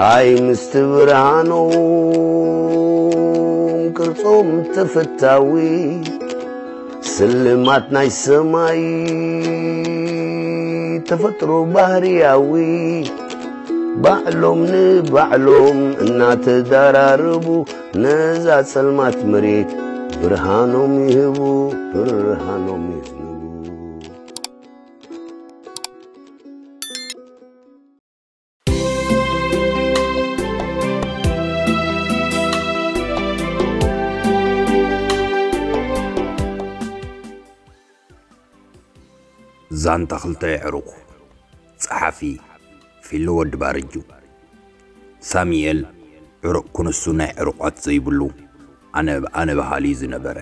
ኣይ ምስቲ ብርሃኖም ቅርጾም ተፈታዊ፣ ስልማት ናይ ሰማይ ተፈጥሮ ባህርያዊ፣ ባዕሎም ንባዕሎም እናተዳራረቡ፣ ነዛ ጸልማት መሬት ብርሃኖም ይህቡ፣ ብርሃኖም ይህቡ። ዛንታ ክልተ የዕሩቕ። ጸሓፊ ፊሎ ወዲ ባርጁ። ሳሙኤል ዕሩቕ ክንሱ ናይ ዕሩቓት ዘይብሉ ኣነ ኣነ በሃሊ እዩ ዝነበረ።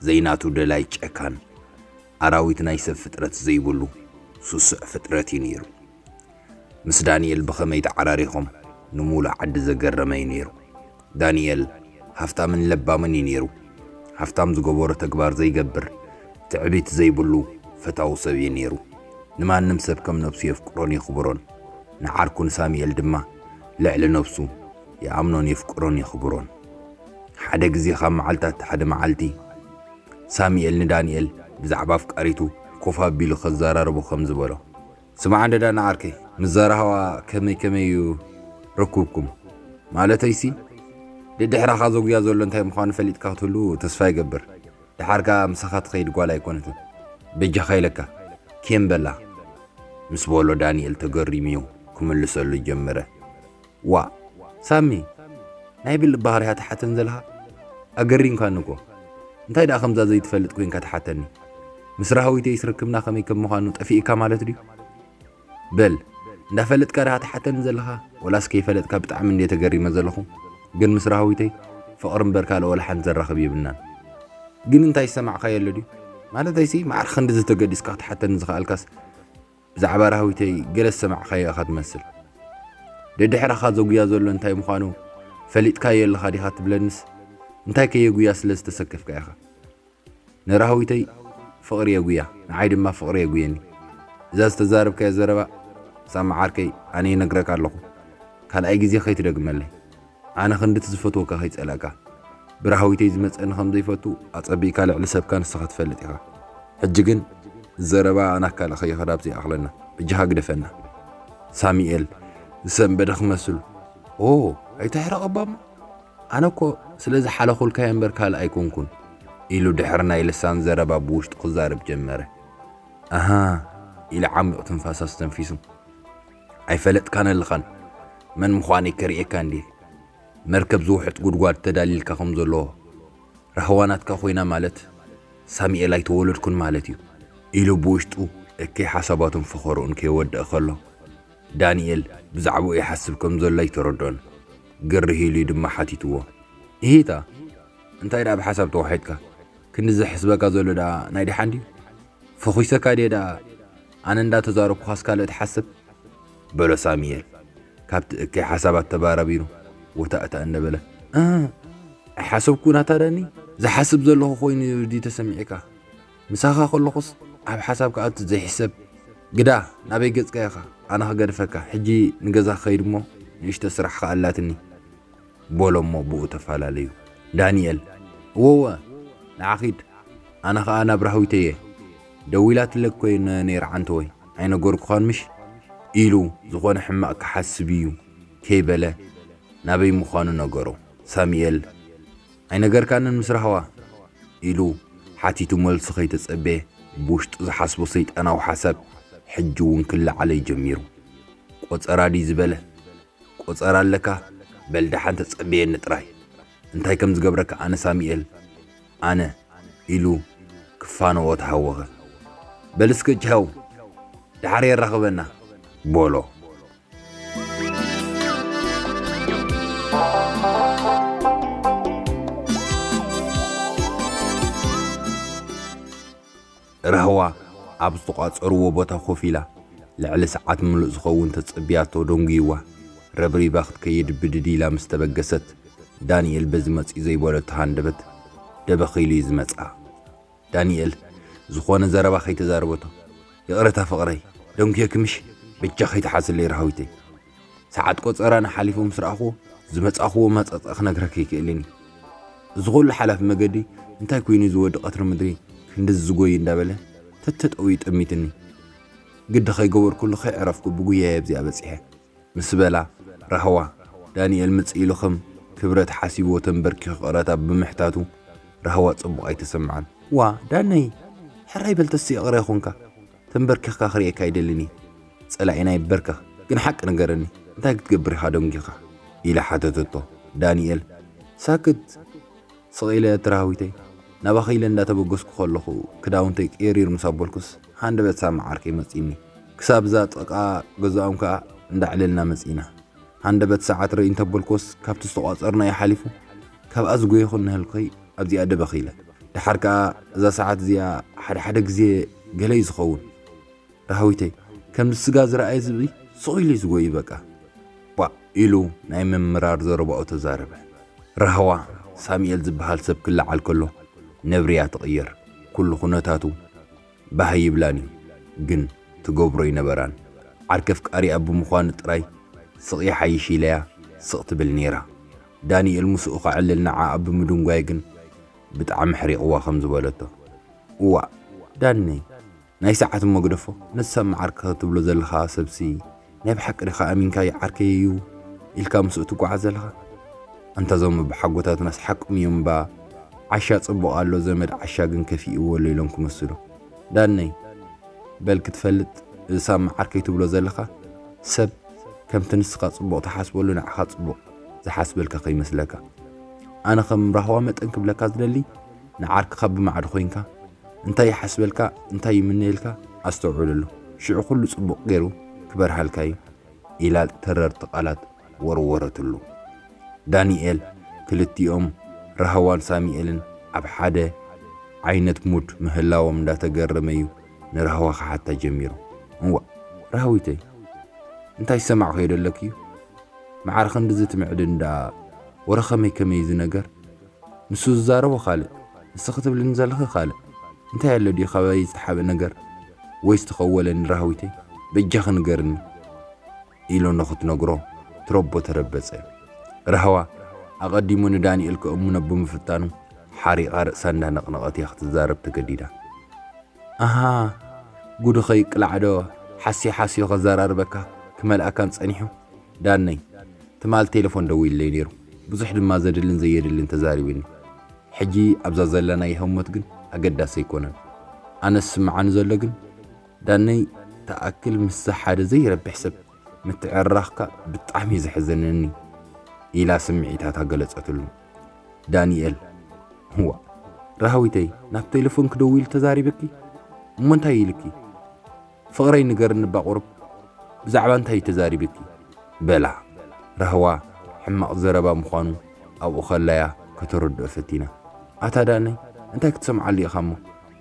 ዘይናቱ ደላይ ጨካን ኣራዊት ናይ ሰብ ፍጥረት ዘይብሉ ስሱዕ ፍጥረት እዩ ነይሩ። ምስ ዳንኤል ብኸመይ ተዓራሪኾም ንሙሉእ ዓዲ ዘገረመ እዩ ነይሩ። ዳንኤል ሃፍታምን ለባምን እዩ ነይሩ። ሃፍታም ዝገበሮ ተግባር ዘይገብር፣ ትዕቢት ዘይብሉ ፈታዊ ሰብ እዩ ነይሩ። ንማንም ሰብ ከም ነብሱ የፍቅሮን የኽብሮን። ንዓርኩ ንሳሙኤል ድማ ልዕሊ ነብሱ ይኣምኖን የፍቅሮን የኽብሮን። ሓደ ግዜ ካብ መዓልታት ሓደ መዓልቲ ሳሙኤል ንዳንኤል ብዛዕባ ኣፍቃሪቱ ኮፍ ኣቢሉ ከዘራርቦ ከም ዝበሎ፣ ስማዕ እንደ ዳና ዓርከይ፣ ምስ ዘራህዋ ከመይ ከመይ እዩ ርኩብኩም? ማለተይሲ፣ ደድሕራኻ ዘጉያ ዘሎ እንታይ ምዃኑ ፈሊጥካ ክትህሉ ተስፋ ይገብር። ደሓርካ ምሳኻ ትኸይድ ጓል ኣይኮነትን። በጃኻ ኢለካ፣ ኬም በላ። ምስ በሎ ዳንኤል ተገሪሙ ክምልሰሉ ጀመረ። ዋ፣ ሳሚ፣ ናይ ብልቢ ባህርያ ትሓተን ዘለኻ? ኣገሪምካኒ እኮ። እንታይ ደኣ ከምዛ ዘይትፈልጥ ኮይንካ ትሓተኒ? ምስ ራህዊተይ ስርክብና ከመይ ከም ምዃኑ ጠፊእካ ማለት ድዩ? በል፣ እንዳፈለጥካ ደኣ ትሓተኒ ዘለኻ? ወላስ ከይፈለጥካ ብጣዕሚ እንድየ ተገሪመ ዘለኹ። ግን ምስ ራህዊተይ ፍቕሪ እምበር ካልእ ወላ ሓንቲ ዘራኽብ የብልናን። ግን እንታይ ዝሰማዕካዮ ኣሎ ድዩ? ማለተይሲ፣ ማዕረ ክንድዚ ተገዲስካ ክትሓተኒ ዝኸኣልካስ፣ ብዛዕባ ራህዊተይ ገለ ዝሰማዕካዮ ኢኻ ትመስል። ደድሕራኻ ዘጉያ ዘሎ እንታይ ምዃኑ ፈሊጥካዮ ኣለኻ ዲኻ ትብለንስ፣ እንታይ ከየጉያ ስለ ዝተሰከፍካ ኢኻ? ንራህዊተይ ፍቕሪ የጉያ፣ ንዓይ ድማ ፍቕሪ የጉየኒ። እዛ ዝተዛረብካዮ ዘረባ ሳሚ ዓርከይ፣ ኣነ ይነግረካ ኣለኹ፣ ካልኣይ ግዜ ከይትደግመለይ። ኣነ ክንድቲ ዝፈትወካ ከይጸላእካ፣ ብራህዊተይ ዝመጸኒ ከም ዘይፈቱ ኣጸቢእካ ልዕሊ ሰብካ ንስኻ ትፈልጥ ኢኻ። ሕጂ ግን ዘረባ ኣናካለ ከይኸዳ ኣብዚ ይኣኽለና። በጃኻ ግደፈና። ሳሙኤል ዝሰንበደ ክመስሉ፣ ኦ፣ ኣይተሕረቐባሞ። ኣነ እኮ ስለ ዝሓለኹልካዮ እምበር ካልእ ኣይኮንኩን፣ ኢሉ ድሕሪ ናይ ልሳን ዘረባ ብውሽጡ ክዛረብ ጀመረ። ኣሃ፣ ኢሉ ዓሚቕ ትንፋስ ኣስተንፊሱ፣ ኣይፈለጥካን ኣለኻን፣ መን ምዃነይ ከርእየካ እንድየ። መርከብ ዝውሕጥ ጉድጓድ ተዳሊልካ ከም ዘሎ፣ ራህዋ ናትካ ኮይና ማለት ሳሙኤል ኣይተወለድኩን ማለት እዩ፣ ኢሉ ብውሽጡ እከይ ሓሳባቱን ፈኸርኡን ከይወደአ ከሎ፣ ዳንኤል ብዛዕባኡ ይሓስብ ከም ዘሎ ኣይተረድኦን። ግርህ ኢሉ ድማ ሓቲትዎ፣ እሂታ፣ እንታይ ደኣ ብሓሳብ ተዋሒጥካ? ክንዲ ዘሕስበካ ዘሎ ደኣ ናይ ደሓን ድዩ? ፈኺሰካ ድየ ደኣ ኣነ እንዳተዛረብኩኻስ ካልእ ትሓስብ? በሎ ሳሙኤል ካብቲ እከይ ሓሳባት ተባራቢሩ ወታእታእ እንደበለ፣ እ፣ ኣይሓሰብኩን ኣታ ዳኒ፣ ዝሓስብ ዘለኹ ኮይኑ ድዩ ተሰሚዕካ? ምሳኻ ከለኹስ ኣብ ሓሳብ ክኣቱ ዘይሕሰብ። ግዳ ናበይ ገጽካ ኢኻ? ኣነ ክገድፈካ። ሕጂ ንገዛ ክኸይድ እሞ ንእሽቶ ስራሕ ከኣ ኣላትኒ። በሎ እሞ ብኡ ተፈላለዩ። ዳንኤል፣ እወወ፣ ንዓ ኺድ፣ ኣነ ኸኣ ናብ ራህዊተየ። ደዊላትለኪ ኮይነ ነይረ ዓንተወይ፣ ኣይነገርኩኻን ምሽ? ኢሉ ዝኾነ ሕማቕ ክሓስብ እዩ ከይበለ ናበይ ምዃኑ ነገሮ። ሳሙኤል፣ ኣይነገርካንን ምስ ራህዋ? ኢሉ ሓቲቱ መልሱ ከይተጸበየ ብውሽጡ ዝሓስቦ ሰይጣናዊ ሓሳብ ሕጂ እውን ክለዓሎ ጀሚሩ። ቆጸራ ድዩ ዝበለ? ቆጸራ ኣለካ? በል ደሓን ተጸበየኒ ጥራይ። እንታይ ከም ዝገብረካ ኣነ ሳሙኤል፣ ኣነ፣ ኢሉ ክፋነዎ ተሃወኸ። በል እስከ ቻው፣ ደሓር የራኽበና፣ በሎ። ራህዋ ኣብ ዝተቋጸርዎ ቦታ ኮፍ ኢላ፣ ልዕሊ ሰዓት ምሉእ ዝኸውን ተጸብያቶ ደንጉይዋ፣ ረብሪባ ክትከይድ ብድድ ኢላ ምስ ተበገሰት፣ ዳንኤል በዚ መጺኡ ዘይበለቶ ሃንደበት ደበኽ ኢሉ እዩ ዝመጽኣ። ዳንኤል ዝኾነ ዘረባ ከይተዛረበቶ፣ ይቕረታ ፍቕረይ፣ ደንጉየኪ ምሽ? በጃ ከይትሓስለይ ራህዊተይ። ሰዓት ቆጸራና ሓሊፉ ምስ ረኣኹዎ ዝመጻእኹዎ መጸጸ ክነግረካ ይክእልን እዩ። እዚ ኩሉ ሓላፊ መገዲ እንታይ ኮይኑ ዝወዲ ቀትሪ ምድሪ ክንድዚ ዝጎይ እንዳበለ ተተጠውዩ ጠሚትኒ። ግዲ ከይገበርኩሉ ከይዕረፍኩ ብጉያየ ኣብዚኣ በጺሐ ምስ በላ ራህዋ ዳንኤል ምጽእ ኢሉ ከም ክብረት ሓሲብዎ ተንበርኪኹ ይቕረታ ብምሕታቱ ራህዋ ጽቡቕ ኣይተሰምዓን። ዋ ዳነይ ሕራይ በል ተስእ ይቕረ ይኹንካ ተንበርኪኽካ ክርእየካ ኣይደልን እየ። ጸላኢና ይበርከኽ ግን ሓቂ ንገረኒ እንታይ ክትገብር ኢኻ ደንጊኻ ኢላ ሓተተቶ። ዳንኤል ሳክት ስቕ ኢለ እቲ ራህዊተይ ናባኺ ኢለ እንዳተበገስኩ ከለኹ ክዳውንተይ ቅይሪር ምስ ኣበልኩስ ሃንደበት ሳሚ ዓርከይ መጺኒ። ክሳብ እዛ ጥቓ ገዛኦም ከኣ እንዳዕለልና መጺና። ሃንደበት ሰዓት ርእይ እንተበልኩስ ካብቲ ዝተቋጸርናዮ ሓሊፉ ካብኣ ዝጎየኹ እናሃልኩኸይ ኣብዚኣ ደበኽ ኢለ። ደሓር ከኣ እዛ ሰዓት እዚኣ ሓደ ሓደ ግዜ ገለ እዩ ዝኸውን። ራህዊተይ ከምዚ ስጋ ዝረኣየ ዝብኢ ስቕ ኢሉ እዩ ዝጎይ በቃ። ቧእ ኢሉ ናይ ምምራር ዘረባኡ ተዛረበ። ራህዋ ሳሙኤል ዝበሃል ሰብ ክለዓል ከሎ ነብሪ እያ ትቕየር። ኩሉ ኩነታቱ ባህ ይብላን እዩ፣ ግን ትገብሮ ኣይነበራን። ዓርከ ኣፍቃሪኣ ብምዃኑ ጥራይ ስቕ ይሓይሽ ኢለያ ስቕ ትብል ነይራ። ዳንኤል ምስኡ ከዕልል ንዓኣ ብምድንጓይ ግን ብጣዕሚ ኣሕሪቕዋ ከም ዝበለቶ። እዋእ ዳነይ ናይ ሰዓት እሞ ግደፎ፣ ነቲ ሳሚ ዓርከ ትብሎ ዘለኻ ሰብሲ ናይ ብሓቂ ዲኻ ኣሚንካዮ ዓርከይ እዩ ኢልካ ምስኡ ትጓዓዝ ዘለኻ? ኣንታ እዞም ኣቦሓጎታትናስ ሓቆም እዮም እባ፣ ዓሻ ጽቡቕ ኣሎ ዘመድ ዓሻ ግን ከፊእዎ ኣሎ ኢሎም ክምስሉ። ዳነይ በል ክትፈልጥ እዚ ሳሚ ዓርከይ ትብሎ ዘለኻ ሰብ ከምቲ ንስኻ ጽቡቕ ትሓስበሉ ንዓኻ ጽቡቕ ዝሓስበልካ ከይመስለካ። ኣነ ከም ራህዋ መጠን ክብለካ ዝደሊ ንዓርክኻ ብማዕዶ ኮይንካ እንታይ ይሓስበልካ እንታይ ይምነየልካ ኣስተውዕለሉ። ሽዑ ኩሉ ጽቡቕ ገይሩ ክበርሃልካ እዩ ኢላ ተረርቲ ቃላት ወርወረትሉ። ዳንኤል ክልቲኦም ራህዋን ሳሙኤልን ኣብ ሓደ ዓይነት ሙድ ምህላዎም እንዳተገረመ እዩ ንራህዋ ክሓታ ጀሚሩ። እዋእ ራህዊተይ እንታይ ዝሰማዕክዮ ደለኪ እዩ? መዓር ክንድዚ ትምዕድን ደኣ ወረ ከመይ ከመይ እዚ ነገር? ንሱ ዝዛረቦ ካልእ ንስኺ ትብልኒ ዘለኺ ካልእ። እንታይ ኣሎ ድዩ ካባይ ዝተሓብእ ነገር ወይስ ተኸወለኒ ራህዊተይ? በጃኺ ንገርኒ ኢሉ ንኽትነግሮ ትረቦ ተረበጸ። ራህዋ ኣቐዲሙ ንዳንኤል ከእምኖ ብምፍታኑ ሓሪቓ ርእሳ እንዳነቕነቐት እያ ክትዛረብ ተገዲዳ። ኣሃ ጉዱ ከይቅላዕ ዶ ሓስዮ ሓስዮ ከዘራርበካ ክመልኣካን ጸኒሑ። ዳነይ ትማል ቴሌፎን ደዊልለይ ነይሩ። ብዙሕ ድማ ዘድልን ዘየድልን ተዛሪብኒ። ሕጂ ኣብዛ ዘለናዮ ህሞት ግን ኣገዳሲ ኣይኮነን። ኣነ ዝስምዓኒ ዘሎ ግን ዳነይ ትኣክል ምስዛ ሓደ ዘይረብሕ ሰብ ምትዕርራኽካ ብጣዕሚ እዩ ዘሕዝነኒ ኢላ ስምዒታታ ገለጸትሉ። ዳንኤል እዋ ራህዊተይ ናብ ቴሌፎን ክደውል ተዛሪበኪ እሞ እንታይ ኢልኪ? ፍቕረይ ንገርኒ እባ ቁሩብ ብዛዕባ እንታይ እዩ ተዛሪብኪ? በላ ራህዋ ሕማቕ ዘረባ ምዃኑ ኣብኡ ከላያ ከተረድኦ ፈቲና። ኣታ ዳነይ እንታይ ክትሰምዓሉ ኢኻ እሞ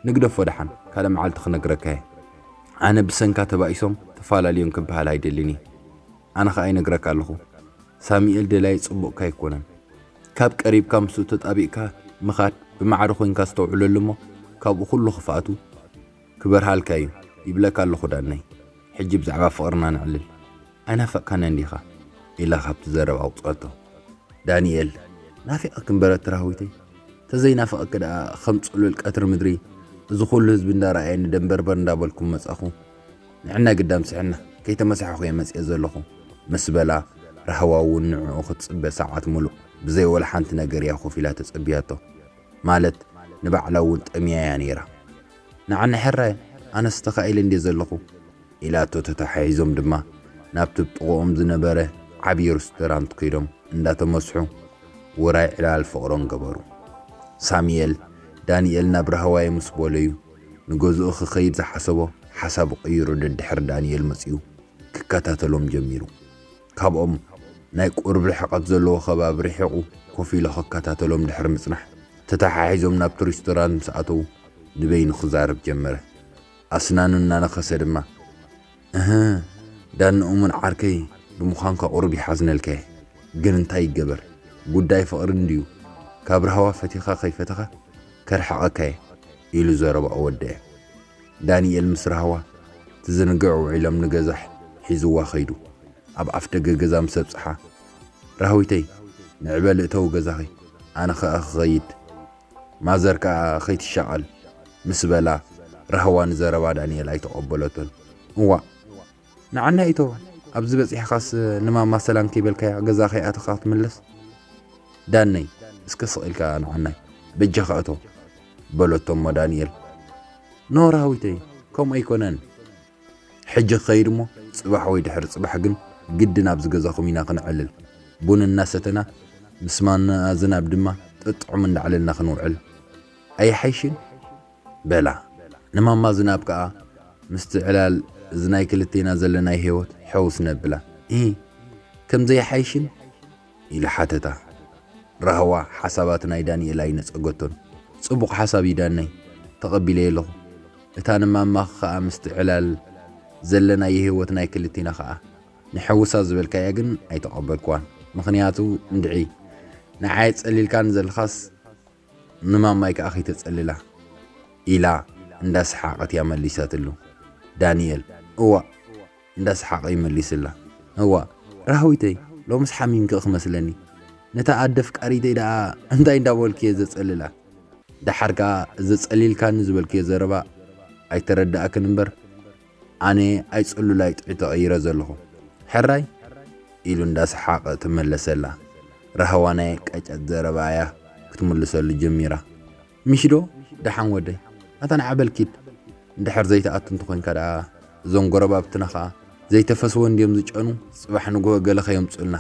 ንግደፎ ደሓን ካልእ መዓልቲ ክነግረካ እየ። ኣነ ብሰንካ ተባኢሶም ተፈላለዮም ክበሃል ኣይደልን እየ። ኣነ ኸኣ ይነግረካ ኣለኹ ሳሙኤል ደላይ ጽቡቕካ ኣይኮነን። ካብ ቀሪብካ ምስኡ ተጣቢቕካ ምኻድ ብማዕረ ኮይንካ ኣስተውዕለሉ እሞ ካብኡ ኩሉ ክፍኣቱ ክበርሃልካ እዩ ይብለካ ኣለኹ ዳነይ። ሕጂ ብዛዕባ ፍቕርና ነዕልል። ኣይናፈቕካንን ዲኻ? ኢላ ካብቲ ዘረባ ኣውጽኣቶ። ዳንኤል ናፊቐኪ እምበር ራህዊተይ፣ ተዘይናፍቐኪ ደኣ ከም ጽሉል ቀትሪ ምድሪ እዚ ኩሉ ህዝቢ እንዳረኣየኒ ደንበርበር እንዳበልኩ ምመጻኹ። ንዕና ግዳም ስሕና ከይተመሳሕኹ እየ መጽየ ዘለኹ ምስ በላ ራህዋ እውን ንዕኡ ክትጽበ ሰዓት ሙሉእ ብዘይ ወላ ሓንቲ ነገር እያ ኮፍ ኢላ ተጸብያቶ። ማለት ንባዕላ እውን ጠምያ እያ ነይራ። ንዓኒ ሕራይ ኣነስ ተኻኢለ እንድየ ዘለኹ ኢላቶ ተተሓሒዞም ድማ ናብቲ ብጥቕኦም ዝነበረ ዓብዪ ሬስቶራንት ከይዶም እንዳተመስሑ ውራይ ዕላል ፍቕሮም ገበሩ። ሳሙኤል ዳንኤል ናብ ራህዋየ ምስ በለዩ ንገዝኡ ክኸይድ ዝሓሰቦ ሓሳቡ ቀይሩ ደድሕሪ ዳንኤል መጺኡ ክከታተሎም ጀሚሩ። ካብኦም ናይ ቁሩብ ርሕቐት ዘለዎ ከባቢ ርሒቑ ኮፍ ኢሉ ክከታተሎም ድሕሪ ምጽናሕ ተተሓሒዞም ናብቲ ሬስቶራንት ምስ ኣተዉ ንበይኑ ክዛረብ ጀመረ። ኣስናኑ እናነኸሰ ድማ እህ ዳኒ እሙን ዓርከይ ብምዃንካ ቁሩብ ይሓዝነልካ እየ። ግን እንታይ ይገበር ጉዳይ ፍቕሪ እንድዩ። ካብ ራህዋ ፈቲኻ ከይፈተኻ ከርሕቐካ እየ ኢሉ ዘረባኡ ወደአ። ዳንኤል ምስ ራህዋ ትዝንግዕ ውዒሎም ንገዛ ሒዝዋ ኸይዱ። ኣብ ኣፍ ደገ ገዛ ምስ ኣብጽሓ፣ "ራህዊተይ፣ ንዕበል እተው ገዛኺ፣ ኣነ ኸኣ ክኸይድ፣ ማዘር ከኣ ኸይትሻቐል" ምስ በላ፣ ራህዋ ንዘረባ ዳንኤል ኣይተቐበለቶን። "እዋእ፣ ንዓና ኢቶ፣ ኣብዚ በጺሕካስ ንማማ ሰላም ከይበልካያ ገዛ ከይኣተኻ ክትምለስ? ዳነይ፣ እስከ ስቕ ኢልካ ንዓናይ፣ በጃኻ እቶ" በለቶ እሞ ዳንኤል፣ "ኖ ራህዊተይ፣ ከምኡ ኣይኮነን። ሕጂ ክኸይድ እሞ፣ ጽባሕ ወይ ድሕሪ ጽባሕ ግን ግድን ኣብዚ ገዛኹም ኢና ክንዕልል። ቡን እናሰተና፣ ምስ ማማ ዝናብ ድማ ጥጥዑም እንዳዕለልና ክንውዕል ኣይሓይሽን?" በላ። ንማማ ዝናብ ከኣ፣ "ምስቲ ዕላል እዚ ናይ ክልቴና ዘለናይ ህይወት ሕውስ ነብላ። እ፣ ከምዘይሓይሽን?" ኢሉ ሓተታ። ራህዋ ሓሳባት ናይ ዳንኤል ኣይነጸገቶን። "ጽቡቕ ሓሳብ እዩ ዳነይ፣ ተቐቢለዮ ኣለኹ። እታ ንማማኺ ከኣ ምስቲ ዕላል ዘለናዮ ህይወት ናይ ክልቴና ከኣ ንሕውሳ ዝበልካያ ግን ኣይተቐበልክዋን። ምኽንያቱ እንድዒ ንዓይ ጸሊልካኒ ዘለኻስ ንማማይ ከኣ ከይተጸልላ" ኢላ እንዳሰሓቐት እያ መሊሳትሉ። ዳንኤል፣ "እዋእ" እንዳሰሓቐ ይመሊስላ። "እዋእ ራህዊተይ፣ ሎምስ ሓሚምኪ ክመስለኒ። ነታ ኣደ ፍቃሪተይ ደኣ እንታይ እንዳበልክዮ ዘጸልላ? ደሓር ከኣ ዘጸሊልካኒ ዝበልክዮ ዘረባ ኣይተረዳእክን እምበር፣ ኣነ ኣይጽሉል ኣይጥዑይ ተቐይረ ዘለኹ። ሕራይ?" ኢሉ እንዳሰሓቐ ተመለሰላ። ራህዋ ናይ ቀጨት ዘረባ እያ ክትምልሰሉ ጀሚራ። "ምሽዶ? ደሓን ወደይ፣ ኣታ ንዓ በል ኪድ። እንድሕር ዘይትኣቱ እንተኾይንካ ደኣ፣ እዞም ጎረባብትና ኸኣ ዘይተፈስወ እንድዮም ዝጨኑ፣ ጽባሕ ንግሆ ገለ ከየምጹልና"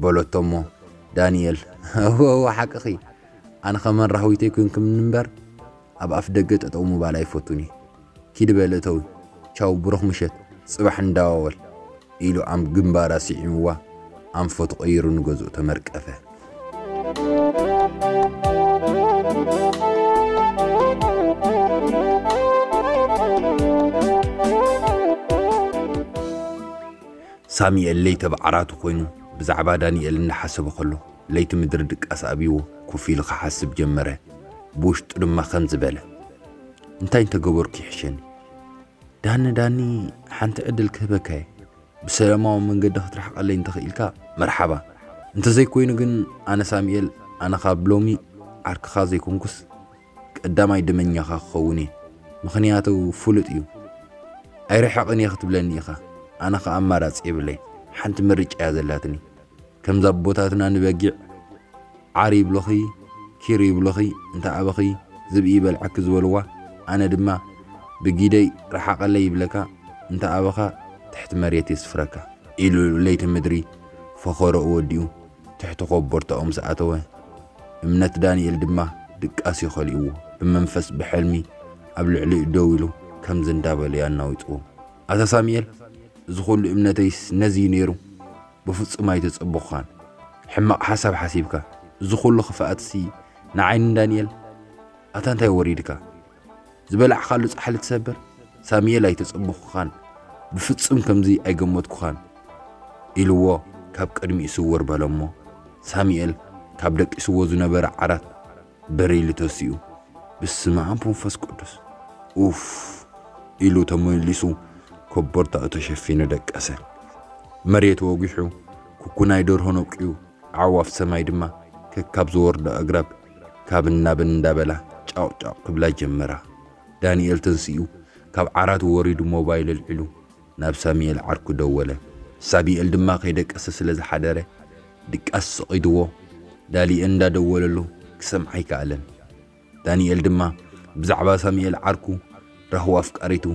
በለቶ እሞ፣ ዳንኤል፣ "እወ፣ እወ፣ ሓቅኺ። ኣነ ኸመን ራህዊተይ ኮንክምኒ እምበር፣ ኣብ ኣፍ ደገ ጠጠው ምባል ኣይፈቱን እየ። ኪዲ በል እተዊ። ቻው፣ ብሩኽ ምሸት። ጽባሕ ንደዋወል" ኢሉ ኣብ ግንባራ ስዒምዋ፣ ኣንፈቱ ቀይሩ ንገዝኡ ተመርቀፈ። ሳሚኤል ለይቲ ኣብ ዓራቱ ኮይኑ ብዛዕባ ዳንኤል እናሓሰበ ከሎ፣ ለይቲ ምድሪ ድቃስ ኣብይዎ ኮፍ ኢሉ ክሓስብ ጀመረ። ብውሽጡ ድማ ከምዚ በለ፣ "እንታይ እንተገበርኩ ይሕሸኒ? ዳኒ፣ ዳኒ፣ ሓንቲ ዕድል ክህበካ እየ። ብሰላማዊ መንገዲ ክትርሕቀለይ እንተኽኢልካ መርሓባ። እንተዘይኮይኑ ግን ኣነ ሳሚኤል፣ ኣነ ካብ ሎሚ ዓርክኻ ዘይኮንኩስ ቀዳማይ ደመኛኻ ክኸውን እየ። ምኽንያቱ ፍሉጥ እዩ። ኣይርሕቕን እየ ክትብለኒ ኢኻ። ኣነ ኸኣ ኣማራጺ የብለይ። ሓንቲ ምርጫ እያ ዘላትኒ። ከምዛ ኣቦታትና ንበጊዕ ዓር ይብሉኺ፣ ኪር ይብሉኺ፣ እንተ ኣበኺ ዝብኢ ይበልዐኪ ዝበልዋ፣ ኣነ ድማ ብጊደይ ርሓቐለይ ይብለካ፣ እንተ ኣበኻ ትሕቲ መሬት የስፍረካ" ኢሉ ለይቲ ምድሪ ፈኸረኡ ወዲኡ ትሕቲ ኮቦርታኡ ምስ ኣተወ፣ እምነት ዳንኤል ድማ ድቃስ ይኸልእዎ፣ ብመንፈስ ብሕልሚ ኣብ ልዕሊኡ ደው ኢሉ ከምዚ እንዳበለ ያናውጽዎ፣ "ኣታ ሳሙኤል፣ እዚ ኹሉ እምነተይስ ነዚ እዩ ነይሩ? ብፍጹም ኣይተጸበኹኻን። ሕማቕ ሓሳብ ሓሲብካ። እዚ ኹሉ ክፍኣትሲ ንዓይ ንዳንኤል? ኣታ እንታይ ወሪድካ? ዝበላዕካሉ ጻሕሊ ትሰብር? ሳሙኤል ኣይተጸበኹኻን። ብፍጹም ከምዚ ኣይገመትኩኻን" ኢልዎ ካብ ቅድሚኡ ስውር በሎ እሞ፣ ሳሙኤል ካብ ደቂስዎ ዝነበረ ዓራት በሪሉ ተሲኡ፣ "ብስመ ኣብ መንፈስ ቅዱስ፣ ኡፍ" ኢሉ ተመሊሱ ኮቦርታኡ ተሸፊኑ ደቀሰ። መሬት ወጊሑ፣ ኩኩናይ ደርሆ ነቂዩ፣ ኣዕዋፍ ሰማይ ድማ ከካብ ዝወርዶ ኣግራብ ካብን ናብን እንዳበላ ጫቕ ጫቕ ክብላ ጀመራ። ዳንኤል ተንሲኡ ካብ ዓራቱ ወሪዱ ሞባይል ኣልዒሉ ናብ ሳሙኤል ዓርኩ ደወለ። ሳሙኤል ድማ ከይደቀሰ ስለ ዝሓደረ ድቃስ ሰቒድዎ ዳንኤል እንዳደወለሉ ክሰምዓ ኣይከኣለን። ዳንኤል ድማ ብዛዕባ ሳሙኤል ዓርኩ ራህዋ ኣፍቃሪቱ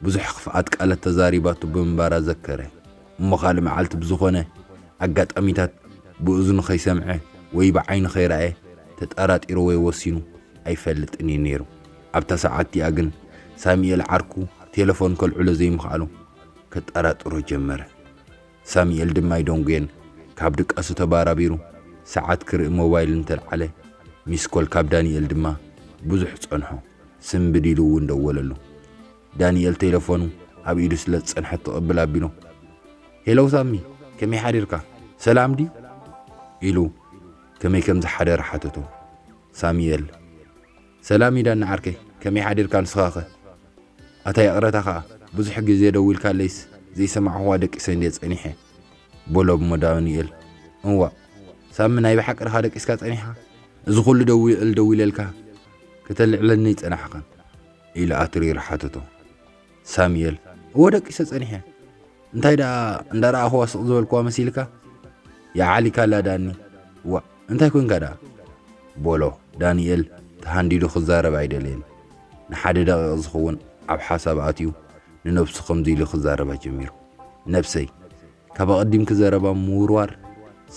ብዙሕ ክፍኣት ቃላት ተዛሪባቱ ብምንባራ ዘከረ። እሞ ካልእ መዓልቲ ብዝኾነ ኣጋጣሚታት ብእዝኑ ከይሰምዐ ወይ ብዓይኑ ከይረኣየ ተጠራጢሩ ወይ ወሲኑ ኣይፈልጥን እዩ ነይሩ። ኣብታ ሰዓት እቲኣ ግን ሳሙኤል ዓርኩ ቴሌፎን ከልዕሎ ዘይምኽኣሉ ከጠራጥሮ ጀመረ። ሳሙኤል ድማ ኣይደንጎየን። ካብ ድቃሱ ተባራቢሩ ሰዓት ክርኢ ሞባይል እንተልዓለ፣ ሚስኮል ካብ ዳንኤል ድማ ብዙሕ ጸንሖ። ስንብድ ኢሉ እውን ደወለሉ። ዳንኤል ቴሌፎኑ ኣብ ኢዱ ስለ ዝጸንሐት ትቕብል ኣቢሉ፣ "ሄሎ ሳሚ፣ ከመይ ሓዲርካ? ሰላም ድዩ?" ኢሉ ከመይ ከም ዝሓደረ ሓተቶ። ሳሙኤል፣ "ሰላም እዩ ዳኒ ዓርከይ፣ ከመይ ሓዲርካ ንስኻኸ?" "ኣታ ይቕረታ ኸኣ፣ ብዙሕ ግዜ ደዊልካለይስ ዘይሰማዕኹዋ ደቂሰ እንድየ ጸኒሐ። በሎ እሞ ዳንኤል። እዋ ሳሚ፣ ናይ ብሓቂ ድኻ ደቂስካ ጸኒሕካ? እዚ ኩሉ ደዊል ደዊለልካ ከተልዕለኒ ይጸናሕኻን? ኢሉ ኣትሪሩ ሓተቶ። ሳሙኤል፣ እወ ደቂሰ ጸኒሐ። እንታይ ደኣ እንዳረኣኽዋ ስቕ ዝበልክዋ መሲልካ? ይዓሊካ ኣላ ዳኒ። ዋ እንታይ ኮንካ ደኣ? በሎ። ዳንኤል ተሃንዲዱ ክዛረብ ኣይደለየን። ንሓደ ደቂቕ ዝኸውን ኣብ ሓሳብ ኣትዩ ንነብሱ ከምዚ ኢሉ ክዛረባ ጀሚሩ። ነብሰይ፣ ካብ ኣቐዲምኪ ዘረባ ምውርዋር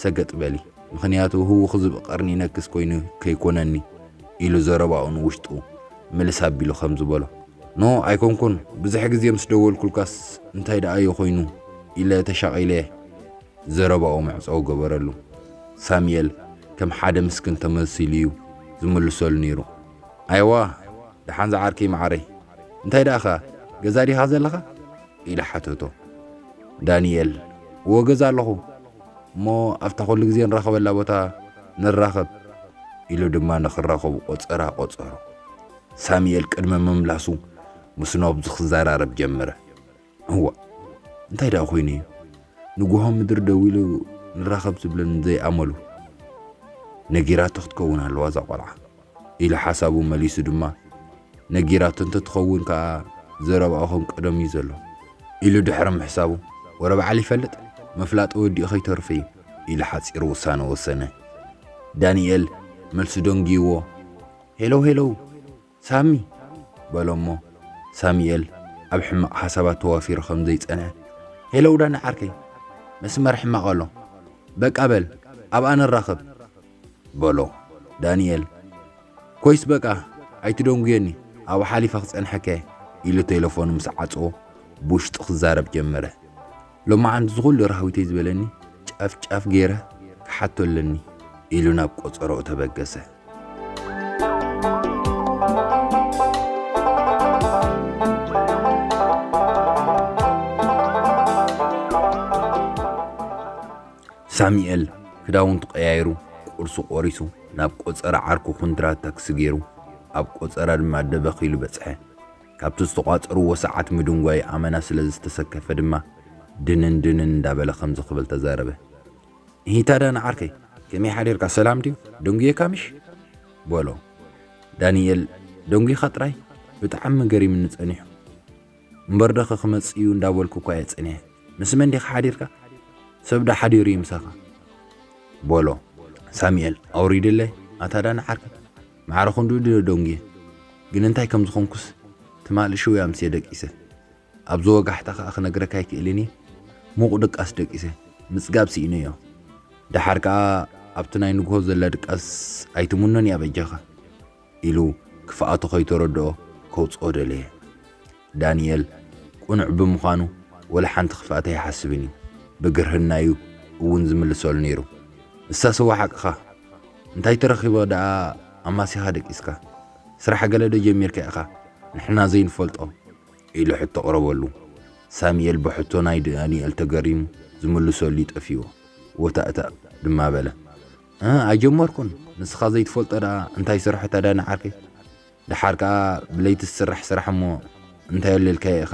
ሰገጥ በሊ፣ ምኽንያቱ ህውኽ ዝብል ቀርኒ ይነክስ ኮይኑ ከይኮነኒ፣ ኢሉ ዘረባኡ ንውሽጡ ምልስ ኣቢሉ ከም ዝበሎ። ኖ ኣይኮንኩን፣ ብዙሕ ግዜ ምስ ደወልኩልካስ እንታይ ደኣ እዩ ኮይኑ ኢለ ተሻቒለ ዘረባኡ መዕጸዊ ገበረሉ። ሳሙኤል ከም ሓደ ምስክን ተመሲሉ እዩ ዝምልሰሉ ነይሩ። ኣይዋ ደሓን ዝዓርከይ መዓረይ፣ እንታይ ደኣኻ ገዛ ዲኻ ዘለኻ? ኢለ ሓተቶ። ዳንኤል፣ እወ ገዛ ኣለኹ፣ እሞ ኣብታ ኩሉ ግዜ ንራኸበላ ቦታ ንራኸብ፣ ኢሉ ድማ ንኽራኸቡ ቆጸራ ቆጸሮ። ሳሙኤል ቅድሚ ምምላሱ ምስ ነብሱ ክዘራረብ ጀመረ። እዋ እንታይ ደኣ ኮይኑ እዩ ንጉሆ ምድሪ ደዊሉ ንራኸብ ዝብለኒ ዘይኣመሉ? ነጊራቶ ክትከውን ኣለዋ እዛ ቆልዓ፣ ኢሉ ሓሳቡ መሊሱ ድማ ነጊራቶ እንተትኸውን ከኣ ዘረባኡ ከም ቀደሙ እዩ ዘሎ፣ ኢሉ ድሕሪ ምሕሳቡ፣ ወረ በዓል ይፈልጥ፣ ምፍላጥ ወዲኡ ከይተርፍ እዩ፣ ኢሉ ሓጺሩ ውሳነ ወሰነ። ዳንኤል መልሱ ደንጊይዎ፣ ሄለው ሄለው ሳሚ፣ በሎ እሞ ሳሙኤል ኣብ ሕማቕ ሓሳባት ተዋፊሩ ከም ዘይጸንሐ፣ ሄለው ዳኒ ዓርከይ፣ መስመር ሕማቕ ኣሎ፣ በቃ በል ኣብኣ ንራኸብ፣ በሎ። ዳንኤል፣ ኮይስ በቃ ኣይትደንጉየኒ፣ ኣብኡ ሓሊፈ ክጸንሐካ እየ፣ ኢሉ ቴሌፎኑ ምስ ዓጽዎ ብውሽጡ ክዛረብ ጀመረ። ሎማዓንቲ ዝኹሉ ራህዊተይ ዝበለኒ ጫፍ ጫፍ ገይረ ክሓቶ ኣለኒ፣ ኢሉ ናብ ቆጸሮኡ ተበገሰ። ሳሙኤል ክዳውንቱ ቀያይሩ፣ ቁርሱ ቆሪሱ፣ ናብ ቆጸራ ዓርኩ ኩንትራት ታክሲ ገይሩ፣ ኣብ ቆጸራ ድማ ደበኽ ኢሉ በጽሐ። ካብቲ ዝተቋጸርዎ ሰዓት ምድንጓይ ኣመና ስለ ዝተሰከፈ ድማ ድንን ድንን እንዳበለ ከምዚ ክብል ተዛረበ። እሂ ታዳ ንዓርከይ፣ ከመይ ሓዲርካ? ሰላም ድዩ? ደንጉየካ ምሽ? በሎ። ዳንኤል፣ ደንጉኻ ጥራይ? ብጣዕሚ ገሪምኒ ጸኒሑ። እምበር ደኸ ክመጽእ እዩ እንዳበልኩ እኳ እየ ጸኒሐ። ምስ መን ዲኻ ሓዲርካ? ሰብ ዶ ሓዲሩ እዩ ምሳኻ? በሎ። ሳሙኤል፣ ኣውሪድለይ፣ ኣታ ዳኒ ዓርከይ፣ ማዕረ ክንድኡ ድዮ ደንጉየ? ግን እንታይ ከም ዝኾንኩስ ትማሊ ሽው እየ ኣምስየ ደቂሰ። ኣብዚ ወጋሕታ ከኣ ክነግረካ ኣይክእልን እየ። ሙቕ ድቃስ ደቂሰ፣ ምጽጋብ ስኢነ እዮ። ደሓር ከኣ ኣብቲ ናይ ንግሆ ዘላ ድቃስ ኣይትምኖን እያ በጃኻ፣ ኢሉ ክፍኣቱ ከይተረድኦ ከውጽኦ ደለየ። ዳንኤል ቅኑዕ ብምዃኑ ወላ ሓንቲ ክፍኣት ኣይሓስብን እዩ። ብግርህናዩ እውን ዝምልሰሉ ነይሩ። ንሳስ እወ ሓቅኻ፣ እንታይ ተረኺበ ደኣ ኣማሲኻ ደቂስካ? ስራሕ ገለ ዶ ጀሚርካ ኢኻ ንሕና ዘይንፈልጦ? ኢሉ ሕቶ ኣቕረበሉ። ሳሙኤል ብሕቶ ናይ ዳንኤል ተገሪሙ ዝምልሰሉ ይጠፍዎ። ወታእታእ ድማ በለ። እ፣ ኣይጀመርኩን። ንስኻ ዘይትፈልጦ ደኣ እንታይ ስርሖ ታዳ ንዓርከይ? ደሓር ከኣ ብለይቲ ዝስራሕ ስራሕ እሞ እንታይ ኣለልካዮ ኢኻ?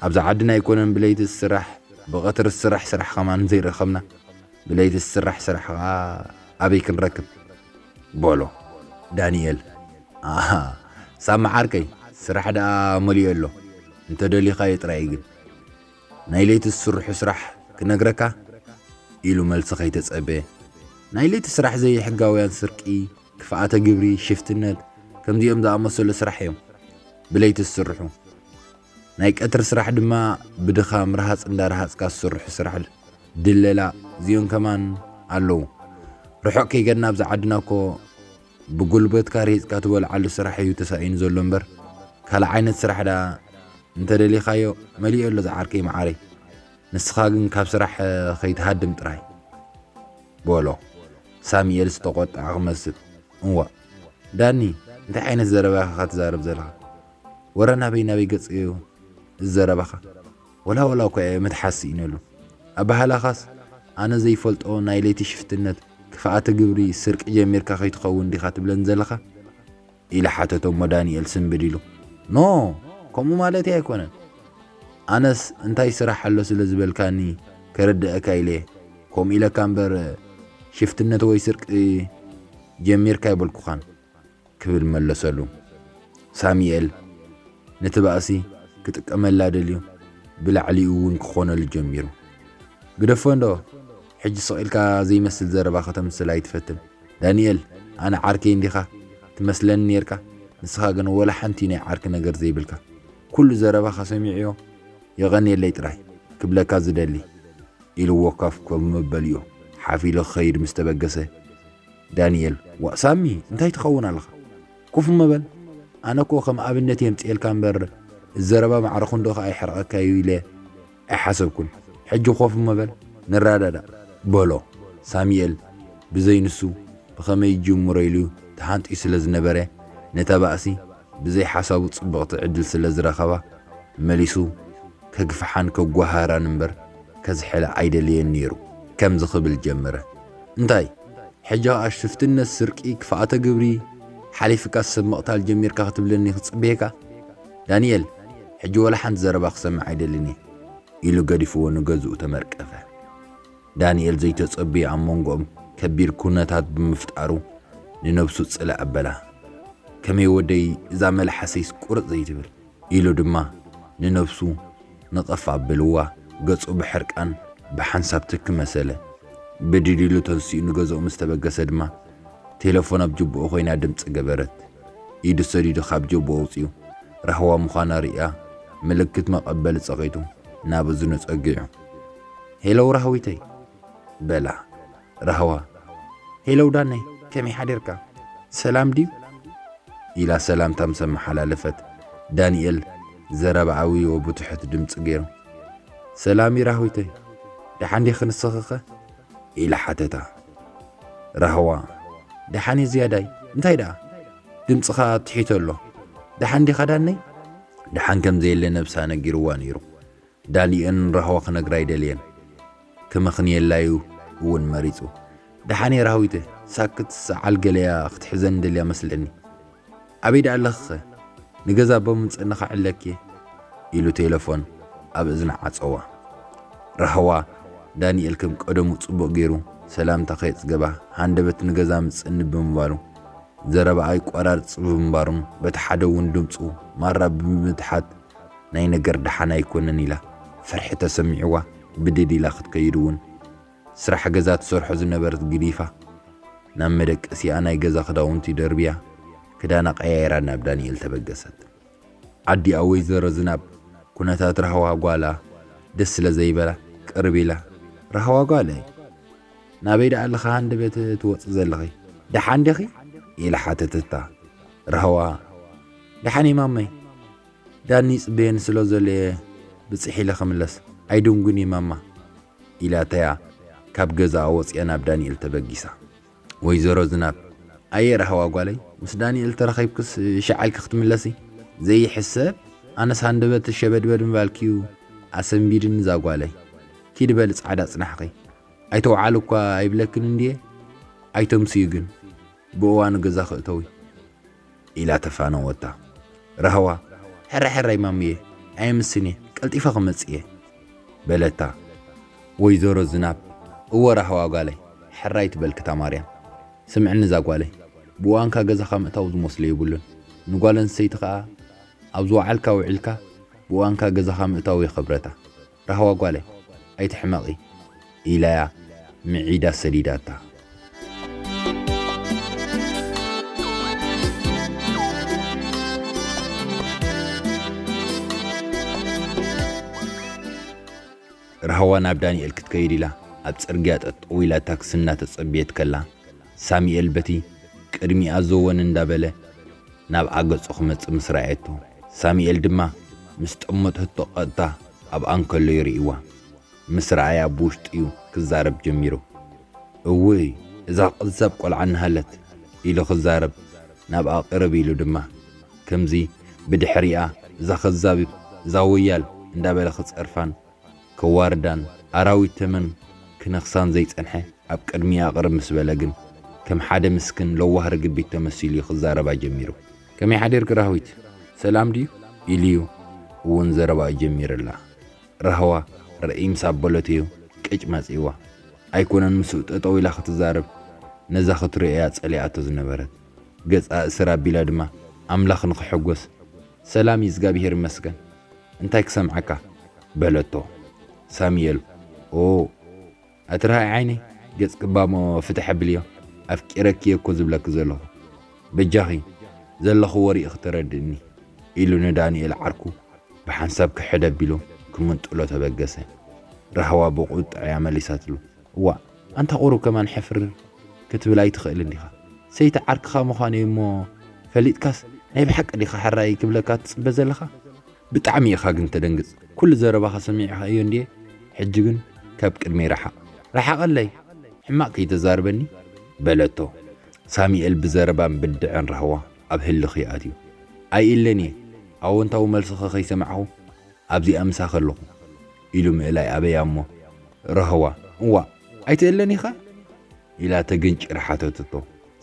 ኣብዚ ዓድና ኣይኮነን ብለይቲ ዝስራሕ፣ ብቐትሪ ዝስራሕ ስራሕ ከማን ዘይረኸብና። ብለይቲ ዝስራሕ ስራሕ ከኣ ኣበይ ክንረክብ? በሎ ዳንኤል። ኣሃ፣ ሳሚ ዓርከይ፣ ስራሕ ደኣ መሊኡ ኣሎ። እንተደሊኻዮ ጥራይ ግን። ናይ ለይቲ ዝስርሑ ስራሕ ክነግረካ? ኢሉ መልሲ ከይተጸበየ። ናይ ለይቲ ስራሕ ዘይሕጋውያን ስርቂ፣ ክፍኣተ ግብሪ፣ ሽፍትነት፣ ከምዚኦም ዝኣመሰሉ ስራሕ እዮም ብለይቲ ዝስርሑ። ናይ ቀትሪ ስራሕ ድማ ብድኻም ርሃጽ እንዳረሃጽካ ዝስርሑ ስራሕ፣ ድለላ፣ እዚኦም ከማን ኣለዉ። ርሑቕ ከይገድና ኣብዚ ዓድና እኮ ብጉልበትካ ርሂጽካ ትበልዓሉ ስራሕ እዩ ተሳኢኑ ዘሎ እምበር፣ ካልእ ዓይነት ስራሕ ደኣ እንተደሊኻዮ መሊኡ ኣሎ ዝዓርከይ መዓረይ። ንስኻ ግን ካብ ስራሕ ከይትሃድም ጥራይ። በሎ ሳሙኤል ዝተቖጥዐ ክመስል። እዋእ ዳኒ፣ እንታይ ዓይነት ዘረባ ኢኻ ትዛረብ ዘለኻ? ወረ ናበይ ናበይ ገጽ እዩ እዚ ዘረባኻ? ወላ ወላ እኳ እየ ምትሓዝ ስኢነሉ። ኣበሃህላኻስ ኣነ ዘይፈልጦ ናይ ለይቲ ሽፍትነት፣ ክፍኣተ ግብሪ፣ ስርቂ ጀሚርካ ከይትኸውን ዲኻ ትብለኒ ዘለኻ? ኢለ ሓተቶ እሞ ዳንኤል ስንብድ ኢሉ። ኖ፣ ከምኡ ማለተይ ኣይኮነን። ኣነስ እንታይ ስራሕ ኣሎ ስለ ዝበልካኒ ከረድአካ ኢለ እየ። ከምኡ ኢለካ እምበር ሽፍትነት ወይ ስርቂ ጀሚርካ ኣይበልኩኻን ክብል መለሰሉ። ሳሚኤል ነቲ ባእሲ ክጥቀመላ ደልዩ ብላዕሊኡ እውን ክኾነሉ ጀሚሩ። ግደፎ እንዶ ሕጂ ስቕ ኢልካ ዘይመስል ዘረባ ከተምስል ኣይትፈትን። ዳንኤል ኣነ ዓርከይ እንዲኻ ትመስለኒ ኔርካ፣ ንስኻ ግን ወላ ሓንቲ ናይ ዓርኪ ነገር ዘይብልካ፣ ኩሉ ዘረባኻ ሰሚዐዮ። የቐንየለይ ጥራይ ክብለካ ዝደሊ ኢልዎ ኮፍ ከም መበሊኡ ሓፍ ኢሉ ክኸይድ ምስ ተበገሰ፣ ዳንኤል ዋእ ሳሚ እንታይ ትኸውን ኣለኻ? ኮፍ እሞ በል። ኣነ እኮ ከም ኣብነት የምፅኤልካ እምበር ዘረባ ማዕረ ክንዶ ከኣ ይሕርቐካ እዩ ኢለ ኣይሓሰብኩን። ሕጂ ኮፍ እሞ በል ንረዳዳእ በሎ። ሳሚኤል ብዘይ ንሱ ብኸመይ ይጅምሮ ኢሉ ተሃንጥዩ ስለ ዝነበረ ነታ ባእሲ ብዘይ ሓሳቡ ጽብቕቲ ዕድል ስለ ዝረኸባ መሊሱ ከግፍሓን ከጓሃራን እምበር ከዝሕላ ኣይደለየን ነይሩ። ከምዚ ክብል ጀመረ። እንታይ ሕጂ ኸኣ ሽፍትነት፣ ስርቂ፣ ክፍኣተ ግብሪ ሓሊፍካ ሰብ ምቕታል ጀሚርካ ክትብለኒ ክጽበየካ? ዳንኤል፣ ሕጂ ወላ ሓንቲ ዘረባ ክሰምዕ ኣይደልን እየ ኢሉ ገዲፍዎ ንገዝኡ ተመርቀፈ። ዳንኤል ዘይተጸብዮ ኣብ መንጎኦም ከቢድ ኩነታት ብምፍጣሩ ንነብሱ ጽልእ ኣበላ። ከመይ ወደይ እዛ መልሓሰይስ ቁርጥ ዘይትብል ኢሉ ድማ ንነብሱ ንቐፍ ኣብልዋ። ገጹ ብሕርቃን ብሓንሳብ ትክ መሰለ። ብድድ ኢሉ ተንሲኡ ንገዝኡ ምስ ተበገሰ ድማ ቴሌፎን ኣብ ጅብኡ ኮይና ድምጺ ገበረት። ኢዱ ሰዲዱ ካብ ጀብኡ ኣውጺኡ ራህዋ ምዃና ርእያ ምልክት መቐበሊ ጸቒጡ ናብ እዝኑ ጸጊዑ፣ "ሄለው ራህዊተይ" በላ። ራህዋ፣ "ሄለው ዳነይ፣ ከመይ ሓዲርካ? ሰላም ድዩ?" ኢላ ሰላምታ ምስ ኣመሓላለፈት፣ ዳንኤል ዘረባ ኣብይዎ ብትሑት ድምጺ ገይሩ፣ "ሰላም እዩ ራህዊተይ፣ ደሓን ዲኺ ንስኺኸ?" ኢላ ሓተታ። ራህዋ፣ "ደሓን እየ ዝያዳይ፣ እንታይ ደኣ? ድምጽኻ ትሒቱ ኣሎ። ደሓን ዲኻ ዳነይ?" ደሓን ከም ዘየለ ነብሳ ነጊርዋ ነይሩ። ዳንኤል ንራህዋ ክነግራ ኣይደለየን። ክመኽንየላ እዩ እውን መሪጹ። "ደሓን እየ ራህዊተ፣ ሳክት ሰዓል ገለያ ክትሕዘኒ ደልያ መስለኒ። ኣበይ ደኣ ኣለኽኸ? ንገዛ እባ ምምጸኒ ከዕልለኪ እየ" ኢሉ ቴለፎን ኣብ እዝና ዓጸዋ። ራህዋ ዳንኤል ከም ቀደሙ ጽቡቕ ገይሩ ሰላምታ ከየጽገባ ሃንደበት ንገዛ ምጽኒ ብምባሉ ዘረባ ኣይቋራርጽ ብምንባሩን በቲ ሓደ እውን ድምጹ ማራ ብምትሓት ናይ ነገር ደሓን ኣይኮነን ኢላ ፍርሒ ተሰሚዕዋ ብድድ ኢላ ክትከይድ እውን ስራሕ ገዛ ትሰርሖ ዝነበረት ግዲፋ ናብ መደቀሲኣ ናይ ገዛ ክዳውንቲ ደርብያ ክዳና ቀያይራ ናብ ዳንኤል ተበገሰት። ኣዲኣ ወይዘሮ ዝናብ ኩነታት ራህዋ ጓላ ደስ ስለ ዘይበላ ቅርብ ኢላ፣ "ራህዋ ጓለይ፣ ናበይ ደኣ ኣለኻ ሃንደበት ትወጽእ ዘለኺ? ደሓን ዲኺ?" ኢላ ሓተተታ። ራህዋ፣ "ደሓን እየ ማመይ፣ ዳኒ ይጽበየኒ ስለ ዘሎ እየ ብጽሕ ኢለ ክምለስ፣ ኣይድንጉን እየ ማማ" ኢላታያ ካብ ገዛኣ ወጺኣ ናብ ዳንኤል ተበጊሳ። ወይዘሮ ዝናብ፣ "ኣየ ራህዋ ጓለይ፣ ምስ ዳንኤል ተራኺብክስ ሻዕ ኢልኪ ክትምለሲ? ዘይሕሰብ፣ ኣነስ ሃንደበት ሸበድበድ ምባልኪዩ ኣሰንቢድኒ እዛ ጓለይ። ኪዲ በሊ ጻዕዳ ጽናሕኺ። ኣይተውዓል እኳ ኣይብለክን እንድየ? ኣይተምስዩ ግን፣ ብእዋኑ ገዛ ክእተዊ" ኢላ ተፋነወታ። ራህዋ፣ "ሕራይ ሕራይ ማምየ፣ ኣየምስን እየ፣ ቀልጢፈ ክመጽእ እየ" በለታ። ወይዘሮ ዝናብ፣ "እወ ራህዋ ጓለይ፣ ሕራይ ትበልክታ ማርያም። ስምዕኒ እዛ ጓለይ፣ ብእዋንካ ገዛኻ ምእታው ዝመስሎ የብሉን። ንጓል ኣንስተይቲ ኸኣ ኣብ ዝወዓልካ ውዒልካ ብእዋንካ ገዛኻ ምእታው የኸብረታ። ራህዋ ጓለይ፣ ኣይትሕመቒ" ኢላያ ምዒዳ ሰዲዳታ። ራህዋ ናብ ዳንኤል ክትከይድ ኢላ ኣብ ጽርግያ ጠጠው ኢላ ታክሲ እናተጸበየት ከላ፣ ሳሚኤል በቲ ቅድሚኣ ዘወን እንዳበለ ናብኣ ገጹ ክመጽእ ምስ ረኣየቶ፣ ሳሚኤል ድማ ምስ ጠመተቶ ቀጥታ ኣብኣ እንከሎ ይርእይዋ። ምስ ረኣያ ብውሽጡ እዩ ክዛረብ ጀሚሩ። "እውይ፣ እዛ ቀዛብ ቆልዓ እናሃለት" ኢሉ ክዛረብ ናብኣ ቅርብ ኢሉ ድማ ከምዚ ብድሕሪኣ "እዛ ከዛብ፣ እዛ ወያል" እንዳበለ ክጸርፋን ከዋርዳን ኣራዊት ተመን ክነኽሳን ዘይጸንሐ ኣብ ቅድሚኣ ቅርብ ምስ በለ ግን ከም ሓደ ምስክን ለዋህ ርግቢት ተመሲሉ እዩ ክዛረባ ጀሚሩ። "ከመይ ሓዲርኪ ራህዊት? ሰላም ድዩ?" ኢሉ እዩ እውን ዘረባኡ ጀሚርላ። ራህዋ ርእይ ምስ ኣበለትዮ ቅጭ መጺእዋ። ኣይኮነን ምስኡ ጠጠው ኢላ ክትዛረብ፣ ነዛ ክትርእያ ጸሊኣቶ ዝነበረት ገጻ እስር ኣቢላ ድማ ኣምላኽ ንኽሕጎስ፣ "ሰላም እዩ እግዚኣብሔር ይመስገን፣ እንታይ ክሰምዓካ?" በለቶ። ሳሙኤል፣ "ኦ ኣቲ ረሃይ ዓይነይ፣ ገጽ ክባሞ ፍትሕ ኣብልዮ፣ ኣፍቂረኪ እየ እኮ ዝብለኪ ዘለኹ፣ በጃኺ ዘለኽዎ ርኢኺ ተረድእኒ" ኢሉ ንዳንኤል ዓርኩ ብሓንሳብ ክሕድ ኣቢሉ ክምንጥሎ ተበገሰ። ራህዋ ብቁጥዕ እያ መሊሳትሉ። "እዋእ፣ ኣንታ ቁሩብ ከማን ሕፍር ክትብል ኣይትኽእልን ዲኻ? ሰይቲ ዓርክኻ ምዃነይ እሞ ፈሊጥካስ ናይ ብሓቂ ዲኻ ሕራይ ክብለካ ትጽበ ዘለኻ? ብጣዕሚ ኢኻ ግን ተደንግጽ። ኩሉ ዘረባኻ ሰሚዕኻዮ እንድየ፣ ሕጂ ግን ካብ ቅድመይ ረሓቕ። ረሓቐለይ፣ ሕማቕ ከይተዛርበኒ" በለቶ። ሳሙኤል ብዘረባን ብድዐን ራህዋ ኣብ ህልኽ ይኣትዩ። "ኣይእለን እየ፣ ኣወንታዊ መልስኺ ከይሰማዕኹ ኣብዚኣ ምሳኺ ኣለኹ" ኢሉ ምእላይ ኣበያ እሞ፣ ራህዋ፣ "እዋእ፣ ኣይትእለን ኢኻ?" ኢላ ተገንጪራ ሓተተቶ።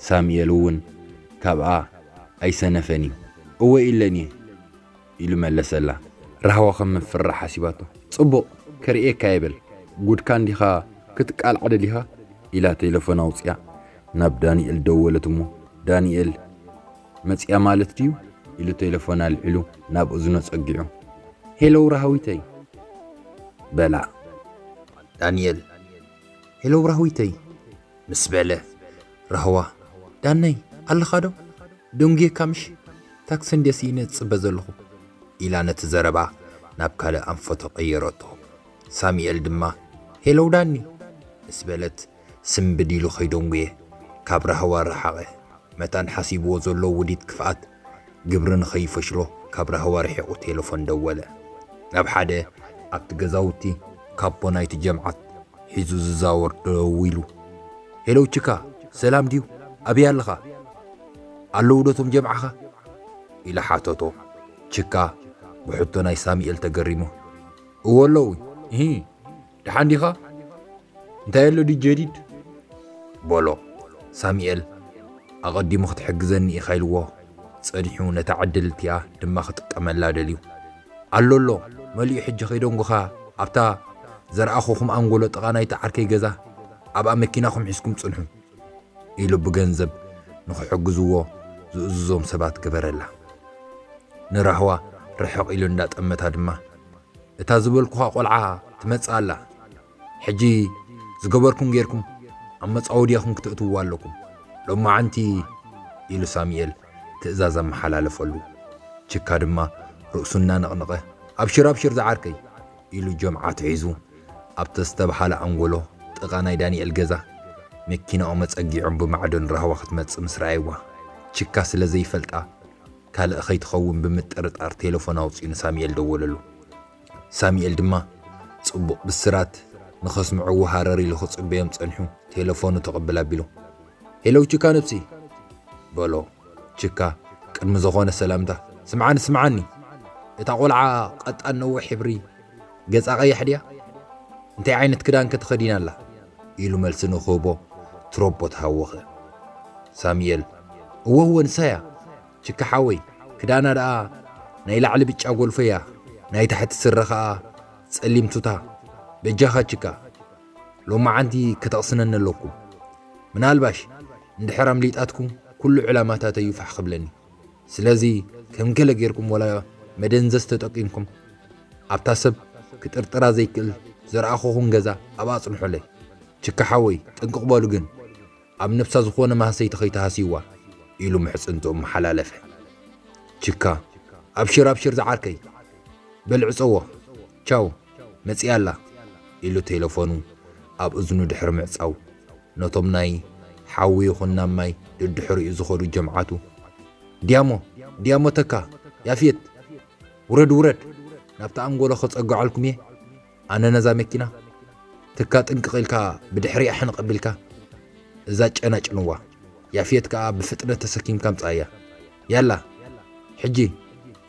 ሳሙኤል እውን ካብኣ ኣይሰነፈን እዩ። "እወ ኢለን እየ" ኢሉ መለሰላ። ራህዋ ከም ምፍርራሕ ሓሲባቶ፣ "ጽቡቕ፣ ከርእየካ ይብል። ጉድካ እንዲኻ ክትቃልዓ ደሊኻ?" ኢላ ቴሌፎን ኣውጽያ ናብ ዳንኤል ደወለት እሞ፣ ዳንኤል፣ "መጽያ ማለት ድዩ?" ኢሉ ቴሌፎን ኣልዒሉ ናብ እዝኑ ጸጊዑ፣ "ሄሎ ራህዊተይ" በላ። ዳንኤል፣ "ሄሎ ራህዊተይ" ምስ በለ፣ ራህዋ፣ "ዳነይ፣ ኣለኻ ዶ? ደንጉየካ ምሽ? ታክሲ እንድየ ስኢነ ዝጽበ ዘለኹ" ኢላ ነቲ ዘረባ ናብ ካልእ ኣንፈቶ ቀየረቶ። ሳሙኤል ድማ፣ "ሄሎ ዳኒ" ምስ በለት፣ ስምብድ ኢሉ ከይደንጉየ ካብ ራህዋ ረሓቐ። መታን ሓሲብዎ ዘሎ ውዲት ክፍኣት ግብሪ ንኸይፈሽሎ ካብ ራህዋ ርሒቑ ቴሌፎን ደወለ። ናብ ሓደ ኣብቲ ገዛውቲ ካቦ ናይቲ ጀምዓት ሒዙ ዝዛወር ደዊሉ፣ "ሄሎ ችካ፣ ሰላም ድዩ? ኣበይ ኣለኻ? ኣለዉ ዶ እቶም ጀምዓኻ?" ኢሉ ሓተቶ። ችካ ብሕቶ ናይ ሳሙኤል ተገሪሙ፣ "እወ ኣለዉ። እሂ፣ ደሓን ዲኻ? እንታይ ኣሎ ድዩ ጀዲድ?" በሎ። ሳሙኤል፣ "ኣቐዲሙ ክትሕግዘኒ ኢኻ" ኢልዎ ጸኒሑ፣ ነታ ዕድል እቲኣ ድማ ክጥቀመላ ደልዩ። "ኣሎ ኣሎ፣ መሊኡ፣ ሕጂ ከይደንጉኻ ኣብታ ዘርኣኹኹም ኣንጎሎ ጥቓ ናይቲ ዓርከይ ገዛ፣ ኣብኣ መኪናኹም ሒዝኩም ጽንሑ" ኢሉ ብገንዘብ ንኽሕግዝዎ ዝእዝዞም ሰባት ገበረላ። ንራህዋ ርሕቕ ኢሉ እንዳጠመታ ድማ፣ "እታ ዝበልኩኻ ቆልዓ ትመጽእ ኣላ። ሕጂ ዝገበርኩም ጌርኩም ኣብ መጻወድያኹም ክተእትውዋ ኣለኩም። ሎማዓንቲ" ኢሉ ሳሙኤል ትእዛዝ ኣመሓላለፈሉ። ችካ ድማ ርእሱ እናነቕነቐ፣ "ኣብሽር፣ ኣብሽር ዝዓርከይ" ኢሉ ጀምዓት ሒዙ ኣብቲ ዝተባህለ ኣንጎሎ ጥቓ ናይ ዳንኤል ገዛ መኪናኦም ኣጸጊዖም ብማዕዶ ንራህዋ ክትመጽእ ምስ ረኣይዋ፣ ችካ ስለ ዘይፈልጣ ካልእ ከይትኸውን ብምጥርጣር ቴሌፎን ኣውጺኡ ንሳሙኤል ደወለሉ። ሳሙኤል ድማ ጽቡቕ ብስራት ንኸስምዕዎ ሃረር ኢሉ ክጽበዮም ጸኒሑ ቴሌፎኑ ተቐብል ኣቢሉ፣ "ሄሎ ችካ ነብሲ" በሎ። ችካ ቅድሚ ዝኾነ ሰላምታ፣ "ስምዓኒ፣ ስምዓኒ፣ እታ ቆልዓ ቀጣን ነዊሕ ሕብሪ ገጻ ቀያሕ ድያ? እንታይ ዓይነት ክዳን ከ ተኸዲና ኣላ?" ኢሉ መልሲ ንክህቦ ትሮቦ ተሃወኸ። ሳሙኤል፣ "እወ፣ እወ፣ ንሳ እያ። ችካ ሓወይ፣ ክዳና ደኣ ናይ ላዕሊ ብጫ ጎልፎ እያ፣ ናይ ታሕቲ ስረ ኸኣ ጸሊም ቱታ። በጃኻ ችካ፣ ሎማዓንቲ ከተቕስነኒ ኣለኩም። ምናልባሽ እንድሕር ኣምሊጣትኩም፣ ኩሉ ዕላማታተይ እዩ ፋሕ ክብለኒ። ስለዚ ከም ገለ ጌርኩም ወላ መደንዘዝ ተጠቂምኩም ኣብታ ሰብ ክጥርጥራ ዘይክእል ዝረኣኹኹም ገዛ ኣብኣ ኣጽንሑለይ። ችካ ሓወይ ጥንቅቕ በሉ ግን ኣብ ነብሳ ዝኾነ ማህሰይቲ ከይትሃስይዋ" ኢሉ ምሕጽንትኡ መሓላለፈ። ችካ፣ "ኣብሽር ኣብሽር ዝዓርከይ፣ በል ዕጸዎ፣ ቻው፣ መጺኣ ኣላ" ኢሉ ቴለፎኑ ኣብ እዝኑ ድሕሪ ምዕጻው፣ ነቶም ናይ ሓዊ ይኹን ናብ ማይ ደድሕሪኡ ዝኸዱ ጀምዓቱ፣ "ዲያሞ፣ ዲያሞ ተካ፣ ያፌት፣ ውረድ፣ ውረድ፣ ናብታ ኣንጎሎ ከጸግዓልኩም እየ። ኣነ ነዛ መኪና ትካ ጥንቅቕ ኢልካ ብድሕሪኣ ሕንቕ ኣቢልካ እዛ ጨና ጭንዋ፣ ያፌት ከኣ ብፍጥነት ተሰኪምካ ምጻእያ። ያላ፣ ሕጂ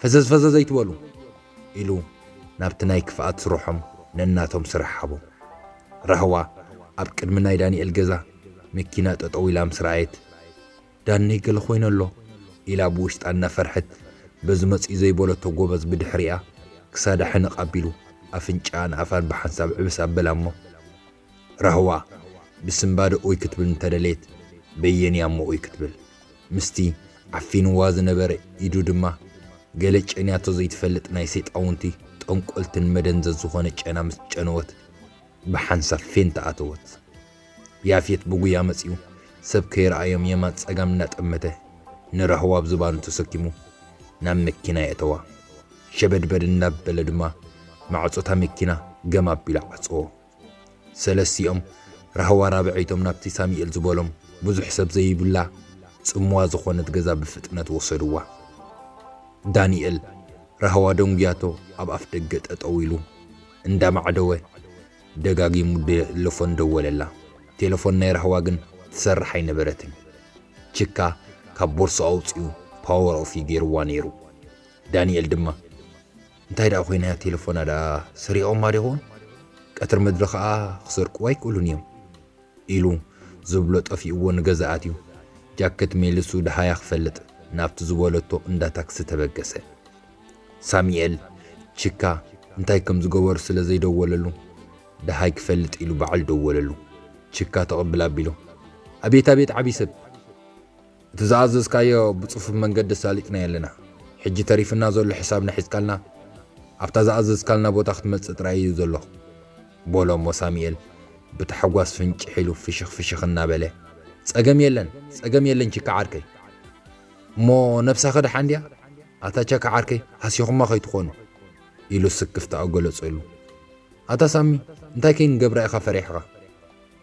ፈዘዝ ፈዘዝ ኣይትበሉ" ኢሉ ናብቲ ናይ ክፍኣት ስርሖም ነናቶም ስራሕ ሃቦም። ራህዋ ኣብ ቅድሚ ናይ ዳንኤል ገዛ መኪና ጠጠው ኢላ ምስ ረኣየት፣ "ዳነይ ገለ ኮይነ ኣሎ" ኢላ ብውሽጣ እናፈርሐት፣ በዚ መጺኡ ዘይበለቶ ጎበዝ ብድሕሪኣ ክሳዳ ሕንቕ ኣቢሉ ኣፍንጫኣን ኣፋን ብሓንሳብ ዕብስ ኣበላ እሞ፣ ራህዋ ብስምባደ ኡይ ክትብል እንተደለየት፣ በየንያሞ ኡይ ክትብል። ምስቲ ዓፊንዋ ዝነበረ ኢዱ ድማ፣ ገለ ጨንያቶ ዘይትፈልጥ ናይ ሰይጣውንቲ ጠንቆልትን መደንዘዝ ዝኾነ ጨና ምስ ጨነወት፣ ብሓንሳብ ፌንታ ኣተወት። ያፌት ብጉያ መጺኡ፣ ሰብ ከይረኣዮም የማን ጸጋም እናጠመተ፣ ንራህዋ ኣብ ዝባኑ ተሰኪሙ ናብ መኪና የእተዋ። ሸበድበድ እናበለ ድማ ማዕጾታ መኪና ገም ኣቢሉ ዓጸዎ። ሰለስቲኦም ራህዋ ራብዐይቶም ናብቲ ሳሚኤል ዝበሎም ብዙሕ ሰብ ዘይብላ ጽምዋ ዝኾነት ገዛ ብፍጥነት ወሰድዋ። ዳንኤል ራህዋ ደንጉያቶ ኣብ ኣፍ ደገ ጠጠው ኢሉ እንዳማዕደወ ደጋጊሙ ቴለፎን ደወለላ። ቴለፎን ናይ ራህዋ ግን ትሰርሕ ኣይነበረትን። ችካ ካብ ቦርሳ ኣውጺኡ ፓወር ኦፍ ገይርዋ ነይሩ። ዳንኤል ድማ፣ እንታይ ደኣ ኮይና እያ ቴለፎና ደኣ ሰሪቖማ ዶ ይኸውን? ቀትሪ ምድሪ ኸኣ ክሰርቅዋ ኣይክእሉን እዮም ኢሉ ዝብሎ ጠፊእዎ ንገዛ ኣትዩ። ጃኬት ሜልሱ ደሃያ ክፈልጥ ናብቲ ዝበለቶ እንዳ ታክሲ ተበገሰ። ሳሚኤል ችካ እንታይ ከም ዝገበሩ ስለ ዘይደወለሉ፣ ደሃይ ክፈልጥ ኢሉ ባዕሉ ደወለሉ። ችካ ተቐብል ኣቢሉ፣ ኣቤት ኣቤት ዓቢ ሰብ፣ እቲ ዝኣዘዝካዮ ብጽፉፍ መንገዲ ኣሳሊጥናዮ ኣለና። ሕጂ ተሪፍና ዘሎ ሕሳብና ሒዝካልና ኣብታ ዝኣዘዝካልና ቦታ ክትመጽእ ጥራይ እዩ ዘሎ፣ በሎ እሞ ሳሚኤል ብታሕጓስ ፍንጭሕ ኢሉ ፍሽኽ ፍሽኽ እናበለ፣ ጸገም የለን፣ ጸገም የለን ችካ ዓርከይ። እሞ ነብሳ ከድሓ እንድያ? ኣታ ቻካ ዓርከይ ሃሲኹማ ከይትኾኑ ኢሉ ስክፍታ ኣገለጸሉ። ኣታ ሳሚ እንታይ ከይንገብራ ኢኻ ፈሪሕኻ?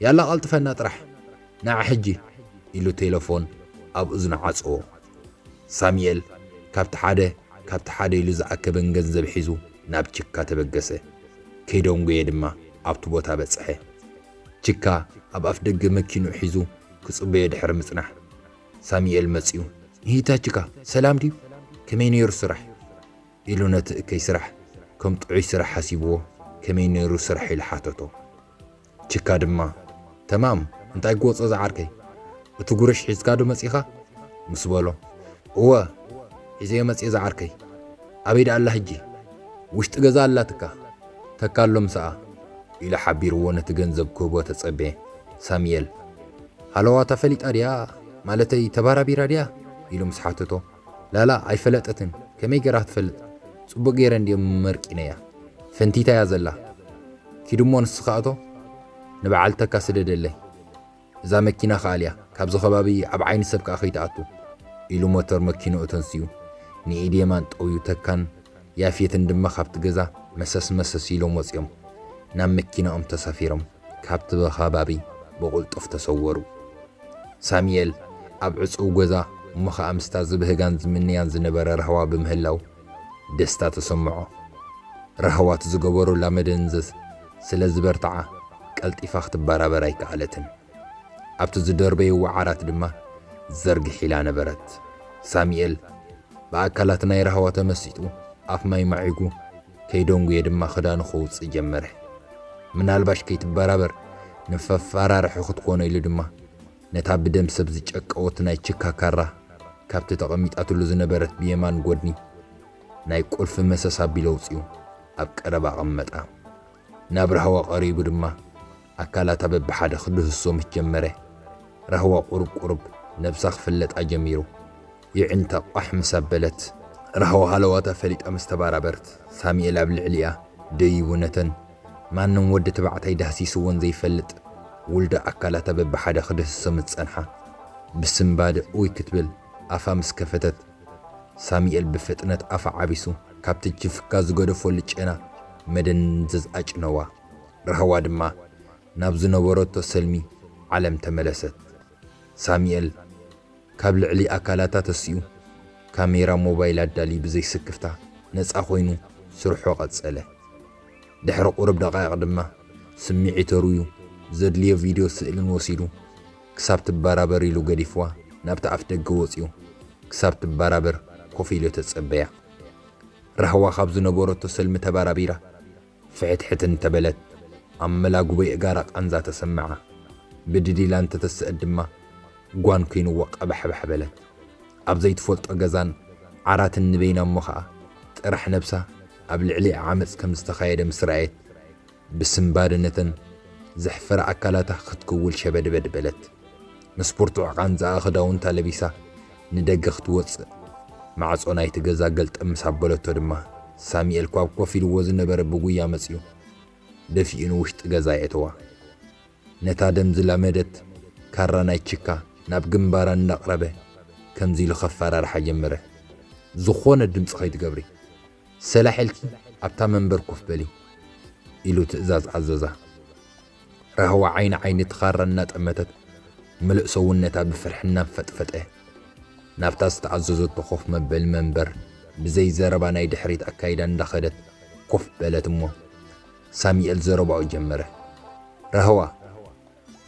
ያላ ቀልጥፈና ጥራሕ ንዓ ሕጂ ኢሉ ቴለፎን ኣብ እዝኑ ዓጸዎ። ሳሚኤል ካብቲ ሓደ ካብቲ ሓደ ኢሉ ዝኣከበን ገንዘብ ሒዙ ናብ ችካ ተበገሰ። ከይደንጎየ ድማ ኣብቲ ቦታ በጽሐ። ችካ ኣብ ኣፍ ደገ መኪንኡ ሒዙ ክጽበዮ ድሕሪ ምጽናሕ ሳሚኤል መጺኡ፣ ይሂታ ችካ ሰላም ድዩ? ከመይ ነይሩ ስራሕ? ኢሉ ነቲ እከይ ስራሕ ከም ጥዑይ ስራሕ ሓሲብዎ ከመይ ነይሩ ስራሕ ኢሉ ሓተቶ። ችካ ድማ፣ ተማም፣ እንታይ ጎጾ ዝዓርከይ? እቲ ጉርሽ ሒዝካ ዶ መጺኻ? ምስ በሎ፣ እወ፣ ሒዘዮ መጺኤ ዝዓርከይ። ኣበይ ደኣ ኣላ ሕጂ? ውሽጢ ገዛ ኣላትካ። ተካ ኣሎ ምሳኣ ኢሉ ሓቢርዎ ነቲ ገንዘብ ክህቦ ተጸበየ። ሳሚኤል፣ ሃለዋታ ፈሊጣ ድያ? ማለተይ ተባራቢራ ድያ? ኢሉ ምስ ሓተቶ፣ ላላ ኣይፈለጠትን። ከመይ ገይራ ክትፈልጥ? ጽቡቕ ገይረ እንድየ መርቂነያ። ፈንቲታ እያ ዘላ። ኪድ እሞ ንስኻ እቶ ንበዓል ተካ ስደደለይ። እዛ መኪና ከኣልያ ካብዚ ከባቢ ኣብ ዓይኒ ሰብ ከኣ ከይትኣቱ ኢሉ ሞተር መኪንኡ ተንሲኡ ንኢድ የማን ጠውዩ ተካን ያፌትን ድማ ካብቲ ገዛ መሰስ መሰስ ኢሎም ወጺኦም ናብ መኪናኦም ተሳፊሮም ካብቲ ከባቢ ብቕልጡፍ ተሰወሩ። ሳሚኤል ኣብ ዕጹው ገዛ እሞ ኸኣ ምስታ ዝብህጋን ዝምንያን ዝነበረ ራህዋ ብምህላው ደስታ ተሰምዖ። ራህዋ እቲ ዝገበሩላ መደንዘዝ ስለ ዝበርትዓ ቀልጢፋ ክትበራበር ኣይከኣለትን። ኣብቲ ዝደርበይዎ ዓራት ድማ ዘርግሕ ኢላ ነበረት። ሳሚኤል ብኣካላት ናይ ራህዋ ተመሲጡ ኣፍ ማይ ማዒጉ ከይደንጉየ ድማ ክዳኑ ከውጽእ ጀመረ። ምናልባሽ ከይትበራበር ንፈፋራርሒ ክትኮኖ ኢሉ ድማ ነታ ብደም ሰብ ዝጨቀወት ናይ ችካ ካራ ካብቲ ተቐሚጣትሉ ዝነበረት ብየማን ጎድኒ ናይ ቁልፊ መሰስ ኣቢሉ ኣውጺኡ ኣብ ቀረባ ኣቐመጣ። ናብ ራህዋ ቀሪቡ ድማ ኣካላታ በብሓደ ክድህሶ ምስ ጀመረ፣ ራህዋ ቁሩብ ቁሩብ ነብሳ ክፍለጣ ጀሚሩ። የዒንታ ቋሕ ምስ ኣበለት፣ ራህዋ ሃለዋታ ፈሊጣ ምስ ተባራበርት፣ ሳሚኤል ኣብ ልዕሊኣ ደይቡ ነተን ማንም ወዲ ተባዕታይ ዳህሲስወን ዘይፈልጥ ውልዶ ኣካላታ በብሓደ ክድህሶ ምስ ጸንሓ፣ ብስምባደ ኡይ ክትብል ኣፋ ምስ ከፈተት፣ ሳሚኤል ብፍጥነት ኣፋ ዓቢሱ ካብቲ ችፍካ ዝገደፈሉ ጨና መደንዘዝ ኣጭነዋ። ራህዋ ድማ ናብ ዝነበረቶ ሰልሚ ዓለም ተመለሰት። ሳሚኤል ካብ ልዕሊ ኣካላታ ተሲኡ ካሜራ ሞባይል ኣዳልዩ ብዘይ ስክፍታ ነጻ ኮይኑ ስርሖ ቀጸለ። ድሕሪ ቁሩብ ደቃይቕ ድማ ስምዒቱ ኣርውዩ ዘድልዮ ቪድዮ ስእልን ወሲዱ ክሳብ ትበራበር ኢሉ ገዲፍዋ ናብቲ ኣፍ ደገ ወጺኡ ክሳብ ትበራበር ኮፍ ኢሉ ተጸበያ። ራህዋ ካብ ዝነበረቶ ሰልሚ ተባራቢራ ፍሕትሕት እንተበለት ኣብ መላጉበይ እጋራ ቃንዛ ተሰምዓ። ብድድ ኢላ እንተተስአት ድማ ጓን ኮይንዎ ቀባሕባሕ በለት። ኣብ ዘይትፈልጦ ገዛን ዓራትን ንበይና እሞ ኸኣ ጥራሕ ነብሳ ኣብ ልዕሊኣ ዓመጽ ከም ዝተኻየደ ምስ ረኣየት ብስምባደ ነተን ዘሕፈረ ኣካላታ ክትክውል ሸበድበድ በለት። ምስ ብርቱዕ ቃንዛኣ ክዳውንታ ለቢሳ ንደገ ክትወጽእ፣ ማዕጾ ናይቲ ገዛ ገልጠም ምስ ኣበለቶ ድማ፣ ሳሚኤል ኳብ ኮፍ ኢልዎ ዝነበረ ብጉያ መጺኡ ደፊኡ ንውሽጢ ገዛ የእተዋ። ነታ ደም ዝላመደት ካራ ናይ ቺካ ናብ ግንባራ እናቕረበ ከምዚ ኢሉ ከፈራርሓ ጀመረ። ዝኾነ ድምፂ ከይትገብሪ፣ ሰላሕ ኢልኪ ኣብታ መንበር ኮፍ በሊ ኢሉ ትእዛዝ ኣዘዛ። ራህዋ ዓይኒ ዓይኒ እቲ ካራ እናጠመተት ምሉእ ሰውነታ ብፍርሒ እናንፈጥፈጠ ናብታ ዝተኣዘዘቶ ኮፍ መበሊ መንበር ብዘይ ዘረባ ናይ ድሕሪት ኣካይዳ እንዳኸደት ኮፍ በለት እሞ ሳሚኤል ዘረባኡ ጀመረ። ራህዋ፣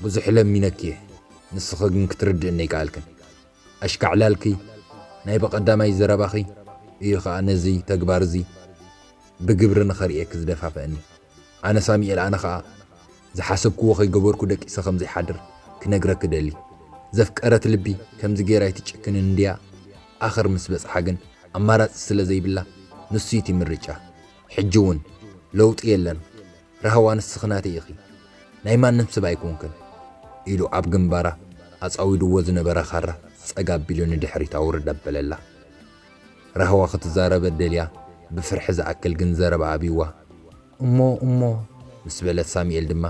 ብዙሕ ለሚነኪ እየ፣ ንስኺ ግን ክትርድእኒ ኣይከኣልክን። ኣሽካዕላልኪ ናይ ብቐዳማይ ዘረባኺ እዩ ኸኣ ነዚ ተግባር እዚ ብግብሪ ንኸርእየኪ ዝደፋፍአኒ። ኣነ ሳሚኤል፣ ኣነ ኸኣ ዝሓሰብክዎ ከይገበርኩ ደቂሰ ከም ዘይሓድር ክነግረኪ ደሊ። ዘፍቀረት ልቢ ከምዚ ገይራ ኣይትጭክንን እንድያ። ኣኽር ምስ በጽሓ ግን ኣማራጺ ስለ ዘይብላ ንሱ እዩ እቲ ምርጫ። ሕጂ እውን ለውጢ የለን። ራህዋ፣ ንስኺ ናተይ ኢኺ፣ ናይ ማንም ሰብ ኣይኮንክን ኢሉ ኣብ ግንባራ ኣጻዊድዎ ዝነበረ ካራ ጸግ ኣቢሉ ንድሕሪት ኣውርድ ኣበለላ። ራህዋ ክትዛረበ ደልያ ብፍርሒ ዝኣክል ግን ዘረባ ኣቢዋ። እሞ እሞ ምስ በለት ሳሚኤል ድማ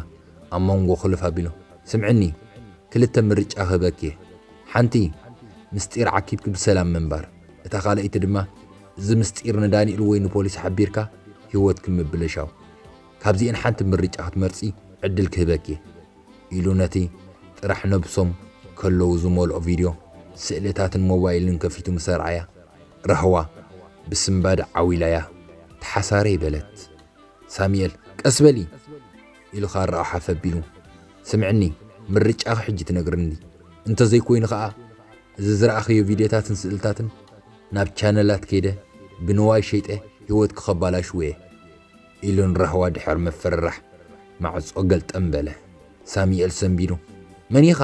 ኣብ መንጎ ክልፍ ኣቢሉ፣ ስምዕኒ፣ ክልተ ምርጫ ክህበኪ እየ። ሓንቲ ምስጢር ዓኪብኪ ብሰላም ምንባር፣ እታ ካልኣይቲ ድማ እዚ ምስጢር ንዳንኤል ወይ ንፖሊስ ሓቢርካ ህይወትኪ ምብልሻው። ካብዚኤን ሓንቲ ምርጫ ክትመርጺ ዕድል ክህበኪ እየ ኢሉ ነቲ ጥራሕ ነብሶም ከለዉ ዝመልኦ ቪድዮ ስእልታትን ሞባይልን ከፊቱ ምስ ኣርኣያ ራህዋ ብስንባድ ዓዊላያ ተሓሳረይ በለት። ሳሚኤል ቀስ በሊ ኢሉ ካራኡ ሓፍ ኣቢሉ፣ ስምዕኒ፣ ምርጫኺ ሕጂ ትነግርኒ እንተዘይኮይኑ ኸኣ እዚ ዝረኣኽዮ ቪድዮታትን ስእልታትን ናብ ቻነላት ከይደ ብንዋይ ሸይጠ ህይወትኪ ከባላሽዎ እየ ኢሉ ንራህዋ ድሕሪ ምፍርራሕ ማዕጾ ገልጠም በለ። ሳሚኤል ሰንቢዱ መን ኢኻ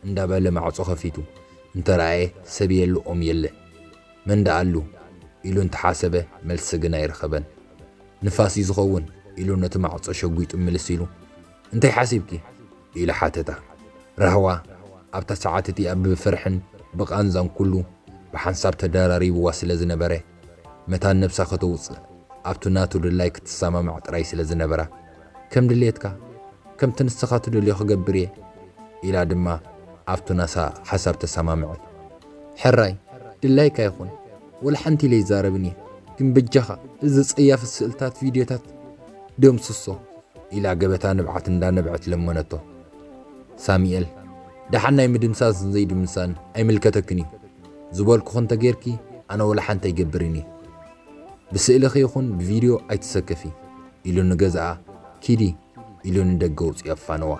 እንዳበለ ማዕጾ ከፊቱ እንተረኣየ ሰብ የለ ኦም የለ። መን ደኣ ኣሉ ኢሉ እንተሓሰበ መልሲ ግን ኣይረኸበን። ንፋስ እዩ ዝኸውን ኢሉ ነቲ ማዕጾ ሸጒጡ ምልስ ኢሉ እንታይ ሓሲብኪ ኢሉ ሓተታ። ራህዋ ኣብታ ሰዓት እቲኣ ብፍርሕን ብቓንዛን ኩሉ ብሓንሳብ ተደራሪብዋ ስለ ዝነበረ መታን ነብሳ ከተውጽእ ኣብቲ ናቱ ድላይ ክትሰማማዕ ጥራይ ስለ ዝነበራ ከም ድልየትካ ከምቲ ንስኻ ትደልዮ ክገብር እየ ኢላ ድማ ኣብቱ ናሳ ሓሳብ ተሰማምዐት። ሕራይ ድላይካ ይኹን፣ ወላ ሓንቲ ኢለ ይዛረብን እየ፣ ግን በጃኻ እዚ ጸያፍ ስእልታት ቪድዮታት ደምስሶ ኢላ ገበታ ንብዓት እንዳነብዐት ለመነቶ። ሳሚኤል ደሓን ናይ ምድምሳስን ዘይድምሳን ኣይምልከተክን እዩ፣ ዝበልኩኺ እንተጌርኪ ኣነ ወላ ሓንቲ ኣይገብርን እየ። ብስእልኺ ይኹን ብቪድዮ ኣይትሰከፊ ኢሉ ንገዛኣ ኪዲ ኢሉ ንደገ ውፅኡ ኣፋነዋ።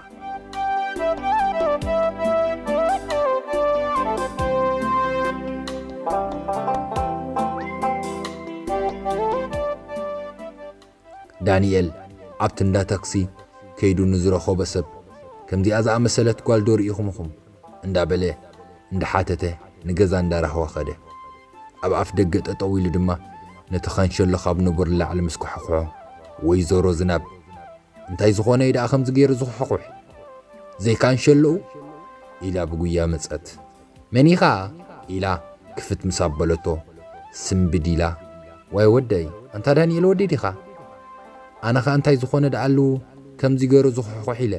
ዳንኤል ኣብቲ እንዳ ታክሲ ከይዱ ንዝረኸቦ ሰብ ከምዚኣ ዝኣመሰለት ጓል ዶ ርኢኹምኹም እንዳበለ እንዳሓተተ ንገዛ እንዳራህዋ ኸደ። ኣብ ኣፍ ደገ ጠጠው ኢሉ ድማ ነቲ ካንሸሎ ካብ ንቡር ንላዕሊ ምስ ኮሓኹሖ፣ ወይዘሮ ዝናብ እንታይ ዝኾነ እዩ ደኣ ከምዚ ገይሩ ዝኹሕኩሕ? ዘይካንሸሎኡ ኢላ ብጉያ መጸት። መን ኢኻ ኢላ ክፍት ምስ ኣበለቶ ስምብድ ኢላ፣ ዋይ ወደይ፣ ኣንታ ዳንኤል ወዲ ዲኻ? ኣነ ኸኣ እንታይ ዝኾነ ደኣሉ ከምዚ ገይሩ ዝኹሕኩሕ ኢለ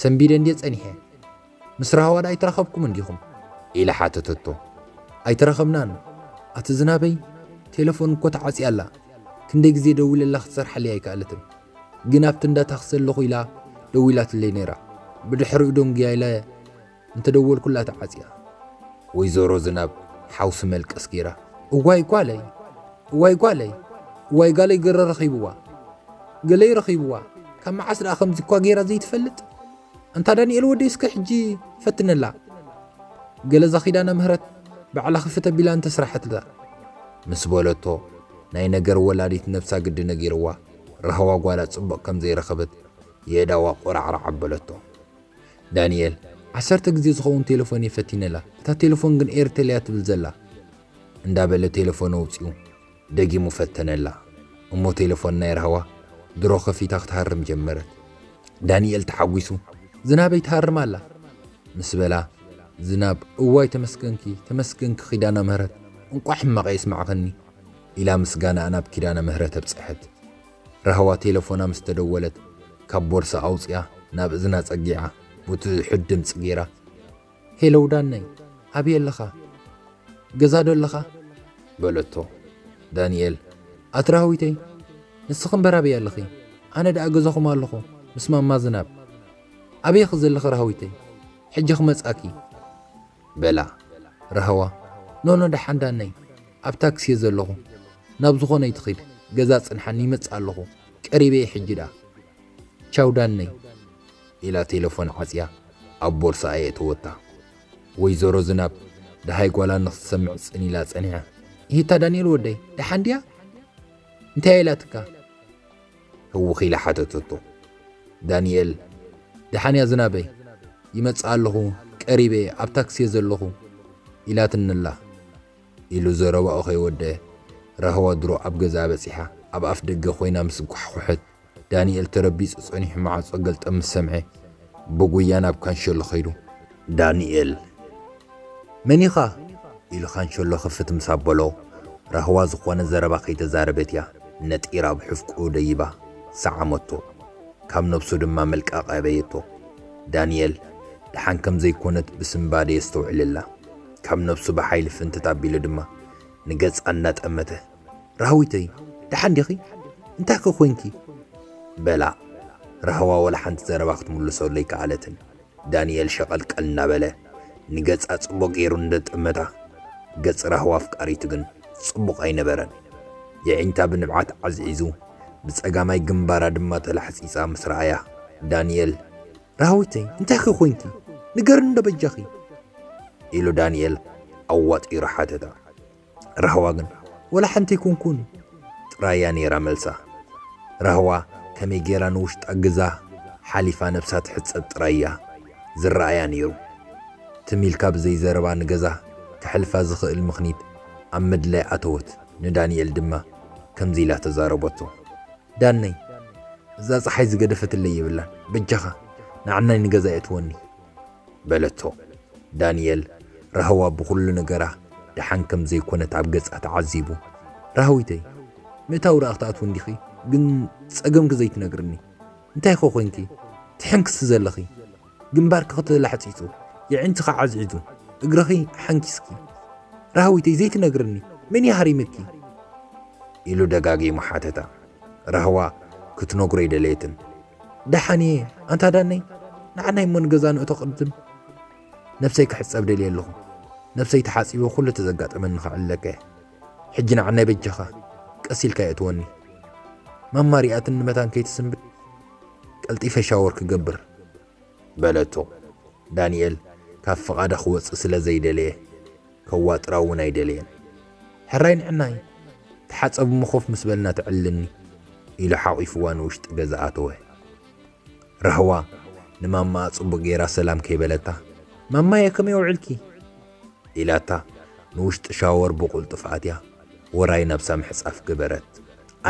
ሰንቢደ እንድየ ጸኒሐ። ምስ ራህዋ ደኣ ኣይተራኸብኩም እንዲኹም ኢላ ሓተተቶ። ኣይተራኸብናን። ኣቲ ዝናበይ ቴሌፎን እኮ ተዓጽያ ኣላ። ክንደይ ግዜ ደዊለላ ክትሰርሓለይ ኣይከኣለትን። ግን ኣብቲ እንዳ ታኽሲ ኣለኹ ኢላ ደዊላትለይ ነይራ። ብድሕሪኡ ደንጉያ ኢለ እንተደወልኩላ ተዓጽያ። ወይዘሮ ዝናብ ሓውሲ መልቀስ ገይራ እዋይ ጓለይ፣ እዋይ ጓለይ፣ እዋይ ጋለይ ገረ ረኺብዋ፣ ገለይ ረኺብዋ። ካብ መዓስ ደኣ ከምዚ እኳ ገይራ ዘይትፈልጥ? ኣንታ ዳንኤል ወደይ እስከ ሕጂ ፈትነላ። ገለ እዛ ኪዳነ ምህረት ባዕላ ክፍት ኣቢላ እንተስራሐትላ ምስ በለቶ ናይ ነገር ወላዲት ነብሳ ግዲ ነጊርዋ ራህዋ ጓላ ጽቡቕ ከም ዘይረኸበት የእዳዋ ቆራዕራዕ ኣበለቶ። ዳንኤል ዓሰርተ ግዜ ዝኸውን ቴሌፎን እየ ፈቲነላ፣ እታ ቴሌፎን ግን ኤርቴል እያ ትብል ዘላ እንዳበለ ቴሌፎን ኣውጺኡ ደጊሙ ፈተነላ። እሞ ቴሌፎን ናይ ራህዋ ድሮ ከፊታ ክትሃርም ጀመረት። ዳንኤል ተሓጒሱ፣ "ዝናበይ ትሃርም ኣላ" ምስ በላ፣ ዝናብ፣ "እዋይ ተመስገንኪ፣ ተመስገንኪ ኪዳነ ምህረት፣ እንቋዕ ሕማቐ የስማዕኸኒ" ኢላ ምስጋናኣ ናብ ኪዳነ ምህረት ኣብጽሐት። ራህዋ ቴሌፎና ምስ ተደወለት፣ ካብ ቦርሳ ኣውጽያ ናብ እዝና ጸጊዓ፣ ብትሑት ድምጺ ገይራ፣ "ሄሎ ዳነይ፣ ኣበይ ኣለኻ? ገዛ ዶ ኣለኻ?" በለቶ። ዳንኤል፣ "ኣቲ ራህዊተይ፣ ንስኺ እምበር ኣበይ ኣለኺ? ኣነ ደኣ ገዛኹም ኣለኹ፣ ምስ ማማ ዝናብ። ኣበይ ኢኺ ዘለኺ ራህዊተይ? ሕጂ ክመጽኣኪ" በላ። ራህዋ፣ "ኖኖ፣ ደሓን ዳነይ፣ ኣብ ታክሲ እየ ዘለኹ። ናብ ዝኾነ ይትኺድ፣ ገዛ ጽንሓኒ፣ ይመጽእ ኣለኹ። ቀሪበ እየ ሕጂ ደኣ። ቻው ዳነይ" ኢላ ቴሌፎን ዓጽያ ኣብ ቦርሳኣ የእተወታ። ወይዘሮ ዝናብ ደሃይ ጓላ ንኽትሰምዕ ጽን ኢላ ጸኒሓ። "ይህታ ዳንኤል ወደይ፣ ደሓን ድያ? እንታይ ኢላትካ?" ህውኽ ኢላ ሓተተቶ። ዳንኤል፣ "ደሓን እያ ዝናበይ፣ ይመጽእ ኣለኹ፣ ቀሪበ እየ፣ ኣብ ታክሲ እየ ዘለኹ" ኢላትንላ። ኢሉ ዘረባኡ ከይወደአ፣ ራህዋ ድሮ ኣብ ገዛ በጺሓ፣ ኣብ ኣፍ ደገ ኮይና ምስ ጓሕጉሐት፣ ዳንኤል ተረቢጹ ጸኒሑ ማዕጾ ገልጠም ምስ ሰምዐ፣ ብጉያ ናብ ካንሸሎ ከይዱ። ዳንኤል፣ "መን ኢኻ?" ኢሉ ካንሸሎ ክፍት ምስ ኣበሎ፣ ራህዋ ዝኾነ ዘረባ ከይተዛረበት እያ ነጢራ ብሕፍቁ ደይባ ሰዓመቶ። ካብ ነብሱ ድማ መልቃቕ ኣበየቶ። ዳንኤል ደሓን ከም ዘይኮነት ብስንባደ የስተውዕልላ። ካብ ነብሱ ብሓይሊ ፍንትት ኣቢሉ ድማ ንገጻ እናጠመተ፣ "ራህዊተይ፣ ደሓን ዲኺ? እንታይ ከ ኮንኪ?" በላ። ራህዋ ወላ ሓንቲ ዘረባ ክትምልሰሉ ኣይከኣለትን። ዳንኤል ሸቐልቀል እናበለ ንገጻ ጽቡቕ ገይሩ እንደጠመታ፣ ገጽ ራህዋ ኣፍቃሪቱ ግን ጽቡቕ ኣይነበረን። የዒንታ ብንብዓት ዓዝዒዙ፣ ብጸጋማይ ግንባራ ድማ ተላሕጺጻ ምስ ረኣያ፣ ዳንኤል፣ "ራህዊተይ፣ እንታይ ከ ኮንኪ? ንገርኒ እንዶ በጃኺ?" ኢሉ ዳንኤል ኣዋጢሩ ሓተታ። ራህዋ ግን፣ "ወላ ሓንቲ ኣይኮንኩን" ጥራይ እያ ነይራ መልሳ። ራህዋ ከመይ ገይራ ንውሽጣ ግዛ ሓሊፋ ነብሳ ትሕጸብ ጥራይ እያ ዝረኣያ ነይሩ። ትም ኢልካ ብዘይዘረባ ንገዛ ከሕልፋ ዝኽእል ምኽኒት ኣብ ምድላይ ኣተወት። ንዳንኤል ድማ ከምዚ ኢላ ተዛረበቶ። "ዳነይ፣ እዛ ጸሓይ ዝገደፈትለይ የብላን። በጃኻ፣ ንዓናይ ንገዛ የእትወኒ" በለቶ። ዳንኤል፣ ራህዋ ብኹሉ ነገራ ደሓን ከም ዘይኮነት ኣብ ገጻ ተዓዚቡ፣ "ራህዊተይ፣ ምእታው ደኣ ክትኣትዊ እንዲኺ፣ ግን ጸገምኪ ዘይትነግርኒ? እንታይ ኮ ኮንኪ? ትሕንክሲ ዘለኺ? ግንባርኪ ክተላሕጺጹ፣ የዒንትኺ ዓዝዒዙ፣ እግርኺ ሓንኪስኪ። ራህዊተይ፣ ዘይትነግርኒ? መን እዩ ሃሪምኪ?" ኢሉ ደጋጊሙ ሓተታ። ራህዋ ክትነግሮ ኣይደለየትን። "ደሓን እየ፣ ኣንታ ዳነይ፣ ንዓናይ እሞ ንገዛ ንእቶ ቅድም። ነብሰይ ክሕጸብ ደልየ ኣለኹ። ነብሰይ ተሓጺበ ኩሉ ተዘጋጠመኒ ክዕለልካ እየ። ሕጂ ንዓናይ በጃኻ፣ ቀስ ኢልካ የእትወኒ። ማማ ሪኣትኒ መታን ከይትስንብድ ቀልጢፈ ሻወር ክገብር" በለቶ። ዳንኤል ካብ ፍቓዳ ክወጽእ ስለ ዘይደለየ፣ ከዋጥራ እውን ኣይደለየን። "ሕራይ ንዕናይ፣ ተሓጸብ እሞ ኮፍ ምስ በልና ትዕልልኒ" ኢሉ ሓቒፍዋ ንውሽጢ ገዛ ኣተወ። ራህዋ ንማማኣ ጽቡቕ ገይራ ሰላም ከይበለታ፣ "ማማየ፣ ከመይ ውዕልኪ?" ኢላታ ንውሽጢ ሻወር ብቕልጡፍ ኣትያ ወራይ ነብሳ ምሕጻፍ ግበረት።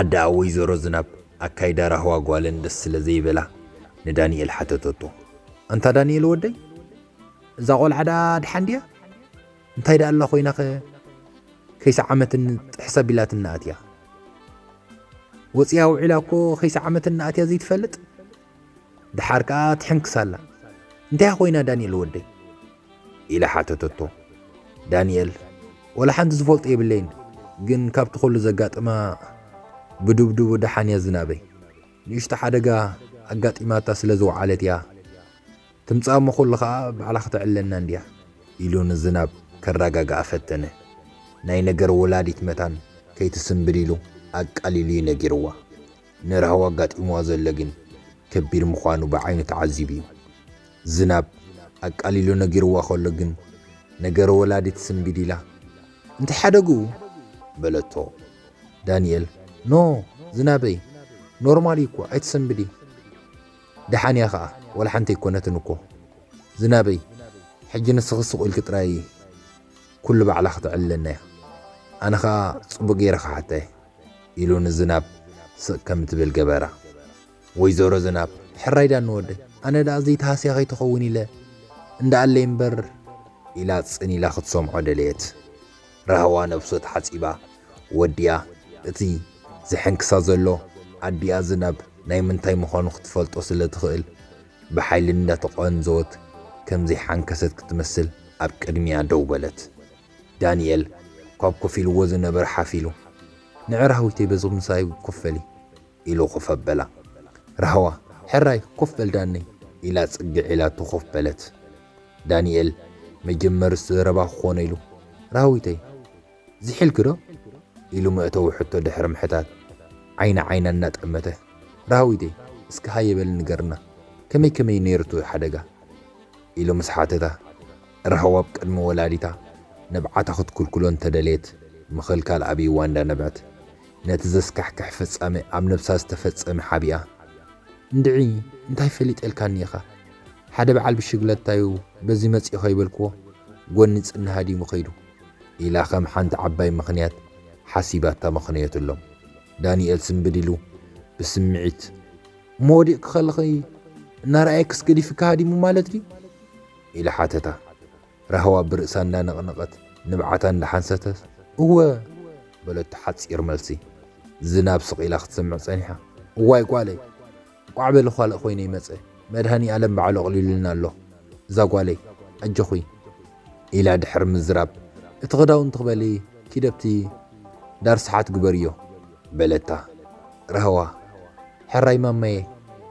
ኣደኣ ወይዘሮ ዝናብ ኣካይዳ ራህዋ ጓለን ደስ ስለ ዘይበላ ንዳንኤል ሓተተቶ። "ኣንታ ዳንኤል ወደይ፣ እዛ ቆልዓ ደኣ ድሓን ድያ? እንታይ ደኣ ኣላ ኮይናኸ ከይሰዓመትኒ ጥሕስ ኣቢላትኒ ኣትያ? ወጺኣ ውዒላ እኮ ከይሰዓመትኒ ኣትያ ዘይትፈልጥ? ደሓር ከኣ ትሕንክስ ኣላ። እንታይ ኮይና ዳንኤል ወደይ?" ኢላ ሓተተቶ። ዳንኤል፣ "ወላ ሓንቲ ዝፈልጦ የብለይን፣ ግን ካብቲ ኩሉ ዘጋጥማ ብድብድቡ ደሓን እያ ዝናበይ። ንእሽቶ ሓደጋ ኣጋጢማታ ስለ ዝወዓለት እያ። ትምጻእ እሞ ኩሉ ከኣ ባዕላ ክትዕለና እንድያ" ኢሉ ንዝናብ ከረጋግኣ ፈተነ። ናይ ነገር ወላዲት መታን ከይትስንብድ ኢሉ ኣቃሊሉ እዩ ነጊርዋ። ንራህዋ ኣጋጢምዋ ዘሎ ግን ከቢድ ምዃኑ ብዓይኑ ተዓዚቡ እዩ። ዝናብ ኣቃሊሉ ነጊርዋ ከሎ ግን ነገር ወላዲት ስንቢድ ኢላ፣ "እንታይ ሓደግኡ?" በለቶ። ዳንኤል፣ "ኖ ዝናበይ፣ ኖርማል እዩ እኮ፣ ኣይትሰንብዲ። ደሓን እያ ኸኣ፣ ወላ ሓንቲ ኣይኮነትን እኮ። ዝናበይ፣ ሕጂ ንስኺ ስቕ ኢልኪ ጥራይ ኩሉ ባዕላ ክትዕልለና እያ። ኣነ ኸኣ ጽቡቕ ገይረ ክሓታ እየ" ኢሉ ንዝናብ ስቕ ከም ትብል ገበራ። ወይዘሮ ዝናብ ሕራይ ዳኒ ወደይ፣ ኣነ ደኣ ዘይተሃስያ ከይትኸውን ኢለ እንዳ ኣለይ እምበር፣ ኢላ ጽን ኢላ ክትሰምዖ ደለየት። ራህዋ ነብሱ ተሓጺባ ወዲያ፣ እቲ ዝሕንክሳ ዘሎ ኣዲኣ ዝናብ ናይ ምንታይ ምዃኑ ክትፈልጦ ስለ ትኽእል፣ ብሓይሊ እንዳተቐንዘወት ከም ዘይሓንከሰት ክትመስል ኣብ ቅድሚኣ ደው በለት። ዳንኤል ካብ ኮፍ ኢልዎ ዝነበረ ሓፍ ኢሉ፣ "ንዒ ራህዊተይ በዚ ምሳይ ኮፍ በሊ" ኢሉ ኮፍ ኣበላ። ራህዋ፣ "ሕራይ ኮፍ በል ዳነይ" ኢላ ጽግዕ ኢላቶ ኮፍ በለት። ዳንኤል መጀመሪ ዘረባ ክኾኖ ኢሉ፣ "ራህዊተይ፣ ዝሒልኪ ዶ?" ኢሉ መእተዊ ሕቶ ድሕሪ ምሕታት፣ ዓይኒ ዓይና እናጠመተ፣ "ራህዊተይ፣ እስኪ ሃየ በሊ ንገርና፣ ከመይ ከመይ ነይሩ እቲ ሓደጋ?" ኢሉ ምስ ሓተታ፣ ራህዋ ኣብ ቅድሚ ወላዲታ ንብዓታ ክትኩልኩሎ እንተደለየት፣ ምኽልካል ኣብይዋ እንዳነብዐት፣ ነቲ ዘስካሕክሕ ፍጻመ ኣብ ነብሳ ዝተፈጸመ ሓቢኣ፣ "እንድዒ፣ እንታይ ፈሊጠልካኒ ኢኻ? ሓደ በዓል ብሽግለታዩ በዚ መጺኡ ከይበልክዎ፣ ጎኒ ጽንሃ ድዩ ከይዱ?" ኢላ ከም ሓንቲ ዓባይ ምኽንያት ሓሲባ ተመኽነየትሎም። ዳንኤል ስንብድ ኢሉ ብስምዒት፣ "እሞ ወዲቕኪ ከለኺ እናረኣየክስ ገዲፍኪ ሃዲሙ ማለት ድዩ?" ኢሉ ሓተታ። ራህዋ ብርእሳ እንዳነቕነቐት ንብዓታ እንዳሓንሰተት፣ "እወ" በለቶ ሓጺር መልሲ። ዝናብ ስቕ ኢላ ክትሰምዕ ጸኒሓ፣ "እዋይ ጓለይ፣ ቋዕ በሊ ኳልእ ኮይነ ይመጸ፣ መድሃኒ ኣለም ባዕሉ ኣቕሊሉልና ኣሎ፣ እዛ ጓለይ፣ ኣጆኺ" ኢላ ድሕሪ ምዝራብ፣ "እቲ ክዳውንቲ ክበሊ ኪደብቲ ዳር ሰሓት ግበርዮ" በለታ። ራህዋ፣ "ሕራይ ማማየ"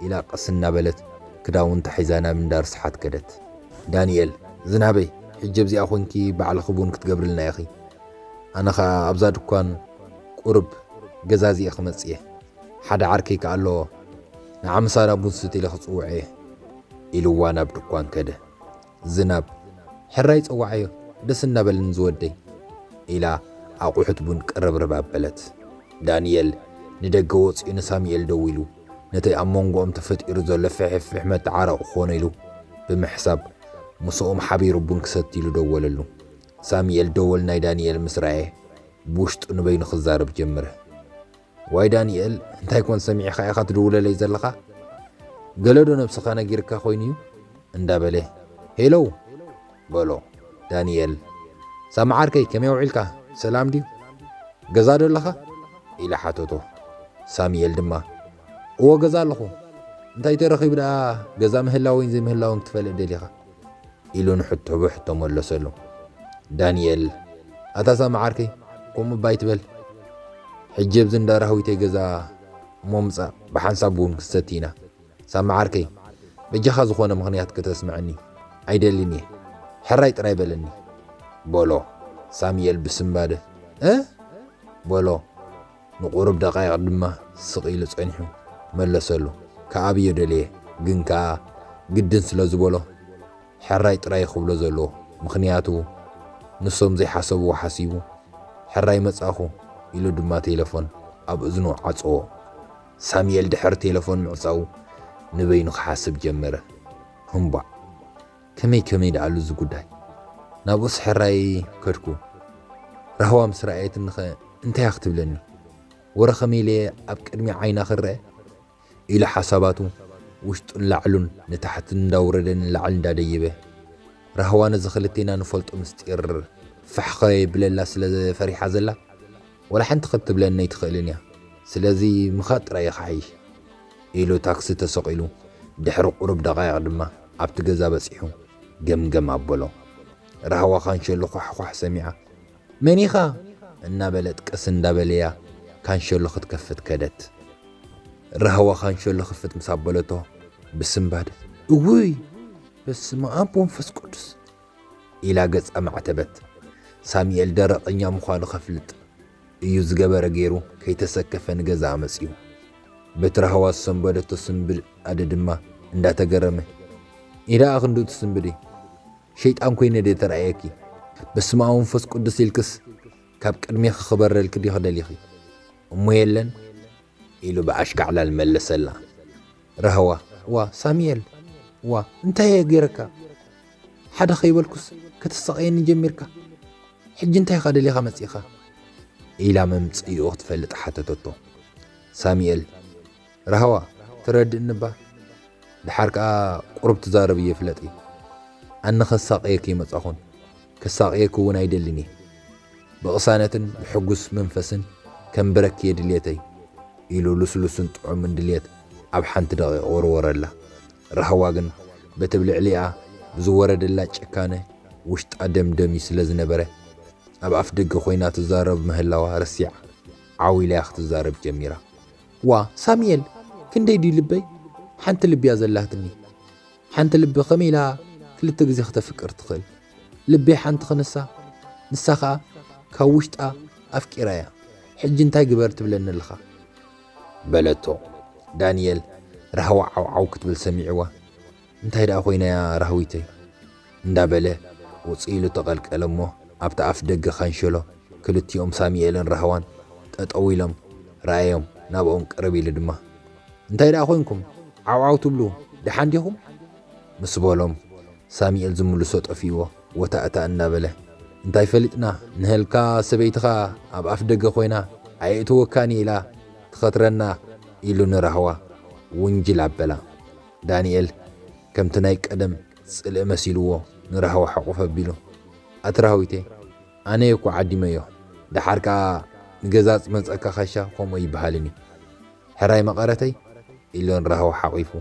ኢላ ቀስ እናበለት ክዳውንታ ሒዛ ናብ እንዳ ርስሓት ከደት። ዳንኤል፣ "ዝናበይ፣ ሕጂ ኣብዚኣ ኮንኪ ባዕልኺ ቡን ክትገብርልና ኢኺ። ኣነ ኸኣ ኣብዛ ድኳን ቁሩብ ገዛዚኤ ክመጽእ እየ። ሓደ ዓርከይ ከኣ ኣሎ፣ ንዓ ምሳና ቡን ስት ኢለ ክጽውዖ እየ" ኢልዋ ናብ ድኳን ከደ። ዝናብ፣ "ሕራይ ጸዋዓዮ፣ ደስ እናበለኒ ዝወደይ" ኢላ ኣቑሑት ቡን ቅርብርብ ኣበለት። ዳንኤል ንደገ ወጺኡ ንሳሙኤል ደዊሉ፣ ነቲ ኣብ መንጎኦም ተፈጢሩ ዘሎ ፍሕፍሕ መተዓረቒ ክኾኖ ኢሉ ብምሕሳብ፣ ምስኦም ሓቢሩ ቡን ክሰቲ ኢሉ ደወለሉ። ሳሙኤል ደወል ናይ ዳንኤል ምስ ረኣየ፣ ብውሽጡ ንበይኑ ክዛረብ ጀመረ። "ዋይ ዳንኤል፣ እንታይ ኮን ሰሚዕኻ ኢኻ ትድውለለይ ዘለኻ? ገለ ዶ ነብስኻ ነጊርካ ኮይኑ'ዩ?" እንዳበለ፣ "ሄሎ" በሎ። ዳንኤል፣ "ሳሚ ዓርከይ፣ ከመይ ውዒልካ? ሰላም ድዩ? ገዛ ዶ ኣለኻ?" ኢሉ ሓተቶ። ሳሙኤል ድማ፣ "እወ፣ ገዛ ኣለኹ። እንታይ ተረኺቡ ደኣ ገዛ ምህላወይን ዘይምህላወን ክትፈልጥ ደሊኻ?" ኢሉ ንሕቶ ብሕቶ መለሰሉ። ዳንኤል፣ "ኣታ ሳሚ ዓርከይ፣ ከምኡ እባ ኣይትበል። ሕጂ ኣብዚ እንዳ ራህዊተይ ገዛ እሞ ምጻእ፣ ብሓንሳብ እውን ክሰቲ ኢና። ሳሚ ዓርከይ፣ በጃኻ ዝኾነ ምኽንያት ከተስምዐኒ ኣይደልን እየ። ሕራይ ጥራይ በለኒ" በሎ። ሳሙኤል ብስንባደ፣ "እ?" በሎ። ንቁሩብ ደቃይቕ ድማ ስቕ ኢሉ ጸኒሑ መለሰሉ። ክኣብዮ ደለየ፣ ግን ከኣ ግድን ስለ ዝበሎ፣ "ሕራይ ጥራይ ክብሎ ዘለዎ፣ ምኽንያቱ ንሶም ዘይሓሰብዎ ሓሲቡ፣ ሕራይ መጻእኹ" ኢሉ ድማ ቴለፎን ኣብ እዝኑ ዓጸዎ። ሳሙኤል ድሕሪ ቴለፎን ምዕጻዉ ንበይኑ ክሓስብ ጀመረ። "ህምቧዕ፣ ከመይ ከመይ ደኣሉ እዚ ጉዳይ? ናብኡስ ሕራይ ከድኩ፣ ራህዋ ምስ ረኣየትኒኸ እንታይ እያ ክትብለኒ? ወረ ከመይ ኢለ ኣብ ቅድሚ ዓይና ክረአ?" ኢሉ ሓሳባቱ ውሽጡን ላዕሉን ንታሕቲ እንዳውረደ ንላዕሊ እንዳደየበ፣ "ራህዋ ነዚ ክልቴና ንፈልጦ ምስጢር ፋሕ ከየብለላ ስለ ፈሪሓ ዘላ፣ ወላ ሓንቲ ክትብለኒ ኣይትኽእልን እያ። ስለዚ ምኻድ ጥራይ እዩ ክሓይሽ" ኢሉ ታክሲ ተሰቒሉ፣ ድሕሪ ቁሩብ ደቓይቕ ድማ ኣብቲ ገዛ በጺሑ ገምገም ኣበሎ። ራህዋ ካንሸሎ ኳሕኳሕ ሰሚዓ፣ "መን ኢኻ?" እናበለት ቀስ እንዳበለያ ካንሸሎ ክትከፍት ከደት። ራህዋ ካንሸሎ ክፍት ምስ ኣበለቶ ብስንባደ፣ "እውይ፣ በስመ ኣብ ወመንፈስ ቅዱስ!" ኢላ ገጻ ማዕተበት። ሳሙኤል ደረቐኛ ምዃኑ ከፍልጥ እዩ ዝገበረ ገይሩ ከይተሰከፈ ንገዛኣ መጺኡ። በቲ ራህዋ ዝሰንበደቶ ስንብድ ኣደ ድማ እንዳተገረመ፣ "ኢዳ ኣኽንዱ ትስንብዲ? ሸይጣን ኮይነ ድየ ተራእየኪ? በስመ ኣብ ወመንፈስ ቅዱስ ኢልክስ ካብ ቅድሜኺ ክበረልኪ ድዩ ክደሊኺ? እሞ የለን?" ኢሉ ብኣሽካዕላል መለሰላ። ራህዋ፣ "ዋ ሳሙኤል፣ ዋ እንታይ እየ ገይረካ? ሓደ ከይበልኩስ ከተሳቕየኒ ጀሚርካ። ሕጂ እንታይ ኢኻ ደሊኻ መጺኻ?" ኢላ መምጽኢኡ ክትፈልጥ ሓተተቶ። ሳሙኤል፣ "ራህዋ፣ ትረድእኒ እባ? ድሓር ከኣ ቁሩብ ትዛረብ እየ ፍለጢ። ኣነ ከሳቕየኪ ይመጻኹን፣ ከሳቕየኪ እውን ኣይደልን እየ። ብቕሳነትን ብሕጉስ መንፈስን ከንብረኪ እየ ድልየተይ፣ ኢሉ ልስሉስን ጥዑምን ድልየት ኣብ ሓንቲ ደቒቕ ወርወረላ። ራህዋ ግን በቲ ብልዕሊኣ ብዝወረደላ ጭካነ ውሽጣ ደምደምዩ ስለ ዝነበረ፣ ኣብ ኣፍ ደገ ኮይና ትዛረብ ምህላዋ ረሲዓ፣ ዓው ኢላ እያ ክትዛረብ ጀሚራ። "ዋ ሳሙኤል፣ ክንደይ ድዩ ልበይ? ሓንቲ ልቢ እያ ዘላትኒ። ሓንቲ ልቢ ከመይ ኢላ ክልተ ግዜ ክተፍቅር ትኽእል? ልበይ ሓንቲ ክንሳ፣ ንሳ ኸኣ ካብ ውሽጣ ኣፍቂራ እያ። ሕጂ እንታይ ግበር ትብለኒ ኣለኻ?" በለቶ። ዳንኤል ራህዋ ዓው ዓው ክትብል ሰሚዕዋ፣ "እንታይ ደኣ ኮይና እያ ራህዊተይ?" እንዳበለ ውጽእ ኢሉ ተቐልቀለ እሞ፣ ኣብቲ ኣፍ ደገ ካንሸሎ ክልቲኦም ሳሙኤልን ራህዋን ጠጠው ኢሎም ረኣዮም። ናብኦም ቅርብ ኢሉ ድማ፣ "እንታይ ደኣ ኮይንኩም ዓው ዓው ትብሉ? ደሓን ዲኹም?" ምስ በሎም፣ ሳሙኤል ዝምልሶ ጠፊእዎ፣ ወታእታ እናበለ፣ "እንታይ ፈሊጥና? ንህልካ ሰበይትኻ ኣብ ኣፍ ደገ ኮይና ኣየእትወካን ኢላ ትኸትረና" ኢሉ ንራህዋ ውንጅል ኣበላ። ዳንኤል ከምቲ ናይ ቀደም ጽልኢ መሲልዎ ንራህዋ ሕቑፍ ኣቢሉ፣ "ኣቲ ራህዊተይ፣ ኣነ እኮ ዓዲመዮ፣ ደሓር ከኣ ንገዛ ዝመጸካ ካሻ ከምኡ ይበሃልን እዩ። ሕራይ መቐረተይ?" ኢሉ ንራህዋ ሓቒፉ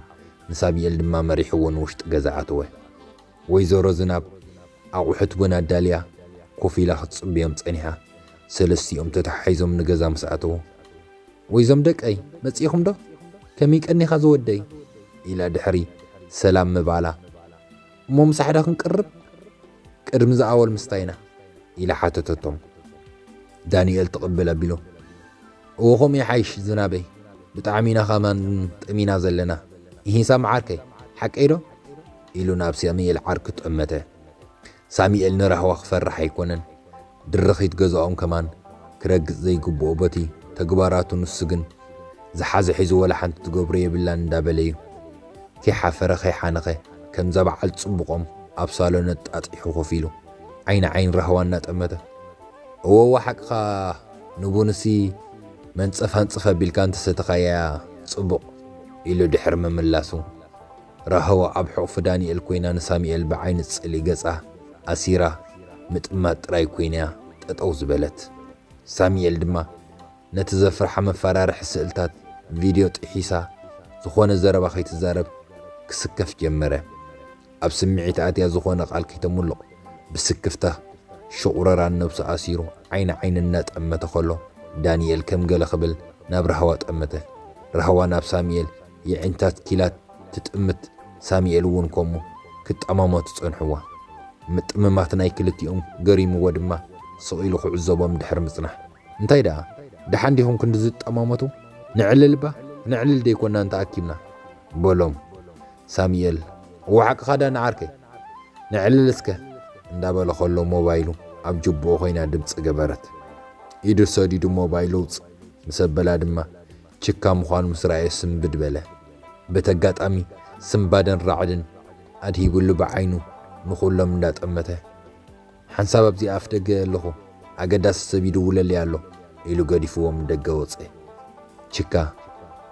ንሳሙኤል ድማ መሪሕዎ ንውሽጢ ገዛ ኣተወ። ወይዘሮ ዝናብ ኣቑሑት ቡን ኣዳልያ ኮፍ ኢላ ክትጽበዮም ጸኒሓ። ሰለስቲኦም ተተሓሒዞም ንገዛ ምስ ኣተዉ፣ "ወይዞም ደቀይ፣ መጺእኹም ዶ? ከመይ ቀኒኻ ዝወደይ?" ኢላ ድሕሪ ሰላም ምባላ፣ "እሞ ምሳሕ ዶ ክንቅርብ? ቅድሚ ዝኣወል ምስታይና?" ኢላ ሓተተቶም። ዳንኤል ትቕብል ኣቢሉ፣ "እወ፣ ከምኡ ይሓይሽ ዝናበይ፣ ብጣዕሚ ኢና ኸማን ጠሚና ዘለና። ኢሂሳ መዓርከይ፣ ሓቀይ ዶ?" ኢሉ ናብ ሳሙኤል ዓርኩ ጠመተ። ሳሙኤል ንራህዋ ክፈርሕ ኣይኮነን፣ ድርኺት ገዛኦም ከማን ክረግጽ ዘይግብኦ በቲ ተግባራቱ፣ ንሱ ግን ዝሓዘ ሒዙ ወላ ሓንቲ ትገብሮ የብላን እንዳበለ እዩ። ከይሓፈረ ከይሓነኸ ከምዛ በዓል ጽቡቖም ኣብ ሳሎን ኣጣጢሑ ኮፍ ኢሉ ዓይኒ ዓይኒ ራህዋ እናጠመተ፣ "እወ፣ እወ፣ ሓቅኻ፣ ንቡንሲ መንጸፍ ኣንጽፍ ኣቢልካ እንተሰተኻያ ጽቡቕ" ኢሉ ድሕሪ ምምላሱ፣ ራህዋ ኣብ ሕቑፊ ዳንኤል ኮይና ንሳሙኤል ብዓይኒ ጽልኢ ገጻ ኣሲራ ምጥማት ጥራይ ኮይና እያ ጠጠው ዝበለት። ሳሙኤል ድማ ነቲ ዘፍርሓ መፈራርሒ ስእልታት ቪድዮ ጥሒሳ፣ ዝኾነ ዘረባ ከይትዛረብ ክስከፍ ጀመረ። ኣብ ስምዒት ኣትያ ዝኾነ ቃል ከይተምልቕ ብስክፍታ ሽቑረራን ነብሱ ኣሲሩ ዓይኒ ዓይኒ እናጠመተ ከሎ፣ ዳንኤል ከም ገለ ክብል ናብ ራህዋ ጠመተ። ራህዋ ናብ ሳሙኤል የዒንታት ኪላት ትጥምት፣ ሳሙኤል እውን ከምኡ ክጠማመቱ ጸንሕዋ። ምጥምማት ናይ ክልቲኦም ገሪምዎ ድማ ስቕ ኢሉ ክዕዘቦም ድሕሪ ምጽናሕ፣ "እንታይ ደኣ፣ ደሓን ዲኹም ክንድዚ ትጠማመቱ? ንዕልል እባ፣ ክነዕልል ደይኮና እንተኣኪብና?" በሎም። ሳሙኤል፣ "እወ ሓቅኻ ዳኒ ዓርከይ፣ ነዕልል እስከ" እንዳበለ ከሎ ሞባይሉ ኣብ ጅብኡ ኮይና ድምጺ ገበረት። ኢዱ ሰዲዱ ሞባይሉ ውጽእ ምስ ኣበላ ድማ ችካ ምዃኑ ምስ ረኣየ ስንብድ በለ። በቲ ኣጋጣሚ ስንባደን ራዕድን ኣድሂብሉ ብዓይኑ ንኹሎም እንዳጠመተ፣ "ሓንሳብ ኣብዚ ኣፍ ደገ ኣለኹ፣ ኣገዳሲ ሰብ ይድውለለይ ኣሎ" ኢሉ ገዲፍዎም ንደገ ወጸ። ችካ፣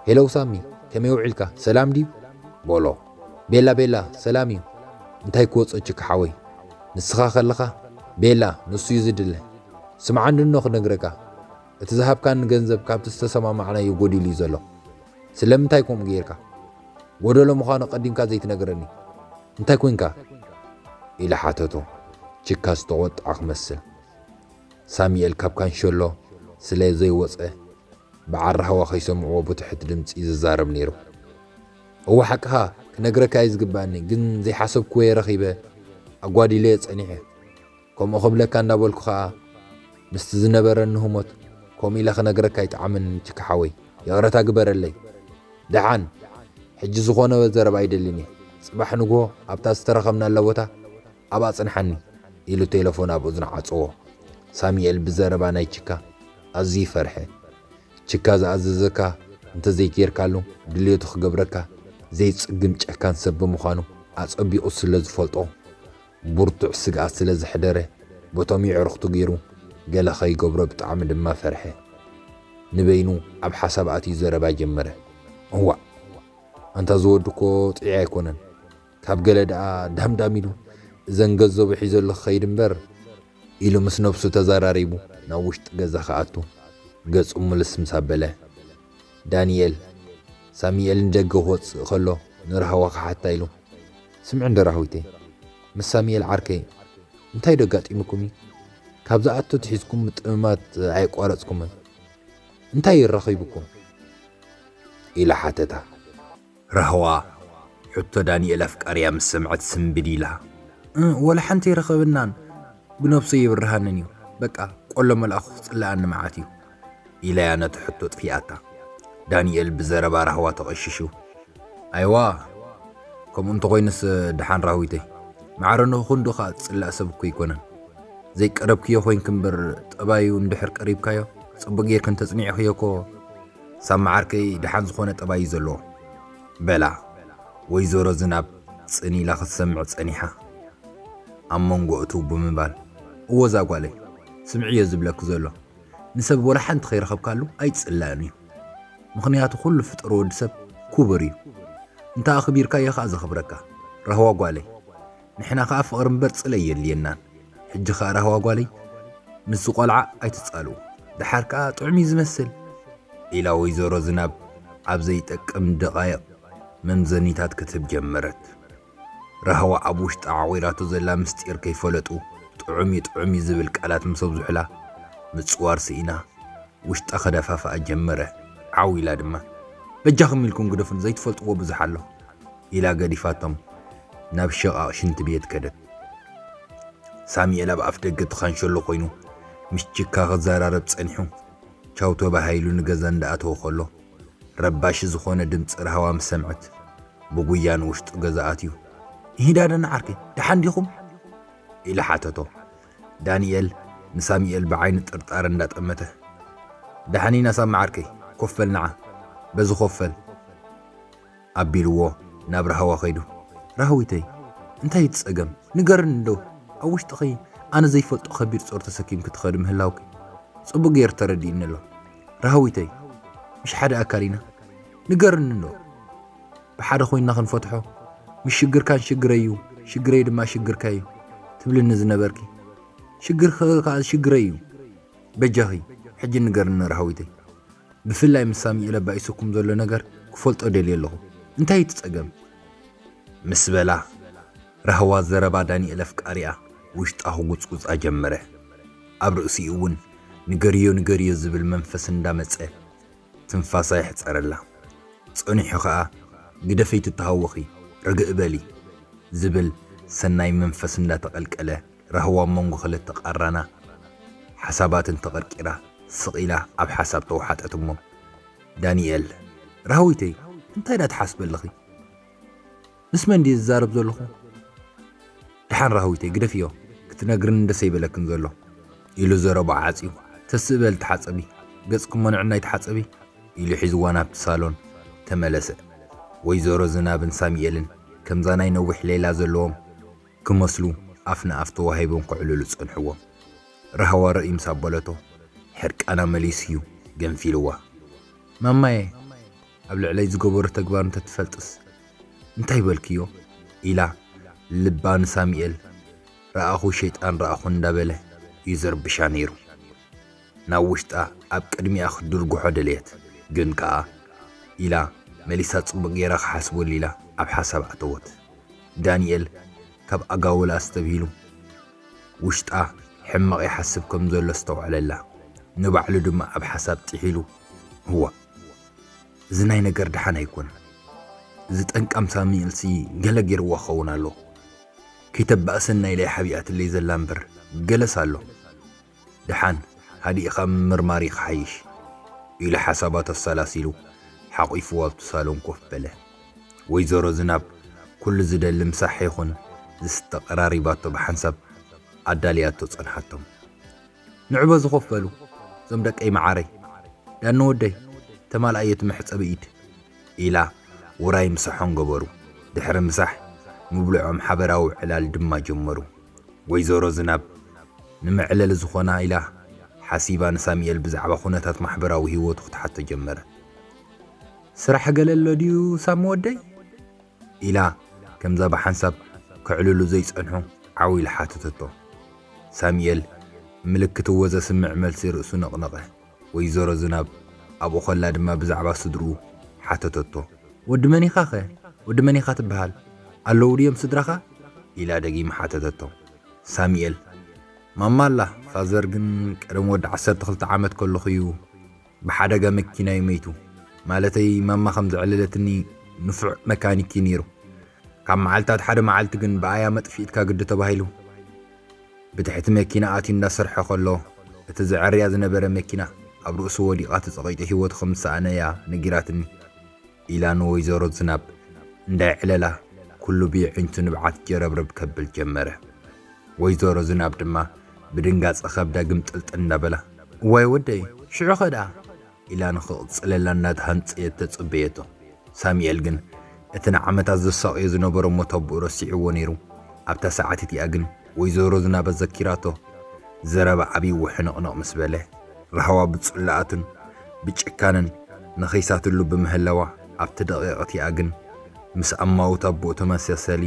"ሄለው ሳሚ፣ ከመይ ውዒልካ? ሰላም ድዩ?" በሎ። "ቤላ፣ ቤላ፣ ሰላም እዩ። እንታይ ክወጾ ችካ ሓወይ? ንስኻ ከለኻ ቤላ፣ ንሱ እዩ ዝድለ። ስምዓኒ እኖ ክነግረካ፣ እቲ ዝሃብካኒ ገንዘብ ካብቲ ዝተሰማማዕናዮ ጎዲሉ እዩ ዘሎ። ስለምንታይ ከምኡ ገይርካ? ጎደሎ ምዃኑ ቀዲምካ ዘይትነግረኒ እንታይ ኮንካ?" ኢሉ ሓተቶ። ችካ ዝተቖጥዐ ክመስል። ሳሙኤል ካብ ካንሸሎ ስለ ዘይወጸ፣ በዓል ራህዋ ከይሰምዕዎ ብትሑት ድምጺ ዝዛረብ ነይሩ። "እወ ሓቅኻ፣ ክነግረካ እዩ ዝግባኣኒ፣ ግን ዘይሓሰብክዎ እየ ረኺበ፣ ኣጓዲለዮ ጸኒሐ። ከምኡ ክብለካ እንዳበልኩ ኸኣ ምስቲ ዝነበረኒ ህሞት ከምኡ ኢለ ክነግረካ ኣይጠዓመንን ችካ ሓወይ፣ ይቕረታ ግበረለይ። ደሓን፣ ሕጂ ዝኾነ ዘረባ ኣይደልን እየ። ጽባሕ ንግሆ ኣብታ ዝተረኸብናላ ቦታ ኣብኣ ጽንሓኒ" ኢሉ ቴለፎን ኣብ እዝኑ ዓጸዎ። ሳሙኤል ብዘረባ ናይ ችካ ኣዝዩ ፈርሐ። ችካ ዝኣዘዘካ እንተዘይጌርካሉ ድልየቱ ክገብረካ ዘይጽግም ጨካን ሰብ ብምዃኑ ኣጸቢቑ ስለ ዝፈልጦ፣ ብርቱዕ ስግኣት ስለ ዘሕደረ፣ በቶም የዕሩኽቱ ገይሩ ገለ ከይገብሮ ብጣዕሚ ድማ ፈርሐ። ንበይኑ ኣብ ሓሳብ ኣትዩ ዘረባ ጀመረ። "እዋእ፣ ኣንታ ዝወዲ እኮ ጥዑይ ኣይኮነን። ካብ ገለ ደኣ ዳምዳም ኢሉ፣ "እዘን ገንዘቡ ሒዘሉ ክኸይድ እምበር" ኢሉ ምስ ነብሱ ተዘራሪቡ ናብ ውሽጢ ገዛ ክኣቱ ገጹ ምልስ ምስ ኣበለ፣ ዳንኤል ሳሚኤል ንደገ ክወጽእ ከሎ ንራህዋ ክሓታ ኢሉ፣ "ስምዒ እንዶ ራህዊተይ፣ ምስ ሳሚኤል ዓርከይ እንታይ ዶ ኣጋጢሙኩም እዩ? ካብ ዝኣቱ ትሒዝኩም ምጥምማት ኣየቋረጽኩምን። እንታይ እዩ ረኺቡኩም?" ኢላ ሓተታ። ራህዋ ሕቶ ዳንኤል ኣፍቃሪያ ምስ ሰምዐት ስምብድ ኢላ፣ "እ፣ ወላ ሓንቲ ኣይረኸብናን፣ ብነብሱ ይብርሃንን እዩ። በቃ ቆሎ መልኣኹ ክጽልኣኒ መዓት እዩ" ኢላያ ነቲ ሕቶ ጥፊኣታ። ዳንኤል ብዘረባ ራህዋ ተቐሺሹ፣ "ኣይዋ፣ ከምኡ እንተኾይኑስ ደሓን ራህዊተይ፣ ማዕረ ንኹ ክንዱ ከኣ ዝጽላእ ሰብ እኮ ኣይኮነን። ዘይቀረብክዮ ኮይንኪ እምበር ጠባዩ እንድሕር ቀሪብካዮ፣ ጽቡቕ ጌርኪ እንተጽኒዕክዮ እኮ ሳማ ዓርከይ ደሓን ዝኾነ ጠባይ እዩ ዘለዎ" በላ። ወይዘሮ ዝናብ ጽን ኢላ ክትሰምዕ ጸኒሓ። ኣብ መንጎ እትው ብምባል፣ "እወ እዛ ጓለይ፣ ስምዕዮ ዝብለኪ ዘሎ፣ ንሰብ ወላ ሓንቲ ከይረኸብካሉ ኣይጽላእን እዩ። ምኽንያቱ ኩሉ ፍጡር ወዲ ሰብ ክቡር እዩ። እንተ ኣኽቢርካዮ ከኣ ዘኽብረካ። ራህዋ ጓለይ፣ ንሕና ከኣ ፍቕሪ እምበር ጽለይ የድልየናን። ሕጂ ከኣ ራህዋ ጓለይ፣ ምስዚ ቆልዓ ኣይትጻልኡ። ደሓር ከኣ ጥዑም እዩ ዝመስል" ኢላ ወይዘሮ ዝናብ ኣብ ዘይጠቅም ደቓይቕ መምዘኒታት ክትህብ ጀመረት። ራህዋ ኣብ ውሽጣ ዓቑራቶ ዘላ ምስጢር ከይፈለጡ፣ "ጥዑም እዩ፣ ጥዑም እዩ" ዝብል ቃላት ምስ ኣብዝሑላ፣ ምጽዋር ስኢና፣ ውሽጣ ከደፋፍኣ ጀመረ። ዓው ኢላ ድማ፣ "በጃኹም ኢልኩም ግደፉኒ፣ ዘይትፈልጥዎ ብዙሕ ኣሎ" ኢላ ገዲፋቶም ናብ ሸቓቕ ሽንቲ ቤት ከደት። ሳሚኤል ኣብ ኣፍ ደገ እቲ ካንሸሎ ኮይኑ ምስ ቺካ ክዘራረብ ጸኒሑ፣ ቻው ተባሂሉ ንገዛ እንዳኣተወ ከሎ፣ ረባሺ ዝኾነ ድምጺ ራህዋ ምስ ሰምዐት፣ ብጉያ ንውሽጡ ገዛ ኣትዩ፣ "ይሂዳ ደና ዓርከይ፣ ደሓን ዲኹም?" ኢሉ ሓተቶ። ዳንኤል ንሳሚኤል ብዓይኒ ጥርጣረ እንዳጠመተ፣ "ደሓን ኢና ሳማ ዓርከይ፣ ኮፍ በል ንዓ፣ በዚ ኮፍ በል" ኣቢልዎ ናብ ራህዋ ከይዱ፣ "ራህዊተይ፣ እንታይ እዩ እቲ ጸገም? ንገርኒ እንዶ። ኣብ ውሽጥኺ ኣነ ዘይፈልጦ ከቢድ ጾር ተሰኪምኪ ትኸዲ ምህላውኪ ጽቡቕ ገይሩ ተረዲእኒ ኣሎ። ራህዊተይ፣ ምሽ ሓደ ኣካል ኢና። ንገርኒ እንዶ። ብሓደ ኮይንና ክንፈትሖ። ምሽ ሽግርካን ሽግረይ እዩ፣ ሽግረይ ድማ ሽግርካ እዩ ትብልኒ ዝነበርኪ። ሽግርኪ ከኣ ሽግረይ እዩ። በጃኺ፣ ሕጂ ንገርኒ ራህዊተይ። ብፍላይ ምስ ሳሚኤል ኣባኢሱኩም ዘሎ ነገር ክፈልጦ ደልየ ኣለኹ። እንታይ እዩ እቲ ጸገም?" ምስ በላ፣ ራህዋ ዘረባ ዳንኤል ኣፍቃሪኣ ውሽጣ ክጉጽጉጻ ጀመረ። ኣብ ርእሲኡ እውን፣ "ንገርዮ፣ ንገርዮ" ዝብል መንፈስ እንዳመጸ፣ ትንፋሳ የሕጸረላ። ጸኒሑ ኸኣ፣ "ግደፈይ ትተሃወኺ፣ ርግእ በሊ" ዝብል ሰናይ መንፈስ እንዳተቐልቀለ፣ ራህዋ ኣብ መንጎ ክልተ ቃራና ሓሳባትን ተቐርቂራ፣ ስቕ ኢላ ኣብ ሓሳብ ተወሓጠት እሞ፣ ዳንኤል፣ "ራህዊተይ፣ እንታይ ደኣ ትሓስቢ ኣለኺ? ምስ መን ድየ ዝዛረብ ዘለኹ?" "ደሓን ራህዊተይ፣ ግደፍዮ፣ ክትነግርኒ ደስ ኣይበለክን ዘሎ" ኢሉ ዘረባ ዓጽዩ፣ "ተስእ በሊ ተሓጸቢ፣ ገጽኪ እሞ ንዕናይ ተሓጸቢ" ኢሉ ሒዝዋ ናብቲ ሳሎን ተመለሰ። ወይዘሮ ዝናብን ሳሚኤልን ከምዛ ናይ ነዊሕ ሌላ ዘለዎም ክመስሉ ኣፍ ንኣፍ ተዋሂቦም ከዕልሉ ጸንሕዎም። ራህዋ ርእይ ምስ ኣበለቶ፣ ሕርቃና መሊሱ እዩ ገንፊልዋ። "ማማየ፣ ኣብ ልዕለይ ዝገበሮ ተግባር እንተትፈልጥስ እንታይ በልክዮ?" ኢላ ልባ ንሳሚኤል፣ "ረኣኹ ሸይጣን ረኣኹ" እንዳበለ እዩ ዘርብሻ ነይሩ። ናብ ውሽጣ ኣብ ቅድሚኣ ክትድርግሖ ደለየት። ግን ከኣ ኢላ መሊሳ ጽቡቕ ገይራ ክሓስበሉ ኢላ ኣብ ሓሳብ ኣተወት። ዳንኤል ካብ ኣጋውላ ኣስተብሂሉ፣ ውሽጣ ሕማቕ ይሓስብ ከም ዘሎ ኣስተውዓለላ። ንባዕሉ ድማ ኣብ ሓሳብ ጥሒሉ፣ "እዋእ፣ እዚ ናይ ነገር ደሓን ኣይኮነን። እዚ ጠንቃም ሳሙኤልሲ ገለ ገይርዋ ክኸውን ኣሎ። ከይተባእሰና ኢለ ሓቢኣትለይ ዘላ እምበር ገለስ ኣሎ። ደሓን ሃዲእኻ ምምርማር እዩ ክሓይሽ" ኢሉ ሓሳባቱ ኣሰላሲሉ ሓቒፍዋ ኣብቲ ሳሎን ኮፍ በለ። ወይዘሮ ዝናብ ኩሉ ዝደሊ ምሳሕ ይኹን ዝስተ ቀራሪባቶ ብሓንሳብ ኣዳልያቶ ጸንሓቶም። "ንዑ በዚ ኮፍ በሉ እዞም ደቀይ መዓረይ። ዳኒ ወደይ፣ ተማልኣዮ እቲ መሕጸቢ ኢድ" ኢላ ውራይ ምሳሖም ገበሩ። ድሕሪ ምሳሕ ምብልዖም ሓበራዊ ዕላል ድማ ጀመሩ። ወይዘሮ ዝናብ ንመዕለሊ ዝኾና ኢላ ሓሲባ ንሳሙኤል ብዛዕባ ኩነታት ማሕበራዊ ህይወቱ ክትሓቶ ጀመረት። ስራሕ ገለ ኣሎ ድዩ ሳሚ ወደይ? ኢላ ከምዛ ብሓንሳብ ከዕልሉ ዘይጸንሑ ዓው ኢላ ሓተተቶ። ሳሚኤል ምልክት እዎ ዘስምዕ መልሲ ርእሱ ነቕነቐ። ወይዘሮ ዝናብ ኣብኡ ኸላ ድማ ብዛዕባ ስድርኡ ሓተተቶ። "ወዲ መን ኢኻኸ? ወዲ መን ኢኻ ትበሃል? ኣለዉ ድዮም ስድራኻ?" ኢላ ደጊማ ሓተተቶ። ሳሚኤል፣ "ማማ ኣላ፣ ፋዘር ግን ቀደም ወዲ ዓሰርተ ክልተ ዓመት ከለኹ እዩ ብሓደጋ መኪና እዩ መይቱ። ማለተይ ማማ ከም ዘዕለለትኒ ንፉዕ መካኒክ እዩ ነይሩ። ካብ መዓልታት ሓደ መዓልቲ ግን ብኣያ መጥፊእትካ ግዲ ተባሂሉ ብትሕቲ መኪና ኣትዩ እንዳሰርሐ ከሎ እቲ ዘዐርያ ዝነበረ መኪና ኣብ ርእሱ ወዲቓ ተጸቒጡ ህይወቱ ከም ዝሰኣነ እያ ነጊራትኒ" ኢላ ንወይዘሮ ዝናብ እንዳይ ዕለላ ኩሉ ብየዒንቱ ንብዓት ጀረብረብ ከብል ጀመረ። ወይዘሮ ዝናብ ድማ ብድንጋጸ ከብዳ ግምጥልጥ እንዳበላ፣ "እዋይ ወደይ፣ ሽዑ ኸ ደኣ?" ኢላ ንኽቕጽለላ እናተሃንጸየት ተጽበየቶ። ሳሚኤል ግን እቲ ንዓመታት ዘሳቕዮ ዝነበሮ ሞት ኣቦኡ ረሲዕዎ ነይሩ። ኣብታ ሰዓት እቲኣ ግን ወይዘሮ ዝናብ ኣዘኪራቶ፣ ዘረባ ኣብይዎ ሕንቕንቕ ምስ በለ፣ ራህዋ ብጽላኣቱን ብጭካነን ንኸይሳትሉ ብምህላዋ፣ ኣብቲ ደቂቕ እቲኣ ግን ምስ ኣማውት ኣቦኡ ተመሳሳሊ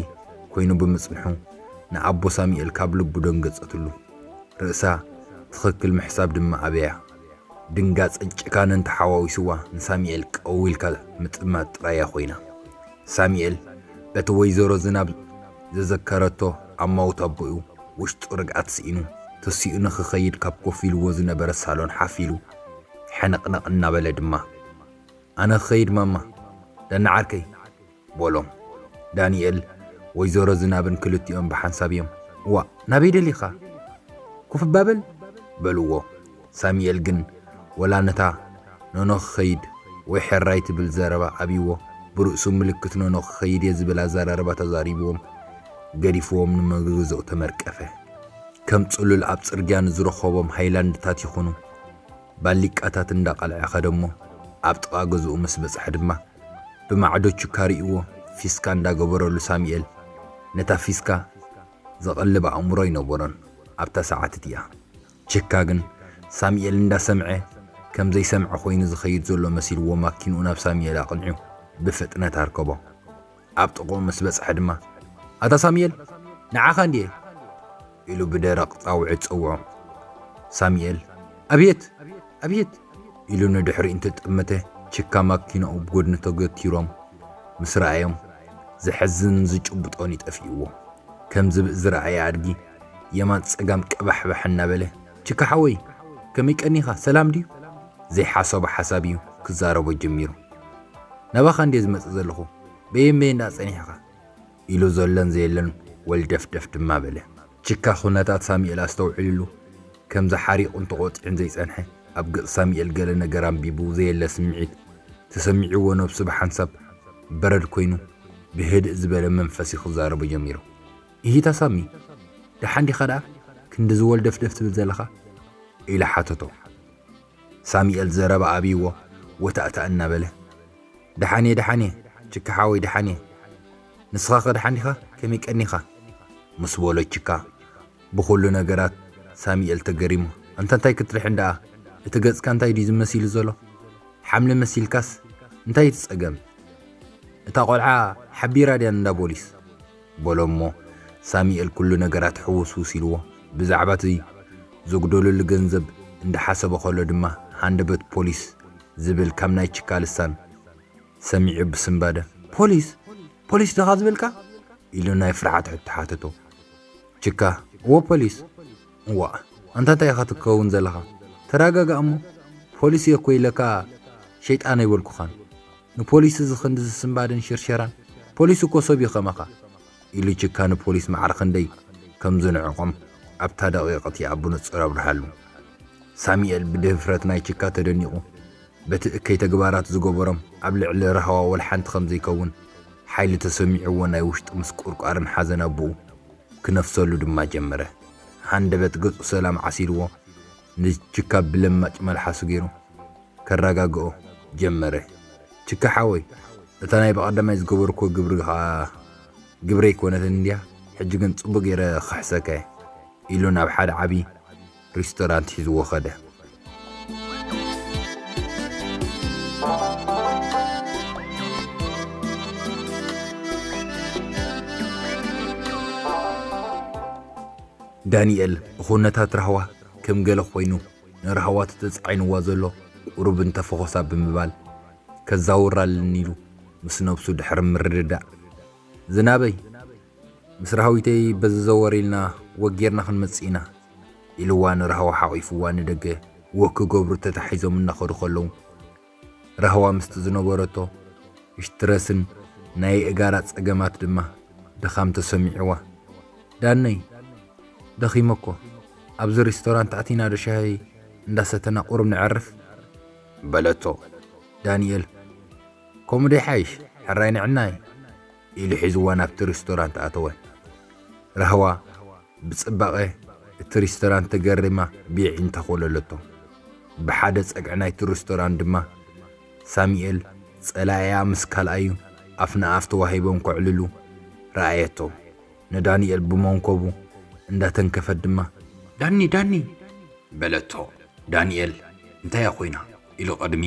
ኮይኑ ብምጽንሑ፣ ንኣቦ ሳሚኤል ካብ ልቡ ደንገጸትሉ። ርእሳ ትኽክል ምሕሳብ ድማ ኣበያ። ድንጋጸን ጭካነን ተሓዋዊስዋ ንሳሚኤል ቀው ኢልካ ምጥማት ጥራያ ኮይና። ሳሚኤል በቲ ወይዘሮ ዝናብ ዘዘከረቶ ኣማውት ኣቦኡ ውሽጡ ርግኣት ስኢኑ፣ ተሲኡ ንኽኸይድ ካብ ኮፍ ኢልዎ ዝነበረ ሳሎን ሓፍ ኢሉ፣ ሕንቕንቕ እናበለ ድማ፣ "ኣነ ክኸይድ ማማ፣ ዳኒ ዓርከይ" በሎም። ዳንኤል፣ ወይዘሮ ዝናብን ክልቲኦም ብሓንሳብ እዮም፣ "ዋእ፣ ናበይ ደሊኻ? ኮፍ እባ በል" በልዎ። ሳሚኤል ግን ወላ ነታ ኖኖ ክኸይድ ወይ ሕራይ ትብል ዘረባ ኣብይዎ፣ ብርእሱ ምልክት ኖኖ ክኸይድ እየ ዝብል ኣዘራርባ ተዛሪብዎም፣ ገዲፍዎም ንመገገዝኡ ተመርቀፈ። ከም ጽሉል ኣብ ጽርግያ ንዝረኸቦም ሃይላንድታት ይኹኑ ባሊቃታት እንዳቐልዐ ኸደ እሞ፣ ኣብ ጥቓ ገዝኡ ምስ በጽሐ ድማ፣ ብማዕዶ ችካ ርእይዎ ፊስካ እንዳገበረሉ ሳሚኤል፣ ነታ ፊስካ ዘቐልብ ኣእምሮ ኣይነበሮን ኣብታ ሰዓት እቲኣ። ችካ ግን ሳሚኤል እንዳሰምዐ፣ ከም ዘይሰምዐ ኮይኑ ዝኸይድ ዘሎ መሲልዎ ማኪንኡ ናብ ሳሚኤል ኣቕኒዑ ብፍጥነት ኣርከቦ። ኣብ ጥቕኡ ምስ በጽሐ ድማ፣ "ኣታ ሳሚኤል፣ ንዓኻ እንድየ" ኢሉ ብደረቕ ጻውዒት ጸውዖ። ሳሚኤል፣ "ኣብየት! ኣብየት!" ኢሉ ንድሕሪኡ እንትጥምተ፣ ችካ ማኪናኡ ብጎድኒ ተገቲሮም ምስ ረኣዮም፣ ዘሕዝንን ዝጭብጦን ይጠፍእዎ። ከም ዝብኢ ዝረኣየ ኣድጊ የማን ጸጋም ቀባሕባሕ እናበለ፣ "ችካ ሓወይ፣ ከመይ ቀኒኻ? ሰላም ድዩ?" ዘይሓሰቦ ሓሳብ እዩ ክዛረቦ ጀሚሩ። "ናባኻ እንድየ ዝመጽእ ዘለኹ፣ በየን በየን ደኣ ጸኒሕኻ?" ኢሉ ዘሎን ዘየሎን ወልደፍደፍ ድማ በለ። ችካ ኩነታት ሳሚኤል ኣስተውዒሉሉ፣ ከምዚ ሓሪቑን ተቖጢዑን ዘይጸንሐ፣ ኣብ ገጽ ሳሚኤል ገለ ነገር ኣንቢቡ ዘየለ ስምዒት ተሰሚዕዎ፣ ነብሱ ብሓንሳብ በረድ ኮይኑ፣ ብህድእ ዝበለ መንፈስ እዩ ክዛረቦ ጀሚሩ። "እሂታ ሳሚ፣ ደሓን ዲኻ ደኣ ክንድዚ ወልደፍደፍ ትብል ዘለኻ?" ኢሉ ሓተቶ። ሳሚኤል ዘረባ ኣብይዎ ወታእታእ እናበለ፣ "ደሓን እየ፣ ደሓን እየ፣ ችካ ሓወይ፣ ደሓን እየ። ንስኻ ኸ ደሓን ዲኻ? ከመይ ቀኒኻ?" ምስ በሎ፣ ችካ ብኹሉ ነገራት ሳሚኤል ተገሪሙ፣ "ኣንታ እንታይ ክትርሕን ደኣ? እቲ ገጽካ እንታይ ድዩ ዝመሲሉ ዘሎ? ሓምሊ መሲልካስ እንታይ እቲ ጸገም? እታ ቆልዓ ሓቢራ ድያ እንዳ ቦሊስ?" በሎ እሞ፣ ሳሚኤል ኩሉ ነገራት ሕውስውስ ኢልዎ፣ ብዛዕባ እቲ ዝጉደለሉ ገንዘብ እንዳሓሰበ ከሎ ድማ፣ ሃንደበት ፖሊስ ዝብል ካብ ናይ ችካ ልሳን ሰሚዑ ብስንባደ፣ "ፖሊስ? ፖሊስ ዲኻ ዝበልካ?" ኢሉ ናይ ፍርሓት ሕቶ ሓተቶ። ችካ፣ "እዎ ፖሊስ!" "እዋእ፣ ኣንታ እንታይ ኢኻ ትከውን ዘለኻ? ተረጋጋእ እሞ፣ ፖሊስ እየ እኮ ኢለካ ሸይጣን ኣይበልኩኻን። ንፖሊስ እዚ ክንዲ ዝስንባድን ሽርሸራን፣ ፖሊስ እኮ ሰብ እዩ ከማኻ!" ኢሉ ችካ ንፖሊስ ማዕረ ክንደይ ከም ዝንዕቖም ኣብታ ደቂቕ እቲኣ ብንጹር ኣብርሃሉ። ሳሚኤል ብድፍረት ናይ ችካ ተደኒቑ፣ በቲ እከይ ተግባራት ዝገበሮም ኣብ ልዕሊ ራህዋ ወላ ሓንቲ ከም ዘይከውን ሓይሊ ተሰሚዕዎ፣ ናይ ውሽጢ ምስቁርቋርን ሓዘን ኣቦኡ ክነፍሰሉ ድማ ጀመረ። ሃንደበት ገጹ ሰላም ዓሲልዎ፣ ንችካ ብለማጭ መልሓሱ ገይሩ ከረጋግኦ ጀመረ። "ችካ ሓወይ፣ እታ ናይ ብቐዳማይ ዝገበርኩዎ ግብሪ ኸኣ ግብሪ ኣይኮነትን እንድያ፣ ሕጂ ግን ጽቡቕ ገይረ ክኽሕሰካ እየ" ኢሉ ናብ ሓደ ዓቢ ሪስቶራንት ሒዝዎ ኸደ። ዳንኤል ብኹነታት ራህዋ ከም ገለ ኮይኑ ንራህዋ ተተጻዒንዋ ዘሎ ቁሩብ እንተፈኾሳ ብምባል ከዛውራልን ኢሉ ምስ ነብሱ ድሕሪ ምርድዳእ፣ ዝናበይ፣ ምስ ራህዊተይ በዚ ዘወር ኢልና ወጌርና ክንመጽእ ኢና፣ ኢልዋ ንራህዋ ሓቒፍዋ ንደገ ወክ ክገብሩ ተታሒዞም እናኸዱ ከለዉ፣ ራህዋ ምስቲ ዝነበረቶ ስትረስን ናይ ኣእጋራ ጸገማት ድማ ድኻም ተሰሚዕዋ፣ ዳነይ፣ ደኺመ እኮ፣ ኣብዚ ሪስቶራንት ኣቲና ዶ ሻሂ እንዳሰተና ቁሩብ ነዕርፍ? በለቶ። ዳንኤል፣ ከምኡ ዶ ይሓይሽ? ሕራይ ንዕናይ፣ ኢሉ ሒዝዋ ናብቲ ሪስቶራንት ኣተወ። ራህዋ ብጽባቐ እቲ ሪስቶራንት ተገሪማ ብየዒንታ ኮለለቶ። ብሓደ ጸግዒ ናይቲ ሪስቶራንት ድማ ሳሙኤል ጸላኢኣ ምስ ካልኣዩ ኣፍ ንኣፍ ተዋሂቦም ከዕልሉ ረኣየቶ። ንዳንኤል ብመንኮቡ እንዳተንከፈት ድማ፣ ዳኒ፣ ዳኒ! በለቶ። ዳንኤል፣ እንታያ ኮይና? ኢሉ ቅድሚ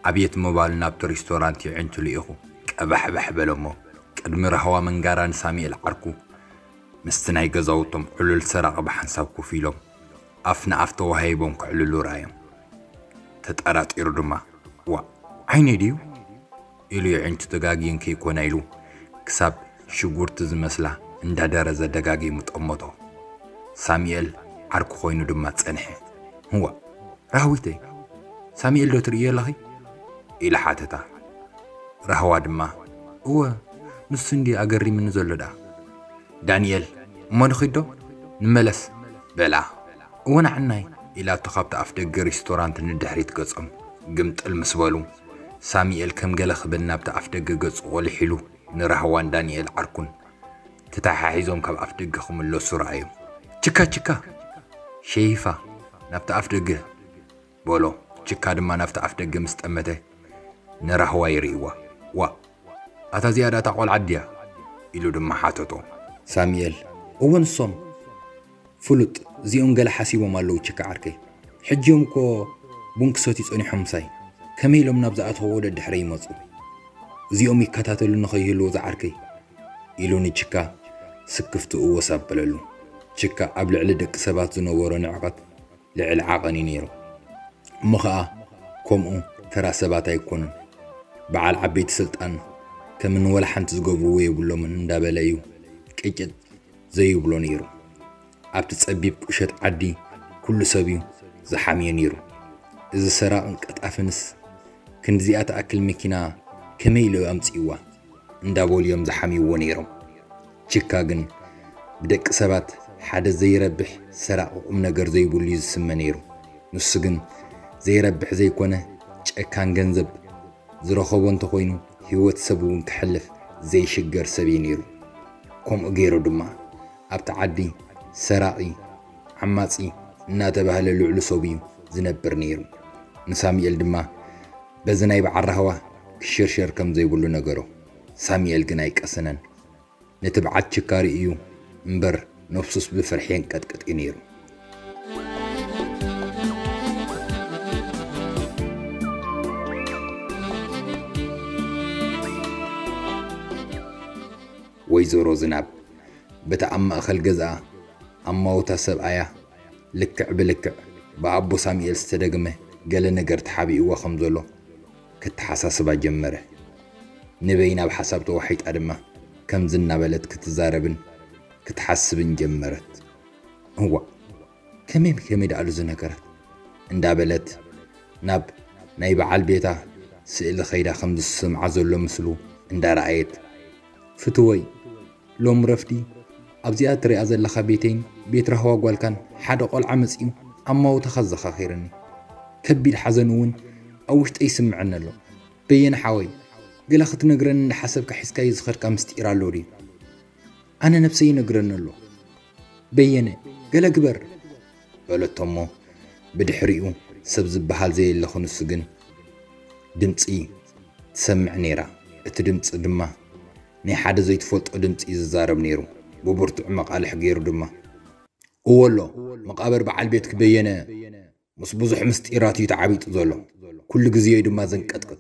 ኣብየት ምባሉ ናብቲ ሪስቶራንት የዒንቱ ልኢኹ ቀባሕባሕ በለሞ። ቅድሚ ራህዋ መንጋራ ንሳሙኤል ዓርኩ ምስቲ ናይ ገዛውቶም ዕሉል ሰራቒ ብሓንሳብ ኮፍ ኢሎም ኣፍ ንኣፍ ተዋሃሂቦም ከዕልሉ ረኣዮም። ተጠራጢሩ ድማ፣ ዋእ፣ ዓይነይ ድዩ? ኢሉ የዒንቱ ተጋግየን ከይኮና ኢሉ ክሳብ ሽጉርቲ ዝመስላ እንዳደረዘ ደጋጊሙ ጠመቶ። ሳሙኤል ዓርኩ ኮይኑ ድማ ጸንሐ። ዋእ፣ ራህዊተይ፣ ሳሙኤል ዶ ትርእዮ ኣለኺ? ኢላ ሓተታ። ራህዋ ድማ፣ እወ፣ ንሱ እንድዩ ኣገሪምኒ ዘሎ ደኣ። ዳንኤል፣ እሞ ንኺድ ዶ? ንመለስ፣ በላ። እወ፣ ንዓናይ፣ ኢላቶ ካብቲ ኣፍ ደገ ሪስቶራንት ንድሕሪት ገጾም ግምጥል ምስ በሉ፣ ሳሙኤል ከም ገለ ክብል ናብቲ ኣፍ ደገ ገጹ ቆሊሕ ኢሉ ንራህዋን ዳንኤል ዓርኩን ተተሓሒዞም ካብ ኣፍ ደገ ክምለሱ ረኣዮም። ችካ፣ ችካ! ሸይፋ፣ ናብቲ ኣፍ ደገ! በሎ። ችካ ድማ ናብቲ ኣፍ ደገ ምስ ጠመተ ንራህዋ ይርእይዋ። ዋእ፣ ኣታ እዚኣ ደኣ እታ ቆልዓ ድያ? ኢሉ ድማ ሓተቶ። ሳሙኤል፣ እወ ንሶም። ፍሉጥ፣ እዚኦም ገለ ሓሲቦም ኣለዉ ችካ ዓርከይ። ሕጂ እዮም እኮ ቡን ክሰትዩ ጸኒሖም ምሳይ። ከመይ ኢሎም ናብ ዝኣተኽዎ ደድሕረይ ይመጹ? እዚኦም ይከታተሉኒ ከይህልዉ ዝዓርከይ፣ ኢሉ ንችካ ስክፍትኡ ወስ ኣበለሉ። ችካ ኣብ ልዕሊ ደቂ ሰባት ዝነበሮ ንዕቐት ልዕሊ ዓቐን እዩ ነይሩ። እሞ ኸኣ ከምኡ ተራ ሰባት ኣይኮኑን። በዓል ዓበይቲ ስልጣን ከም ንወላ ሓንቲ ዝገብርዎ የብሎምን እንዳበለ እዩ ቅጭጥ ዘይብሎ ነይሩ። ኣብቲ ጸቢብ ቁሸት ዓዲ ኩሉ ሰብ እዩ ዝሓምዮ ነይሩ። እዚ ሰራቕን ቀጣፍንስ ክንድዚኣ ትኣክል መኪና ከመይ ኢሉ ኣምጺእዋ? እንዳበሉ እዮም ዝሓምይዎ ነይሮም። ችካ ግን ብደቂ ሰባት ሓደ ዘይረብሕ ሰራቒ ቁም ነገር ዘይብሉ እዩ ዝስመ ነይሩ። ንሱ ግን ዘይረብሕ ዘይኮነ ጨካን ገንዘብ ዝረኸቦ እንተኾይኑ ህይወት ሰብ እውን ክሕልፍ ዘይሽገር ሰብ እዩ ነይሩ። ከምኡ ገይሩ ድማ ኣብቲ ዓዲ ሰራቒ፣ ዓማጺ እናተባህለ ልዕሉ ሰብ እዩ ዝነብር ነይሩ። ንሳሙኤል ድማ በዚ ናይ በዓል ራህዋ ክሽርሸር ከም ዘይብሉ ነገሮ። ሳሙኤል ግን ኣይቀሰነን። ነቲ በዓል ችካ ርእዩ እምበር ነፍሱስ ብፍርሒ የንቀጥቅጥ እዩ ነይሩ። ወይዘሮ ዝናብ በቲ ኣብ ማእኸል ገዝኣ ኣማውታ ሰብኣያ ልክዕ ብልክዕ ብኣቦ ሳሙኤል ዝተደግመ ገለ ነገር ተሓቢእዋ ከም ዘሎ ከተሓሳስባ ጀመረ። ንበይና ብሓሳብ ተዋሒጣ ድማ ከምዚ እናበለት ክትዛረብን ክትሓስብን ጀመረት። እዋእ፣ ከመይ ከመይ ደኣሉ እዚ ነገራት? እንዳበለት ናብ ናይ በዓል ቤታ ስእሊ ከይዳ ከም ዝስምዓ ዘሎ ምስሉ እንዳረኣየት፣ ፍትወይ፣ ሎም ረፍዲ ኣብዚኣ ትሪኣ ዘለኻ ቤተይን ቤት ራህዋ ጓልካን ሓደ ቆልዓ መጺኡ ኣማውታኻ ኣዘኻኺርኒ። ከቢድ ሓዘን እውን ኣብ ውሽጠይ ይስምዐኒ ኣሎ። በየነ ሓወይ፣ ገለ ክትነግረኒ እንዳሓሰብካ ሒዝካዮ ዝኸድካ ምስጢር ኣሎ ድዩ? ኣነ ነብሰይ ይነግረኒ ኣሎ። በየነ፣ ገለ ግበር! በለቶ እሞ ብድሕሪኡ ሰብ ዝበሃል ዘየለ ክንሱ ግን ድምጺ ትሰምዕ ነይራ። እቲ ድምጺ ድማ ናይ ሓደ ዘይትፈልጦ ድምጺ እዩ ዝዛረብ ነይሩ። ብብርቱዕ መቓልሕ ገይሩ ድማ፣ እወ ኣሎ፣ መቓብር በዓል ቤትኪ በየነ ምስ ብዙሕ ምስጢራት እዩ ተዓቢጡ ዘሎ። ኩሉ ግዜ እዩ ድማ ዘንቀጥቅጥ።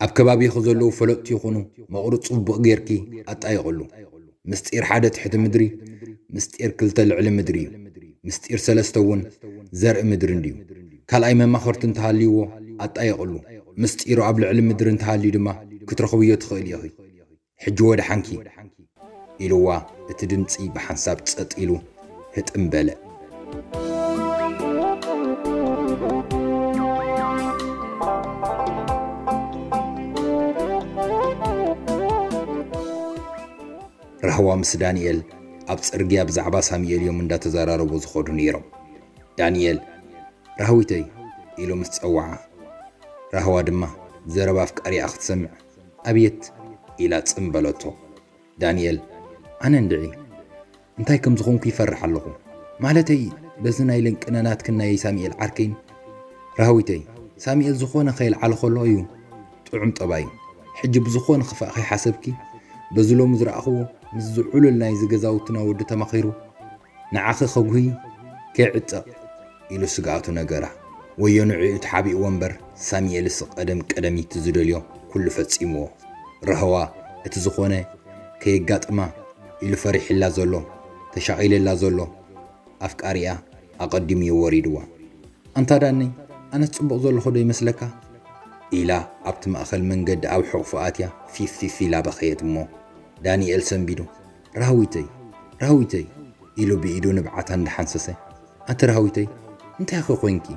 ኣብ ከባቢኺ ዘለዉ ፈለጥቲ ይኹኑ መቑርጽ ጽቡቕ ጌርኪ ኣጣይቕሉ። ምስጢር ሓደ ትሕቲ ምድሪ ምስጢር ክልተ ልዕሊ ምድሪ እዩ። ምስጢር ሰለስተ እውን ዘርኢ ምድሪ እንድዩ። ካልኣይ መማኸርቲ እንተሃልይዎ ኣጣየቕሉ። ምስጢሩ ኣብ ልዕሊ ምድሪ እንተሃልዩ ድማ ክትረኽብዮ ትኽእል ኢኺ። ሕጂ ወደ ሓንኪ ኢልዋ፣ እቲ ድምፂ ብሓንሳብ ጸጥ ኢሉ ህጥም በለ። ራህዋ ምስ ዳንኤል ኣብ ጽርግያ ብዛዕባ ሳሙኤል እዮም እንዳተዘራረቡ ዝኸዱ ነይሮም። ዳንኤል፣ "ራህዊተይ" ኢሉ ምስ ጸውዓ፣ ራህዋ ድማ ዘረባ ኣፍቃሪኣ ክትሰምዕ፣ "ኣብየት" ኢላ ጽም በለቶ። ዳንኤል፣ "ኣነ እንድዒ እንታይ ከም ዝኾንኩ ይፈርሕ ኣለኹ። ማለተይ፣ በዚ ናይ ልንቅነ ናትክን ናይ ሳሙኤል ዓርከይን። ራህዊተይ፣ ሳሙኤል ዝኾነ ከየልዓለ ከሎ እዩ ጥዑም ጠባዩ። ሕጂ ብዝኾነ ክፋእ ከይሓሰብኪ፣ በዚ ሎሚ ዝረኣኽዎ ምስ ዝዕሉል ናይዚ ገዛውትና ወዲ ተማኺሩ፣ ንዓኺ ከጉሂ ከይዕጠቕ" ኢሉ ስግኣቱ ነገራ። ወዮ ንዕኡ ተሓቢእዎ እምበር፣ ሳሙኤልስ ቀደም ቀደም እቲ ዝደልዮ ኩሉ ፈጺምዎ። ራህዋ እቲ ዝኾነ ከየጋጥማ ኢሉ ፈሪሕላ ዘሎ፣ ተሻቒልላ ዘሎ ኣፍቃሪኣ ኣቐዲሙ እዩ ወሪድዋ። "ኣንታ ዳነይ፣ ኣነስ ጽቡቕ ዘለኹ ዶ ይመስለካ?" ኢላ ኣብቲ ማእከል መንገዲ ኣብ ሕቑፉ ኣትያ ፊፍ ፊፍ ኢላ በኸየት እሞ፣ ዳንኤል ሰንቢዱ፣ "ራህዊተይ፣ ራህዊተይ" ኢሉ ብኢዱ ንብዓታ እንዳሓንሰሰ፣ "ኣቲ ራህዊተይ፣ እንታይ ኢኺ ኮይንኪ?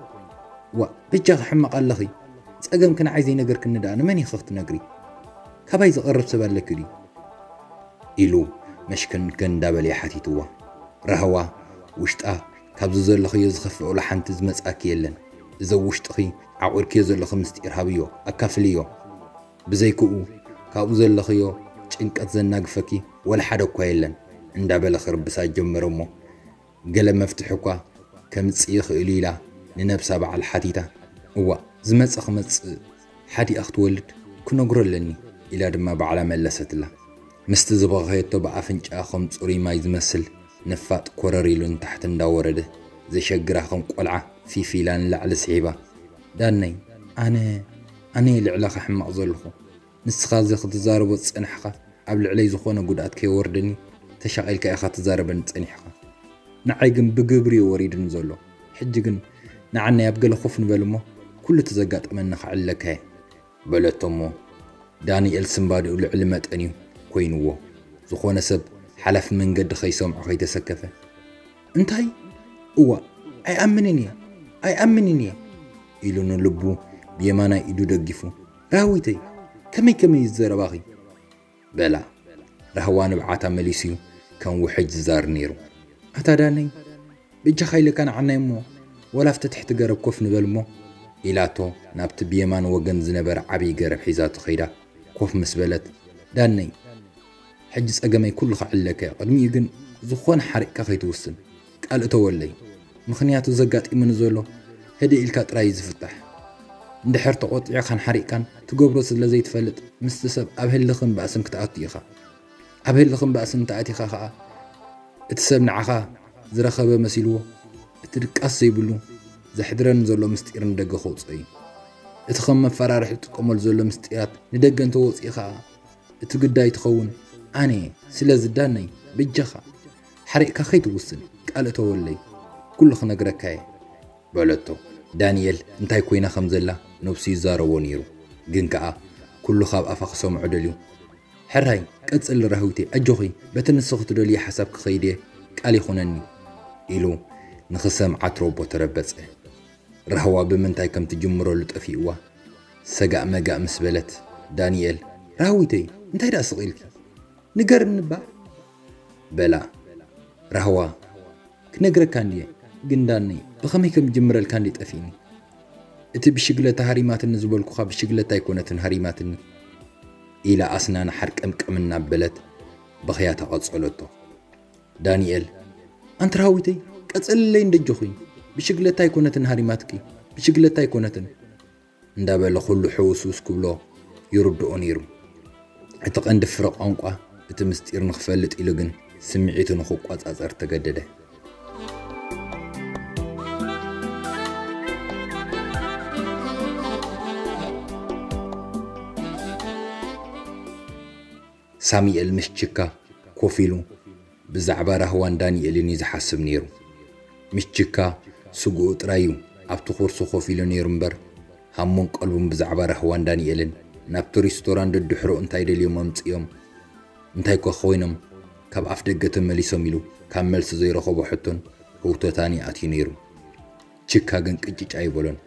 ዋ፣ በጃኺ ሕማቕ ኣለኺ። ጸገምኪ ንዓይ ዘይነገርክኒ ደኣ ንመን ኢኺ ክትነግሪ? ካባይ ዝቐርብ ሰብ ኣለኪ ድዩ?" ኢሉ መሽከንከን እንዳበለ ሓቲትዋ። ራህዋ ውሽጣ፣ "ካብዚ ዘለኽዮ ዝኸፍእ ወላ ሓንቲ ዝመጽኣኪ የለን። እዚ ኣብ ውሽጥኺ ዓቑርክዮ ዘለኺ ምስጢር ሃብዮ፣ ኣካፍልዮ። ብዘይክኡ ካብኡ ዘለኽዮ ጭንቀት ዘናግፈኪ ወላ ሓደ እኳ የለን" እንዳበለ ክርብሳ ጀመረ እሞ፣ "ገለ መፍትሒ እኳ ከምጽእ ይኽእል" ኢላ ንነብሳ በዓል ሓቲታ። "እዋ፣ ዝመጸ ክመጽእ፣ ሓዲኣ ክትወልድ ክነግሮ ኣለኒ" ኢላ ድማ ባዕላ መለሰትላ። ምስቲ ዝበኸየቶ ብኣፍንጫኣ ከም ጽሩይ ማይ ዝመስል ነፋጥ ኮረር ኢሉ ንታሕቲ እንዳወረደ፣ ዘሸግራ ከም ቆልዓ ፊፍ ኢላ ንላዕሊ ስሒባ፣ "ዳነይ፣ ኣነ፣ ኣነ እየ ልዕለኻ ሕማቕ ዘለኹ። ንስኻ እዚ ክትዛረቦ ዝጸናሕካ ኣብ ልዕለይ ዝኾነ ጉድኣት ከየወርደኒ ተሻቒልካ ኢኻ ትዛረበኒ ጸኒሕካ። ንዓይ ግን ብግብሪ እዩ ወሪዱኒ ዘሎ። ሕጂ ግን ንዓናይ ኣብ ገለ ኮፍ ንበል እሞ፣ ኩሉ እቲ ዘጋጠመኒ ክዕልለካ እየ" በለቶ እሞ፣ ዳንኤል ስንባዲኡ ልዕሊ መጠን እዩ ኮይንዎ። ዝኾነ ሰብ ሓላፊ መንገዲ ከይሰምዖ ከይተሰከፈ፣ "እንታይ? እዋ፣ ኣይኣምንን እየ፣ ኣይኣምንን እየ" ኢሉ ንልቡ ብየማናይ ኢዱ ደጊፉ፣ "ራህዊተይ፣ ከመይ ከመይ እዩ ዝዘረባኺ?" በላ። ራህዋ ንብዓታ መሊሱ እዩ ከም ውሕጅ ዝዛር ነይሩ። "ኣታ ዳነይ፣ በጃኻ ኢለካ ንዓናይ እሞ፣ ወላ ኣብቲ ትሕቲ ገረብ ኮፍ ንበል እሞ" ኢላቶ ናብቲ ብየማን ወገን ዝነበረ ዓብዪ ገረብ ሒዛቶ ከይዳ ኮፍ ምስ በለት፣ "ዳነይ፣ ሕጂ ጸገመይ ኩሉ ክዕለካ እየ። ቅድሚኡ ግን ዝኾነ ሓሪቕካ ከይትውስን ቃል እተወለይ። ምኽንያቱ ዘጋጢሙኒ ዘሎ ህድእ ኢልካ ጥራይ እዩ ዝፍታሕ። እንድሕር ተቖጢዕካን ሓሪቕካን ትገብሮ ስለ ዘይትፈልጥ፣ ምስቲ ሰብ ኣብ ህልኽን ባእስን ክትኣቱ ኢኻ። ኣብ ህልኽን ባእስን እንተኣቲኻ ኸኣ፣ እቲ ሰብ ንዓኻ ዝረኸበ መሲልዎ፣ እቲ ድቃስ ዘይብሉ ዘሕድረኒ ዘሎ ምስጢር ንደገ ከውጽኦ እዩ። እቲ ከም መፈራርሒ ዝጥቀመሉ ዘሎ ምስጢራት ንደገ እንተወጺኡ ኸኣ፣ እቲ ግዳይ ትኸውን ኣነ እየ። ስለዚ ዳነይ፣ በጃኻ ሓሪቕካ ከይትውስን ቃል እተወለይ፣ ኩሉ ክነግረካ እየ" በለቶ። ዳንኤል እንታይ ኮይና ከም ዘላ ነብሱ ይዛረቦ ነይሩ። ግን ከኣ ኩሉ ካብ ኣፋ ክሰምዖ ደልዩ፣ "ሕራይ፣ ቀጽሊ ራህዊተይ፣ ኣጆኺ፣ በቲ ንስኺ ትደልዮ ሓሳብ ክኸይድ እየ፣ ቃል ይኹነኒ" ኢሉ ንኽሰምዓ ትሮቦ ተረበጸ። ራህዋ ብምንታይ ከም ትጅምረሉ ጠፊእዋ። ሰጋእ መጋእ ምስ በለት፣ ዳንኤል፣ "ራህዊተይ፣ እንታይ ደኣ ስቕ ኢልኪ? ንገርኒ እባ" በላ። ራህዋ፣ "ክነግረካ እንድየ፣ ግን ዳነይ፣ ብኸመይ ከም ጅምረልካ እንድየ ጠፊእኒ። እቲ ብሽግለታ ሃሪማትኒ ዝበልኩኻ ብሽግለታ ኣይኮነትን ሃሪማትኒ" ኢላ ኣስናና ሓርቀምቀም እናበለት በኽያታ ቀጸለቶ። ዳንኤል፣ "ኣንቲ ራህዊተይ፣ ቀጽልለይ እንደጆኺ፣ ብሽግለታ ኣይኮነትን ሃሪማትኪ፣ ብሽግለታ ኣይኮነትን" እንዳበለ ኩሉ ሕውስውስ ክብሎ ይርድኦ ነይሩ። እቲ ቀንዲ ፍረ ቋንቋ እቲ ምስጢር ንኽፈልጥ ኢሉ ግን ስምዒቱ ንኽቆጻጸር ተገደደ። ሳሙኤል ምስ ችካ ኮፍ ኢሉ፣ ብዛዕባ ራህዋን ዳንኤልን እዩ ዝሓስብ ነይሩ። ምሽ ችካ ስግኡ ጥራይ እዩ ኣብቲ ኩርሲ ኮፍ ኢሉ ነይሩ እምበር፣ ሃሙን ቀልቡን ብዛዕባ ራህዋን ዳንኤልን ናብቲ ሬስቶራንት ደድሕሮ እንታይ ደልዮም ኣምጽኦም፣ እንታይ ኮ ኮይኖም ካብ ኣፍ ደገ ተመሊሶም ኢሉ ካብ መልሲ ዘይረኸቦ ሕቶን ህውተታን ይኣትዩ ነይሩ። ችካ ግን ቅጭጭ ኣይበሎን።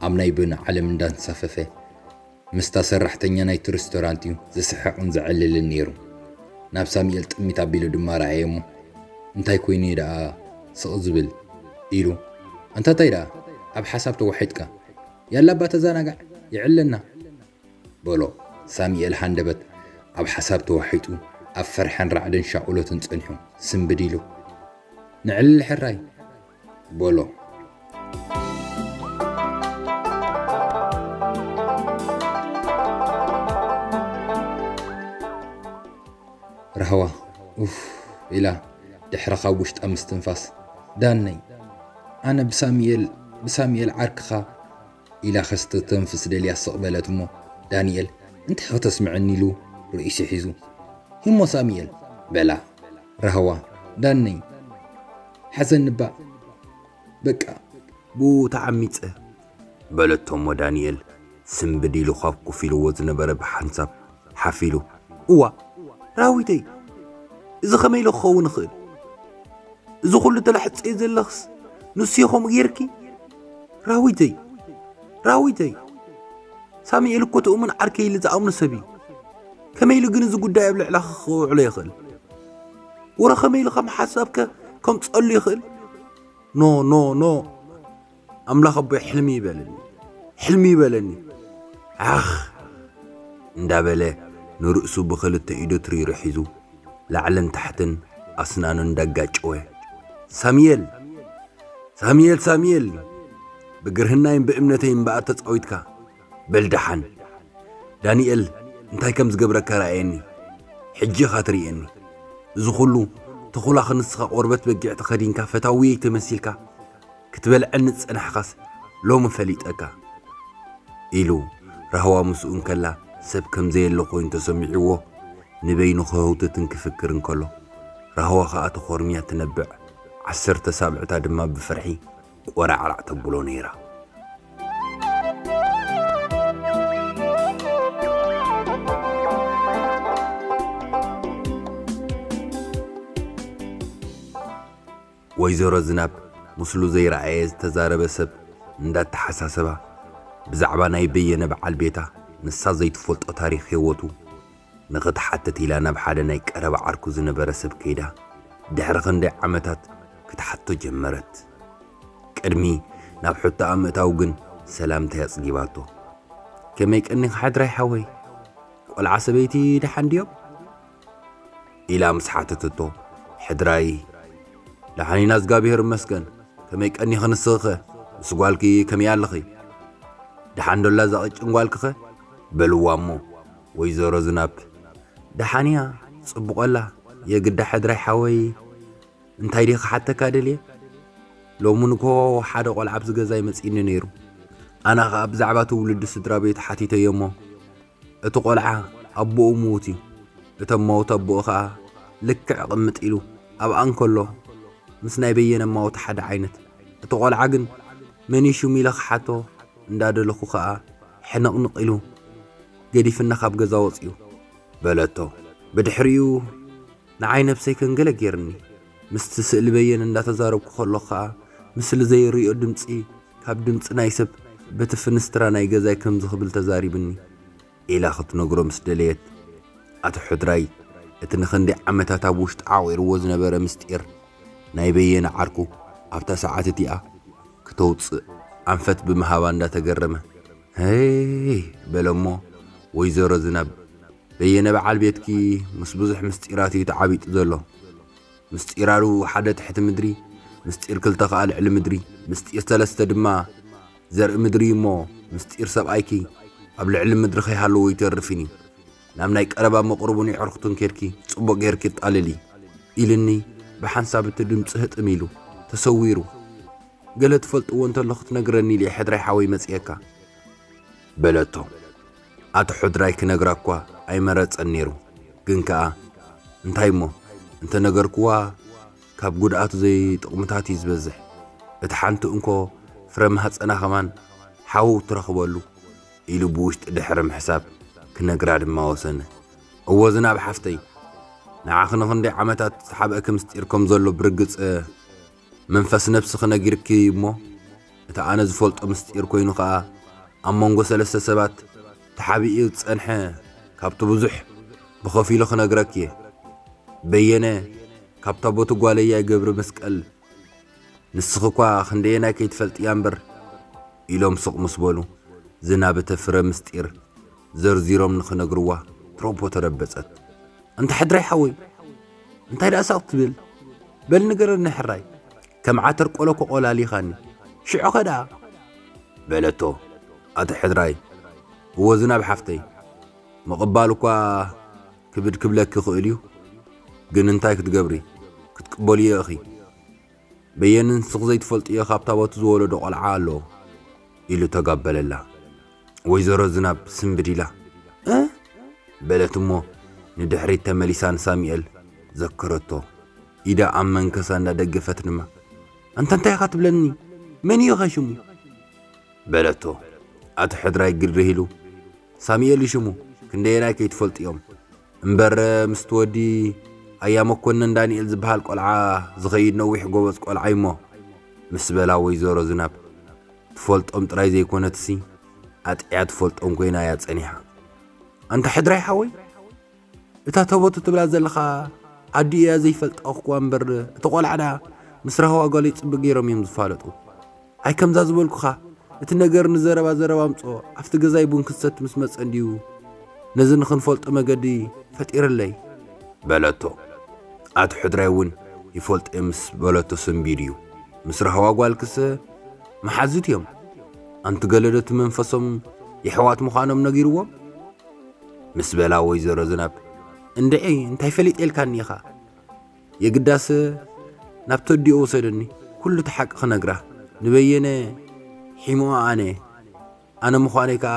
ኣብ ናይ ብን ዓለም እንዳንሳፈፈ ምስታ ሰራሕተኛ ናይቲ ሬስቶራንት እዩ ዝስሕቕን ዘዕልልን ነይሩ። ናብ ሳሙኤል ጥሚት ኣቢሉ ድማ ረኣየ እሞ፣ "እንታይ ኮይኑ እዩ ደኣ ስቕ ዝብል?" ኢሉ፣ "ኣንታ እንታይ ደኣ ኣብ ሓሳብ ተዋሒጥካ? ያላ እባ ተዘናጋዕ፣ ይዕለና" በሎ። ሳሙኤል ሃንደበት ኣብ ሓሳብ ተዋሒጡ፣ ኣብ ፈርሕን ራዕድን ሻቕሎትን ጸኒሑ ስንብድ ኢሉ፣ "ንዕልል ሕራይ" በሎ። ራህዋ ኡፍ ኢላ ድሕሪ ካብ ውሽጣ ምስትንፋስ፣ "ዳነይ፣ ኣነ ብሳሙኤል፣ ብሳሙኤል ዓርክኻ" ኢላ ከስተተንፍስ ደልያ ስቕ በለት እሞ፣ ዳንኤል እንታይ ከተስምዐኒ ኢሉ ርእሲ ሒዙ፣ "ሂሞ ሳሙኤል" በላ። ራህዋ፣ "ዳነይ፣ ሓዘኒ እባ፣ በቃ ብኡ ተዓሚጸ" በለቶ እሞ፣ ዳንኤል ስንብድ ኢሉ ካብ ኮፍ ኢልዎ ዝነበረ ብሓንሳብ ሓፍ ኢሉ፣ "እዋ፣ ራዊተይ፣ እዚ ከመይ ኢሉ ክኸውን ይኽእል? እዚ ኩሉ ተላሕጸዮ ዘለኽስ ንሱ እዩ ከምኡ ጌርኪ? ራዊተይ፣ ራዊተይ፣ ሳሙኤል እኮ ትእሙን ዓርከይ ኢሉ ዝኣምኖ ሰብ እዩ። ከመይ ኢሉ ግን እዚ ጉዳይ ኣብ ልዕላኺ ክውዕሎ ይኽእል? ወረ ከመይ ኢሉ ከም ሓሳብከ ከምጸሉ ይኽእል? ኖ፣ ኖ፣ ኖ። ኣምላኽ ኣቦይ ሕልሚ ይበለኒ፣ ሕልሚ ይበለኒ። ኣኽ" እንዳበለ ንርእሱ ብኽልተ ኢዱ ትሪሩ ሒዙ ላዕልን ታሕትን ኣስናኑ እንዳጋጨወ፣ "ሳሙኤል፣ ሳሙኤል፣ ሳሙኤል፣ ብግርህናይን ብእምነተይን እምበኣር ተጻዊትካ። በል ደሓን፣ ዳንኤል እንታይ ከም ዝገብረካ ረኣየኒ። ሕጂ ኢኻ ትርእየኒ። እዚ ኩሉ ተኹላ ክንስኻ ቆርበት በጊዕ ተኸዲንካ ፈታውየይ ተመሲልካ ክትበልዐኒ ዝጸናሕካስ ሎሚ ፈሊጠካ" ኢሉ ራህዋ ምስኡ እንከላ ሰብ ከም ዘየለ ኮይኑ ተሰሚዕዎ ንበይኑ ክህውትትን ክፍክርን ከሎ፣ ራህዋ ከኣ ተኾርምያ ትነብዕ፣ ዓሰርተ ሳብዕታ ድማ ብፍርሒ ቆራዕራዕ ተብሎ ነይራ። ወይዘሮ ዝናብ ምስሉ ዘይረኣየ ዝተዛረበ ሰብ እንዳተሓሳሰባ፣ ብዛዕባ ናይ በየነ በዓል ቤታ ንሳ ዘይትፈልጦ ታሪኽ ህይወቱ ንኽትሓትት ኢላ ናብ ሓደ ናይ ቀረባ ዓርኩ ዝነበረ ሰብ ከይዳ፣ ድሕሪ ክንደይ ዓመታት ክትሓቶ ጀመረት። ቅድሚ ናብ ሕቶኣ ምእታው ግን ሰላምታ ኣጽጊባቶ። "ከመይ ቀኒኻ ሕድራይ ሓወይ? ቆልዓ ሰበይቲ ደሓን ድዮም?" ኢላ ምስ ሓተተቶ፣ ሕድራይ፣ "ደሓን ኢና እዝጋብሄር ይመስገን፣ ከመይ ቀኒኺ ንስኺኸ? ምስ ጓልኪ ከመይ ኣለኺ? ደሓን ዶ ኣላ እዛ ቀጭን ጓልክኸ?" በልዋ እሞ፣ ወይዘሮ ዝናብ፣ "ደሓን እያ፣ ጽቡቕ ኣላ፣ የግዳ ሕድራይ ሓወይ፣ እንታይ ድየ ክሓተካ ደልየ? ሎሚ ንግሆ ሓደ ቆልዓ ኣብዚ ገዛይ መጺእኒ ነይሩ። ኣነ ኸኣ ብዛዕባ እቲ ውልዲ ስድራ ቤት ሓቲተዮ እሞ፣ እቲ ቆልዓ ኣቦኡ ምዉት እዩ። እቲ ኣማውት ኣቦኡ ኸኣ ልክዕ ቅምጥ ኢሉ ኣብኣ እንከሎ ምስ ናይ በየነ ኣማውት ሓደ ዓይነት። እቲ ቆልዓ ግን መን እዩ ሽሙ ኢለ ክሓቶ እንዳደለኹ ኸኣ ሕንቕንቕ ኢሉ ገዲፍና ካብ ገዛ ወጺኡ" በለቶ። ብድሕሪኡ ንዓይ ነብሰይ ከንገለ ጌርኒ። ምስቲ ስእሊ በየነ እንዳተዛረብኩ ከለኹ ኸኣ፣ ምስሊ ዘይርዮ ድምጺ ካብ ድምጺ ናይ ሰብ በቲ ፍንስትራ ናይ ገዛይ ከምዚ ክብል ተዛሪብኒ ኢላ ክትነግሮ ምስ ደለየት፣ ኣቶ ሕድራይ እቲ ንኽንደይ ዓመታት ኣብ ውሽጡ ዓቒርዎ ዝነበረ ምስጢር ናይ በየነ ዓርኩ ኣብታ ሰዓት እቲኣ ክተውጽእ ኣንፈት ብምሃባ እንዳተገረመ፣ "ሄይ!" በለ እሞ፣ ወይዘሮ ዝናብ፣ "በየነ በዓል ቤትኪ ምስ ብዙሕ ምስጢራት እዩ ተዓቢጡ ዘሎ። ምስጢራሉ ሓደ ትሕቲ ምድሪ፣ ምስጢር ክልተ ኸኣ ልዕሊ ምድሪ፣ ምስጢር ሰለስተ ድማ ዘርኢ ምድሪ እዩ እሞ፣ ምስጢር ሰብኣይኪ ኣብ ልዕሊ ምድሪ ከይሃለዎ ኣይተርፍን እዩ። ናብ ናይ ቀረባ መቕርቡን የዕርኽቱን ኬድኪ ጽቡቕ ጌርኪ ጣልሊ" ኢልኒ፣ ብሓንሳብ እቲ ድምጺ ህጥም ኢሉ ተሰዊሩ። "ገለ ትፈልጥዎ እንተሎ ክትነግረኒ ኢለ ሕድራይ ሓወይ መጺኤካ" በለቶ። ኣቲ ሕድራይ ክነግራ እኳ ኣይመረጸን ነይሩ። ግን ከኣ፣ "እንታይ እሞ?" እንተ ነገርክዋ ካብ ጉድኣቱ ዘይጥቕምታት እዩ ዝበዝሕ። እቲ ሓንቲ እንኮ ፍረ ማህፀና ኸማን ሓው ትረኽበሉ ኢሉ ብውሽጢ ድሕሪ ምሕሳብ ክነግራ ድማ ወሰነ። እዎ ዝናብ ሓፍተይ፣ ንዓኺ ንኽንደይ ዓመታት ዝሓብአኪ ምስጢር ከም ዘሎ ብርግጽ መንፈስ ነብስኺ ነጊርኪ እዩ እሞ፣ እቲ ኣነ ዝፈልጦ ምስጢር ኮይኑ ኸኣ ኣብ መንጎ ሰለስተ ሰባት ተሓቢኡ ዝጸንሐ ካብቲ ብዙሕ ብኸፊሉ ክነግረኪ እየ። በየነ ካብታ ቦቲ ጓለያይ ገብረ መስቀል ንስኺ እኳ ክንደየናይ ከይትፈልጥያ እምበር፣ ኢሎም ስቕ ምስ በሉ፣ ዝናብ እቲ ፍረ ምስጢር ዘርዚሮም ንኽነግርዋ ትሮቦ ተረበጸት። ኣንታ ሕድራይ ሓወይ፣ እንታይ ደኣ ሳቕ ትብል? በል ንገረኒ ሕራይ፣ ከም ዓተር ቆሎ እኮ ቆላሊኻኒ። ሽዑኸ ደኣ? በለቶ። ኣቲ ሕድራይ፣ እዎ ዝናብ ሓፍተይ፣ ምቕባል እኳ ክብድ ክብለኪ ይኽእል እዩ፣ ግን እንታይ ክትገብሪ፣ ክትቅበልዮ ኢኺ። በየነ ንስኺ ዘይትፈልጥዮ ካብ ታቦቱ ዝወለዶ ቆልዓ ኣሎ ኢሉ ተጋበለላ። ወይዘሮ ዝናብ ስምብድ ኢላ እ በለት እሞ ንድሕሪት ተመሊሳ ንሳሙኤል ዘከረቶ። ኢዳ ኣብ መንከሳ እንዳደገፈት ድማ ኣንታ እንታይ ኢኻ ትብለኒ? መን እዩ ኸ ሽሙ? በለቶ። ኣቲ ሕድራይ ግርህ ኢሉ ሳሙኤል እዩ ሽሙ፣ ክንደየናይ ከይትፈልጥዮም። እምበር ምስቲ ወዲ ኣያ መኮነን ዳንኤል ዝበሃል ቆልዓ ዝኸይድ ነዊሕ ጎበዝ ቆልዓ እዩሞ፣ ምስ በላ ወይዘሮ ዝናብ ትፈልጦም ጥራይ ዘይኮነትሲ ኣጥዕያ ትፈልጦም ኮይና እያ ጸኒሓ። ኣንታ ሕድራይ ሓወይ፣ እታ ተቦቱ ትብላ ዘለኻ ኣዲኡ እያ ዘይፈልጣ እኳ እምበር እቲ ቆልዓ ደኣ ምስ ራህዋ ጓለይ ጽቡቕ ገይሮም እዮም ዝፋለጡ። ኣይ ከምዛ ዝበልኩኻ እቲ ነገር ንዘረባ ዘረባ ኣምጽኦ፣ ኣብቲ ገዛይ ቡን ክሰቲ ምስ መጸ እንድዩ ነዚ ንኽንፈልጦ መገዲ ፈጢርለይ። በለቶ። ኣቲ ሕድራይ እውን ይፈልጦ ምስ በለቶ ሰንቢዱ እዩ። ምስ ራህዋ ጓልክስ መሓዙት እዮም። ኣንቲ ገለዶ እቲ መንፈሶም የሕዋት ምዃኖም ነጊርዎም? ምስ በላ ወይዘሮ ዝናብ እንድዒ እንታይ ፈሊጠ ኢልካኒ ኢኻ? የግዳስ ናብ ተዲኦ ወሰደኒ ኩሉ እቲ ሓቂ ክነግራ። ንበየነ ሒሞኣ ኣነ ኣነ ምዃነይ ከኣ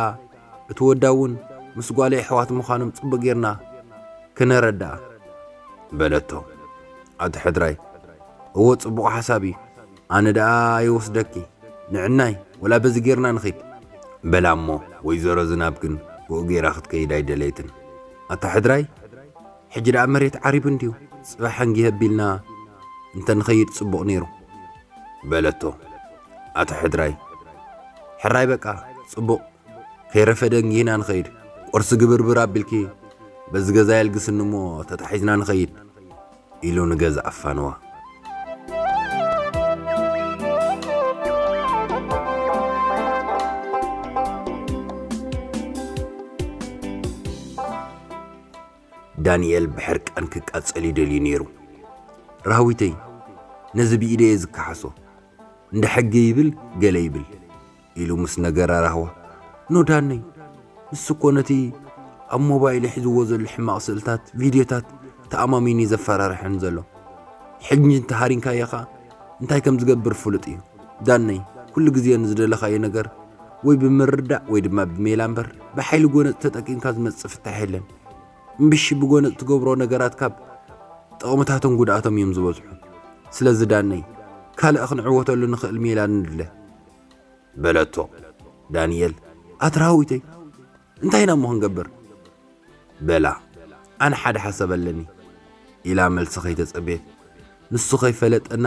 እቲ ወዳ እውን ምስ ጓለይ ኣሕዋት ምዃኖም ጽቡቕ ጌርና ክነረድኣ። በለቶ። ኣቲ ሕድራይ እዎ ጽቡቕ ሓሳብ እዩ። ኣነ ደኣ ይወስደኪ ንዕናይ ወላ በዚ ጌርና ንኺድ። በላ እሞ ወይዘሮ ዝናብ ግን ብኡ ጌራ ክትከይድ ኣይደለየትን። ኣታ ሕድራይ ሕጂ ደኣ መሬት ዓሪቡ እንድዩ ጽባሕ እንጊሀ ቢልና እንተ ንኸይድ ጽቡቕ ነይሩ። በለቶ። ኣቲ ሕድራይ ሕራይ በቃ ጽቡቕ ከይረፈደ እንጊህና ንኸይድ። ቁርሲ ግብርብር ኣቢልኪ በዚ ገዛ የልግስኒ እሞ ተታሒዝና ንኸይድ ኢሉ ንገዛ ኣፋንዋ። ዳንኤል ብሕርቃን ክቃጸል ይደልዩ ነይሩ። ራህዊተይ ነዚ ብኢደ እየ ዝከሓሶ። እንደ ሕጊ ይብል ገለ ይብል ኢሉ ምስ ነገራ ራህዋ ኖ ዳነይ ንሱ እኮ ነቲ ኣብ ሞባይል ሒዝዎ ዘሎ ሕማቕ ስእልታት ቪድዮታት ተኣማሚኒ ዘፈራርሐን ዘሎ። ሕጂ እንተሃሪንካዮ ኸኣ እንታይ ከም ዝገብር ፍሉጥ እዩ። ዳነይ ኩሉ ግዜ ንዝደለኻዮ ነገር ወይ ብምርዳእ ወይ ድማ ብሜላ እምበር ብሓይሊ ጎነጽ ተጠቂምካ ዝመጽእ ፍታሕ የለን። እምብሺ ብጎነጽ ትገብሮ ነገራት ካብ ጥቕምታቶም ጉድኣቶም እዮም ዝበዝሑ። ስለዚ ዳነይ ካልእ ክንዕወተሉ ንኽእል ሜላ ንድለ። በለቶ። ዳንኤል ኣትራዊተይ እንታይ ኢና እሞ ክንገብር? በላ ኣነ ሓደ ሓሳብ ኣለኒ ኢላ መልሲ ከይተጸበየት ንሱ ከይፈለጠና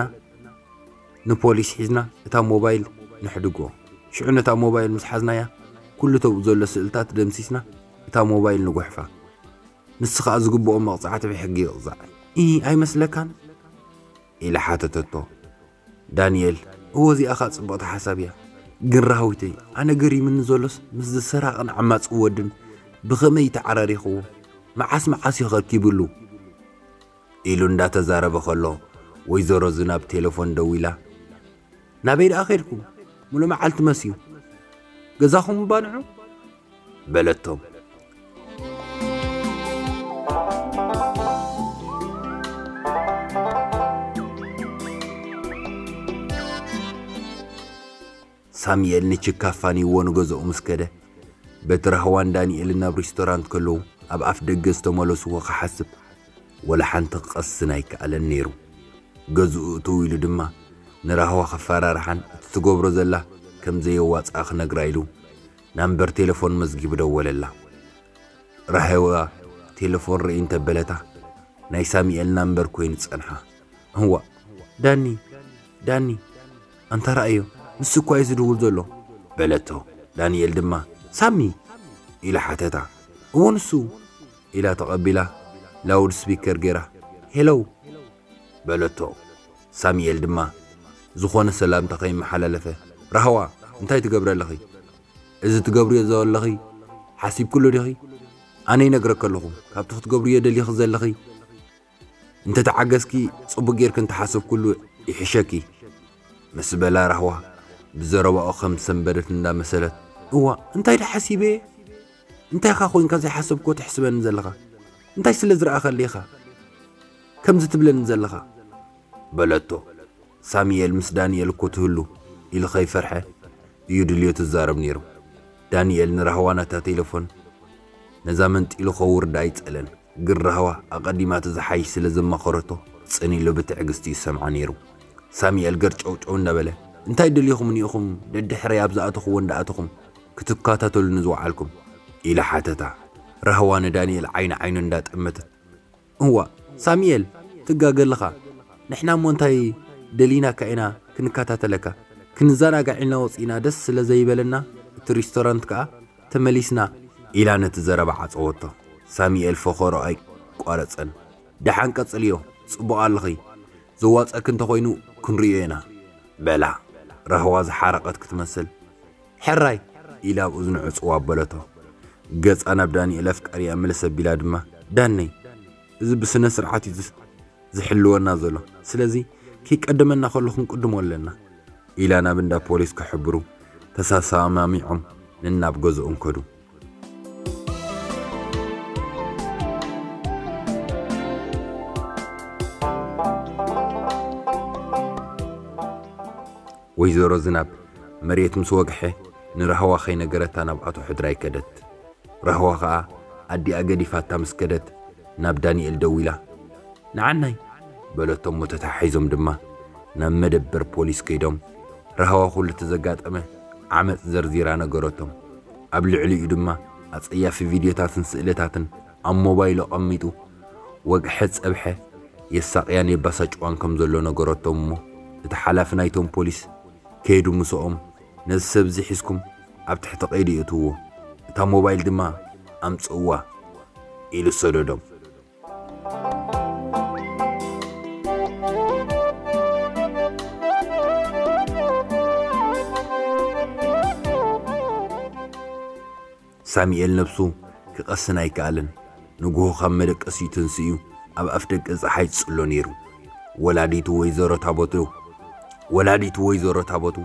ንፖሊስ ሒዝና እታ ሞባይል ነሕድጎ። ሽዑ ነታ ሞባይል ምስ ሓዝናያ ኩሉ ተብኡ ዘሎ ስእልታት ደምሲስና እታ ሞባይል ንጉሕፋ። ንሱ ኸኣ ዝግብኦ መቕጻዕቲ ብሕጊ ይቕጻዕ። ኢ ኣይመስለካን? ኢላ ሓተተቶ። ዳንኤል እወ እዚኣ ኸኣ ጽብቕቲ ሓሳብ እያ። ግን ራህዊተይ ኣነ ገሪምኒ ዘሎስ ምስዚ ሰራቕን ዓማጺ ወድን ብኸመይ ተዓራሪኽዎ? መዓስ መዓስ እዩ ኸ ርኪብሉ? ኢሉ እንዳተዛረበ ኸሎ ወይዘሮ ዝናብ ቴሌፎን ደዊላ ናበይ ደኣ ኸድኩም? ሙሉ መዓልቲ መስዩ ገዛኹም እባ ንዑ በለቶም። ሳሙኤል ንችካ ኣፋንይዎ ንገዝኡ ምስ ከደ በቲ ራህዋን ዳንኤልን ናብ ሪስቶራንት ከለዉ ኣብ ኣፍ ደገ ዝተመለስዎ ክሓስብ ወላ ሓንቲ ክቐስን ኣይከኣለን ነይሩ። ገዝኡ እትው ኢሉ ድማ ንራህዋ ከፈራርሓን እቲ ትገብሮ ዘላ ከም ዘየዋፅኣ ክነግራ ኢሉ ናምበር ቴሌፎን መዝጊቡ ደወለላ። ራህዋ ቴሌፎን ርኢ እንተበለታ ናይ ሳሚኤል ናምበር ኮይኑ ጸንሓ። እዋ ዳኒ፣ ዳኒ፣ ኣንታ ረኣዮ፣ ንሱ እኳ እዩ ዝድውል ዘሎ በለቶ። ዳንኤል ድማ ሳሚ ኢላ ሓተታ። እዎ ንሱ ኢላ ተቐቢላ ላውድ ስፒከር ገይራ ሄለው በለቶ። ሳሚኤል ድማ ዝኾነ ሰላምታ ከይመሓላለፈ ራህዋ እንታይ ትገብሪ ኣለኺ? እዚ ትገብርዮ ዘለኺ ሓሲብክሉ ዲኺ? ኣነ ይነግረኪ ኣለኹ ካብቲ ክትገብርዮ ደሊኺ ዘለኺ እንተ ተዓገስኪ ጽቡቅ ጌርኪ እንተ ሓሰብክሉ ይሕሸኪ ምስ በላ ራህዋ ብዘረባኡ ከም ሰንበደት እንዳመሰለት እዋ እንታይ ዶ ሓሲበ እንታይ ኻ ኮይንካ ዘይሓሰብኮ ትሕስበኒ ዘለኻ እንታይ ስለ ዝረኣኸሊ ኢኻ ከምዚ ትብለኒ ዘለኻ በለቶ። ሳሚኤል ምስ ዳንኤል እኮ ትህሉ ኢሉ ከይፈርሐ እዩ ድልዮ ትዛረብ ነይሩ። ዳንኤል ንራህዋ ናታ ቴሌፎን ነዛ መንጢሉ ከውርዳ ኣይጸለን። ግን ራህዋ ኣቐዲማ እቲ ዝሓይሽ ስለ ዘማኸረቶ ጽን ኢሉ ብትዕግስቲ ይሰምዓ ነይሩ። ሳሚኤል ገር ጨውጨው እንዳበለ እንታይ ደሊኹም እኒኢኹም ደድሕረይ ኣብ ዝኣተኽዎ እንዳኣተኹም ክትከታተሉኒ ዝወዓልኩም ኢላ ሓተታ። ራህዋ ንዳንኤል ዓይኒ ዓይኑ እንዳጠመተት እዋ ሳሚኤል ትጋገ ኣለኻ ንሕና እሞ እንታይ ደሊናካ ኢና ክንከታተለካ ክንዘናጋዕ ኢልና ወፂእና ደስ ስለ ዘይበለና እቲ ሪስቶራንት ከዓ ተመሊስና ኢላ ነቲ ዘረባ ዓፀወቶ። ሳሚኤል ፈኸሮ ኣይቋረፀን። ደሓን ቀፅልዮ ፅቡቕ ኣለኺ ዘዋፀኪ እንተኾይኑ ክንርእዮ ኢና በላ ራህዋ ዝሓረቐት ክትመስል። ሕራይ ኢላ ኣብ እዝኑ ዕጽዋ ኣበለቶ። ገጻ ናብ ዳንኤል ኣፍቃሪኣ ምልስ ኣቢላ ድማ ዳነይ እዚ ብስነ ስርዓት እዩ ዝስ- ዝሕልወና ዘሎ ስለዚ ከይቀደመና ከሎ ክንቅድሞ ኣለና ኢላ ናብ እንዳ ፖሊስ ክሕብሩ ተሳሳማሚዖም ነናብ ገዝኦም ከዱ። ወይዘሮ ዝናብ መሬት ምስ ወግሐ ንራህዋ ከይነገረታ ናብ ኣቶ ሕድራይ ከደት። ራህዋ ኸኣ ኣዲኣ ገዲፋታ ምስ ከደት ናብ ዳንኤል ደዊላ ንዓናይ በለቶም። ተታሒዞም ድማ ናብ መደበር ፖሊስ ከይዶም ራህዋ ኩሉ እቲ ዘጋጠመ ዓመፅ ዘርዚራ ነገረቶም። ኣብ ልዕሊኡ ድማ ኣጸያፊ ቪድዮታትን ስእልታትን ኣብ ሞባይሉ ኣቐሚጡ ወግሐ ጸብሐ የሳቕያን የባሳጭዋን ከም ዘሎ ነገረቶም እሞ እቲ ሓላፊ ናይቶም ፖሊስ ከይዱ ምስኦም ነዚ ሰብ እዚ ሒዝኩም ኣብ ትሕቲ ቀይዲ እእትዎ እታ ሞባይል ድማ ኣምጽእዋ ኢሉ ሰደዶም። ሳሚኤል ነብሱ ክቐስን ኣይከኣልን። ንግሆ ካብ መደቀሲኡ ተንሲኡ ኣብ ኣፍ ደገ ጸሓይ ይጽሎ ነይሩ። ወላዲቱ ወይዘሮ ታቦቱ ወላዲቱ ወይዘሮ ታቦቱ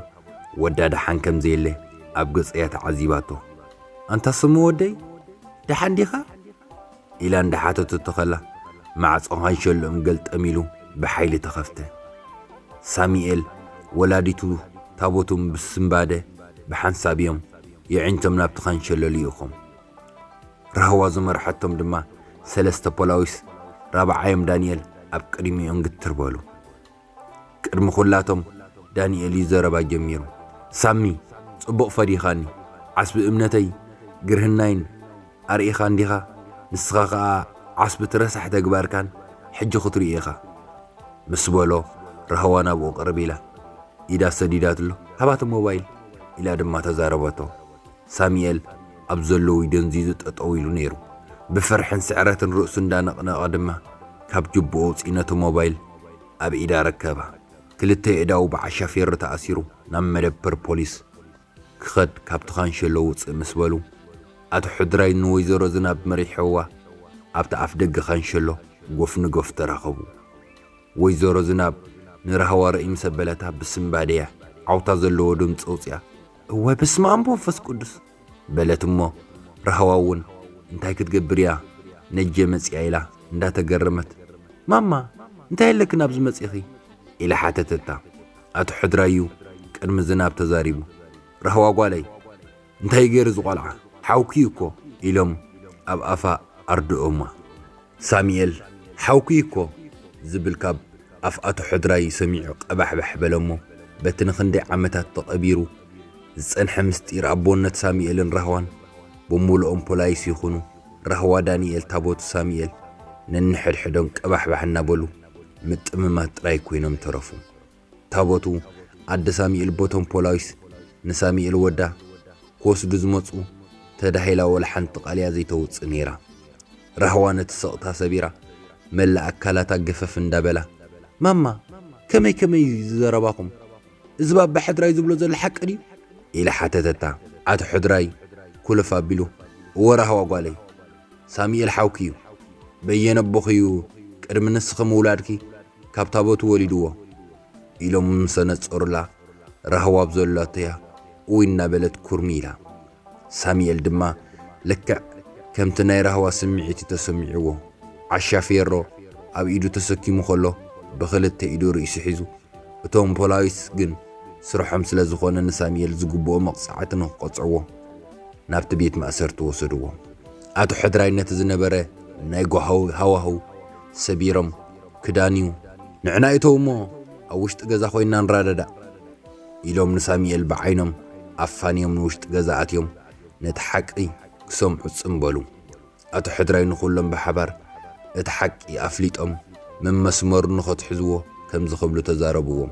ወዳ ደሓን ከም ዘየለ ኣብ ገጸያ ተዓዚባቶ። ኣንታ ስሙ ወደይ ደሓን ዲኻ? ኢላ እንዳሓተተቶ ከላ ማዕጾ ካንሸሎኦም ገልጠም ኢሉ ብሓይሊ ተኸፍተ። ሳሚኤል ወላዲቱ ታቦቱን ብስምባደ ብሓንሳብ እዮም የዒንቶም ናብቲ ካንሸሎ ልኢኾም። ራህዋ ዝመርሐቶም ድማ ሰለስተ ፖላዊስ ራብዓዮም ዳንኤል ኣብ ቅድሚኦም ግትር በሉ። ቅድሚ ኩላቶም ዳንኤል እዩ ዘረባ ጀሚሩ። ሳሚ፣ ጽቡቕ ፈዲኻኒ። ዓስቢ እምነተይ ግርህናይን ኣርኢኻ እንዲኻ፣ ንስኻ ኸኣ ዓስቢ እቲ ረሳሕ ተግባርካን ሕጂ ክትርእዮ ኢኻ። ምስ በሎ ራህዋ ናብኡ ቅርብ ኢላ ኢዳ ሰዲዳትሉ። ሃባቲ ሞባይል ኢላ ድማ ተዛረበቶ። ሳሚኤል ኣብ ዘለዉ ደንዚዙ ጠጠው ኢሉ ነይሩ። ብፍርሕን ስዕረትን ርእሱ እንዳነቕነቐ ድማ ካብ ጅብኡ ኣውጺኡ ነቲ ሞባይል ኣብ ኢዳ ረከባ። ክልተ ኣእዳዉ ብዓሻፌሮ ተኣሲሩ ናብ መደበር ፖሊስ ክኸድ ካብቲ ካንሸሎ ውጽእ ምስ በሉ፣ ኣቶ ሕድራይ ንወይዘሮ ዝናብ መሪሕዋ ኣብቲ ኣፍ ደገ ካንሸሎ ጎፍ ንጎፍ ተራኸቡ። ወይዘሮ ዝናብ ንራህዋ ርእይ ምስ ኣበለታ ብስምባደያ ዓውታ ዘለዎ ድምፂ ኣውፂኣ፣ እዋይ በስመ ኣብ መንፈስ ቅዱስ! በለት እሞ ራህዋ እውን እንታይ ክትገብር እያ ነጀ መፂኣ ኢላ እንዳተገረመት፣ ማማ እንታይ ኣለክን ኣብዚ መፂኺ? ኢላ ሓተተታ። ኣቶ ሕድራዩ ቅድሚ ዝናብ ተዛሪቡ፣ ራህዋ ጓለይ እንታይ ገይሩ ዝቆልዓ ሓውኪ እዩ እኮ ኢሎም ኣብ ኣፋ ኣርድኦማ። ሳሚኤል ሓውኩይ እኮ ዝብል ካብ ኣፍ ኣቶ ሕድራይ ሰሚዑ ቀባሕባሕ በለሞ። በቲ ንኽንደይ ዓመታት ተቐቢሩ ዝጸንሐ ምስጢር ኣቦነት ሳሙኤልን ራህዋን ብምሉኦም ፖላይስ ይኹኑ ራህዋ ዳንኤል ታቦቱ ሳሙኤል ነንሕድሕዶም ቀባሕባሕ እናበሉ ምጥምማት ጥራይ ኮይኖም ተረፉ። ታቦቱ ኣደ ሳሙኤል ቦቶም ፖላዊስ ንሳሙኤል ወዳ ክወስዱ ዝመጹ ተዳሂላ ወላ ሓንቲ ቃልያ ዘይተውጽእ ነይራ። ራህዋ ነቲ ሰቕታ ሰቢራ መላእ ኣካላታ ገፈፍ እንዳበላ፣ ማማ፣ ከመይ ከመይ እዩ ዝዘረባኹም? እዚ ባባ ሕድራይ ዝብሎ ዘሎ ሓቂ ድዩ? ኢላ ሓተተታ። ኣቶ ሕድራይ ኩልፍ ኣቢሉ፣ እወ ራህዋ ጓለይ፣ ሳሙኤል ሓውኪ እዩ። በየነ ኣቦኺ እዩ ቅድሚ ንስኺ ምውላድኪ ካብ ታቦቱ ወሊድዎ፣ ኢሎም ምስ ኣነጸሩላ፣ ራህዋ ኣብ ዘላቶያ እውይ እናበለት ኩርሚ ኢላ። ሳሙኤል ድማ ልክዕ ከምቲ ናይ ራህዋ ስምዒት እዩ ተሰሚዕዎ። ዓሻ ፌሮ ኣብ ኢዱ ተሰኪሙ ከሎ ብኽልተ ኢዱ ርእሱ ሒዙ፣ እቶም ፖላዊስ ግን ስርሖም ስለ ዝኾነ ንሳሙኤል ዝግብኦ መቕጻዕቲ ንኽቐጽዕዎ ናብቲ ቤት ማእሰርቲ ወሰድዎ። ኣቶ ሕድራይ ነቲ ዝነበረ ናይ ጓሃዊ ሃዋህው ሰቢሮም፣ ክዳንዩ፣ ንዕና እተው እሞ ኣብ ውሽጢ ገዛ ኮይንና ንረዳዳእ፣ ኢሎም ንሳሙኤል ብዓይኖም ኣፋንዮም ንውሽጢ ገዛ ኣትዮም ነቲ ሓቂ ክሰምዑ ጽም በሉ። ኣቶ ሕድራይ ንኹሎም ብሓባር እቲ ሓቂ ኣፍሊጦም መመስመሩ ንኸትሕዝዎ ከምዚ ክብሉ ተዛረብዎም።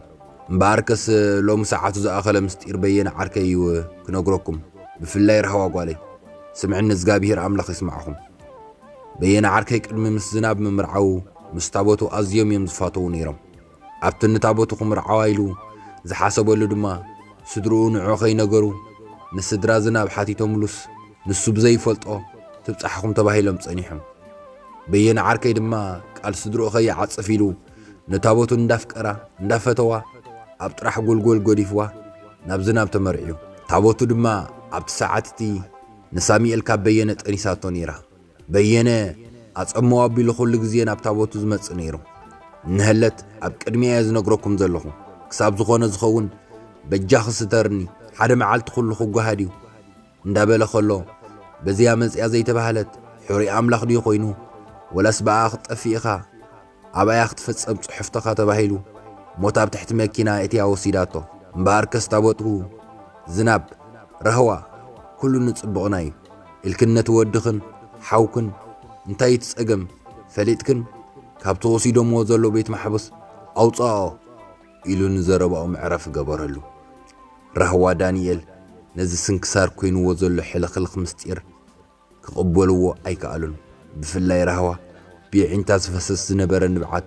እምበኣርከስ ሎሚ ሰዓቱ ዝኣኸለ ምስጢር በየነ ዓርከይ እዩ ክነግረኩም፣ ብፍላይ ራህዋ ጓለይ። ስምዕኒ፣ እግዚኣብሄር ኣምላኽ ይስማዕኹም። በየነ ዓርከይ ቅድሚ ምስ ዝናብ ምምርዓዉ ምስ ታቦቱ ኣዝዮም እዮም ዝፋተዉ ነይሮም። ኣብቲ ንታቦቱ ክምርዓዋ ኢሉ ዝሓሰበሉ ድማ ስድርኡ ንዑ ከይነገሩ ንስድራ ዝናብ ሓቲቶምሉስ ንሱ ብዘይፈልጦ ትብጻሕኹም ተባሂሎም ጸኒሖም። በየነ ዓርከይ ድማ ቃል ስድርኡ ከይዓጽፍ ኢሉ ንታቦቱ እንዳፍቀራ እንዳፈተዋ ኣብ ጥራሕ ጎልጎል ገዲፍዋ ናብ ዝናብ ተመርዕዩ። ታቦቱ ድማ ኣብቲ ሰዓት እቲ ንሳሙኤል ካብ በየነ ጠኒሳቶ ነይራ። በየነ ኣጸምዋ ኣቢሉ ኩሉ ግዜ ናብ ታቦቱ ዝመጽእ ነይሩ። እንሀለት ኣብ ቅድሚያ እየ ዝነግረኩም ዘለኹ። ክሳብ ዝኾነ ዝኸውን በጃኺ ስተርኒ፣ ሓደ መዓልቲ ኩሉ ክጓሃድ እዩ እንዳበለ ከሎ፣ በዚያ መጽያ ዘይተባህለት ሕሩይ ኣምላኽ ድዩ ኮይኑ? ወላስ ብኣኣ ክትጠፍእ ኢኻ? ኣብኣያ ክትፍጸም ጽሑፍትኻ ተባሂሉ ሞት ኣብ ትሕቲ መኪና እትያ ወሲዳቶ። እምበኣርከስ ታቦቱ ዝናብ፣ ራህዋ፣ ኩሉ ንጽቡቕና እዩ ኢልክን ነቲ ወድኽን ሓውክን እንታይ እቲ ጸገም ፈሊጥክን ካብቲ ወሲዶምዎ ዘለዉ ቤት ማሕቡስ ኣውጽኣኦ ኢሉ ንዘረባኡ መዕረፊ ገበረሉ። ራህዋ ዳንኤል ነዚ ስንክሳር ኮይንዎ ዘሎ ሕልኽልኽ ምስጢር ክቕበልዎ ኣይከኣሉን። ብፍላይ ራህዋ ብየዒንታ ዝፈሰስ ዝነበረ ንብዓት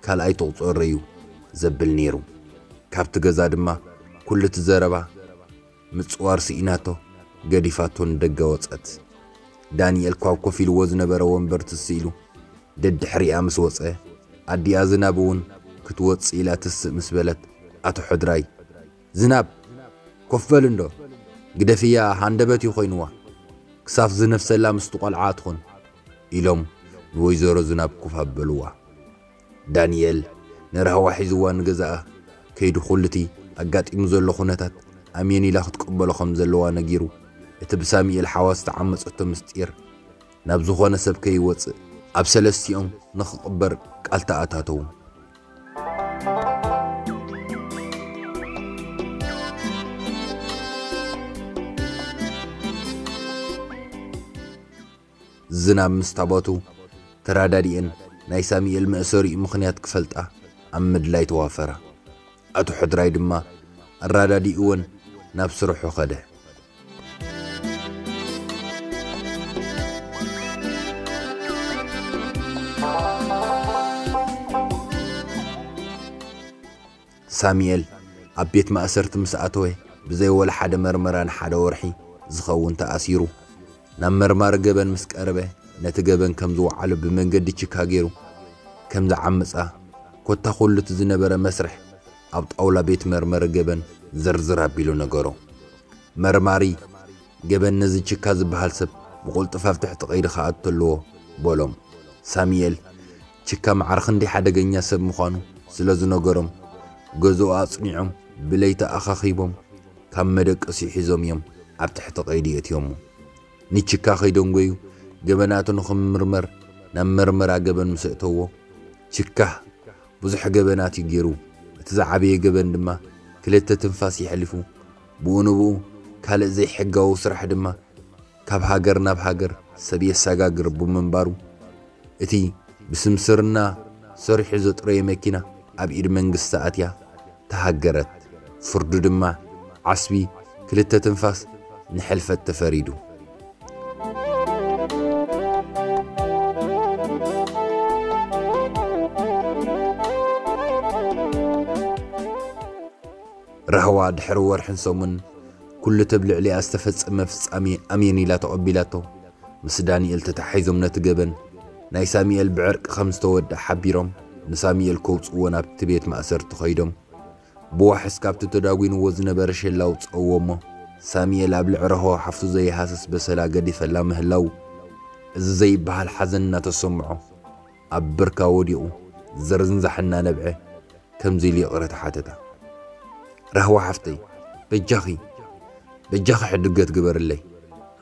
ካልኣይ ትቑጸሮ እዩ ዘብል ነይሩ። ካብቲ ገዛ ድማ ኩሉ እቲ ዘረባ ምጽዋር ስኢናቶ ገዲፋቶ ንደገ ወጸት። ዳንኤል ካብ ኮፍ ኢልዎ ዝነበረ ወንበር ትስ ኢሉ ደድሕሪኣ ምስ ወጸ ኣዲኣ ዝናብ እውን ክትወጽእ ኢላ ትስእ ምስ በለት ኣቶ ሕድራይ ዝናብ ኮፍ በል እንዶ ግደፍያ ሃንደበት እዩ ኮይንዋ ክሳብ ዝነፍሰላ ምስቲ ቆልዓ ትኹን ኢሎም ንወይዘሮ ዝናብ ኮፍ ኣበልዋ። ዳንኤል ንራህዋ ሒዝዋ ንገዛኣ ከይዱ ኩሉቲ ኣጋጢሙ ዘሎ ኩነታት ኣሜን ኢላ ክትቅበሎ ከም ዘለዋ ነጊሩ እቲ ብሳሙኤል ሓዋ ዝተዓመጸቶ ምስጢር ናብ ዝኾነ ሰብ ከይወጽእ ኣብ ሰለስቲኦም ንኽቕበር ቃል ተኣታተዉ። ዝናብ ምስ ታቦቱ ተራዳዲኤን ናይ ሳሙኤል መእሰሪኡ ምኽንያት ክፈልጣ ኣብ ምድላይ ተዋፈራ። ኣቶ ሕድራይ ድማ ኣራዳዲእወን ናብ ስርሑ ኸደ። ሳሙኤል ኣብ ቤት ማእሰርቲ ምስ ኣተወ ብዘይ ወላ ሓደ መርመራ ንሓደ ወርሒ ዝኸውን ተኣሲሩ። ናብ መርማሪ ገበን ምስ ቀረበ ነቲ ገበን ከም ዝወዓሎ ብመንገዲ ችካ ገይሩ ከም ዝዓመጻ ኮታ ኩሉ እቲ ዝነበረ መስርሕ ኣብ ጣውላ ቤት መርመሪ ገበን ዝርዝር ኣቢሉ ነገሮ። መርማሪ ገበን ነዚ ችካ ዝበሃል ሰብ ብቕልጡፍ ኣብ ትሕቲ ቀይዲ ክኣቱ ኣለዎ በሎም። ሳሙኤል ችካ ማዕረ ክንደይ ሓደገኛ ሰብ ምዃኑ ስለ ዝነገሮም ገዝኡ ኣጽኒዖም ብለይቲ ኣኻኺቦም ካብ መደቀሲኡ ሒዞም እዮም ኣብ ትሕቲ ቀይዲ የእትዮሞ። ንችካ ከይደንጎዩ ገበናቱ ንኽምርመር ናብ መርመራ ገበን ምስ ኣእተዎ፣ ችካህ ብዙሕ ገበናት እዩ ገይሩ። እቲ ዝዓበየ ገበን ድማ ክልተ ትንፋስ የሕሊፉ። ብኡ ንብኡ ካልእ ዘይሕጋዊ ስራሕ ድማ ካብ ሃገር ናብ ሃገር ሰብ የሰጋግር ብምንባሩ፣ እቲ ብስምስርና ሰሪሑ ዘጥረየ መኪና ኣብ ኢድ መንግስቲ ኣትያ ተሃገረት። ፍርዱ ድማ ዓስቢ ክልተ ትንፋስ ንሕልፈት ተፈሪዱ። ራህዋ ድሕሪ ወርሕን ሰሙን ኩሉ ተብ ልዕሊኣ ዝተፈጸመ ፍጻሜ ኣሜን ኢላ ተቐቢላቶ። ምስ ዳንኤል ተታሒዞም ነቲ ገበን ናይ ሳሚኤል ብዕርቂ ከም ዝተወድኣ ሓቢሮም ንሳሚኤል ከውጽእዎ ናብቲ ቤት ማእሰርቲ ኸይዶም ብዋሕስ ካብቲ ተዳጒንዎ ዝነበረ ሸላ ኣውጽእዎ እሞ ሳሚኤል ኣብ ልዕሊ ራህዋ ሓፍቱ ዘይሃስስ በሰላ ገዲፈላ ምህላው እዚ ዘይበሃል ሓዘን እናተሰምዖ ኣብ ብርካ ወዲቑ ዝርንዛሕ እናነብዐ ከምዚ ኢሉ ይቕረታ ሓተታ። ራህዋ ሓፍተይ፣ በጃኺ፣ በጃኺ ሕድገት ግበርለይ።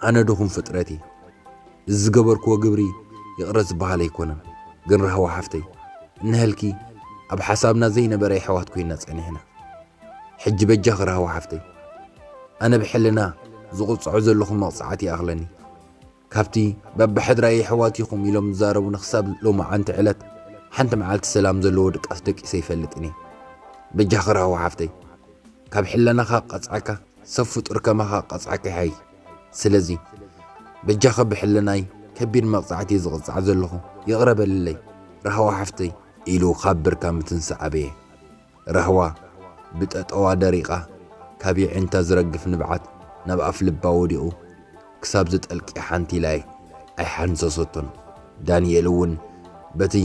ኣነ ድኹም ፍጥረት እየ። እዚ ዝገበርክዎ ግብሪ ይቕረ ዝበሃል ኣይኮነን። ግን ራህዋ ሓፍተይ፣ እነሀልኪ ኣብ ሓሳብና ዘይነበረ ኣሕዋት ኮይና ጸኒሕና። ሕጂ በጃኺ ራህዋ ሓፍተይ፣ ኣነ ብሕልና ዝቕጽዖ ዘለኹ መቕጻዕቲ ይኣኽለኒ። ካብቲ በብሕድራ የሕዋት ኢኹም ኢሎም ዝዛረቡኒ ክሳብ ሎማዓንቲ ዕለት ሓንቲ መዓልቲ ሰላም ዘለዎ ድቃስ ደቂሰ ይፈልጥን እየ። በጃኺ ራህዋ ሓፍተይ፣ ካብ ሕለናኻ ቀጽዓካ ሰብ ፍጡር ከማኻ ቀጽዓካ ይሓይ። ስለዚ በጃኺ ብሕልናይ ከቢድ መቕጻዕቲ ዝቕጻዕ ዘለኹ ይቕረ በልለይ ራህዋ ሓፍተይ ኢሉ ካብ ብርካ ምትንሳእ ኣበየ። ራህዋ ብጠጠዋ ደሪቓ ካብ የዒንታ ዝረግፍ ንብዓት ናብ ኣፍ ልባ ወዲቑ ክሳብ ዝጠልቂ ሓንቲ ኢላ ኣይሓንሰሰቶን። ዳንኤል እውን በቲ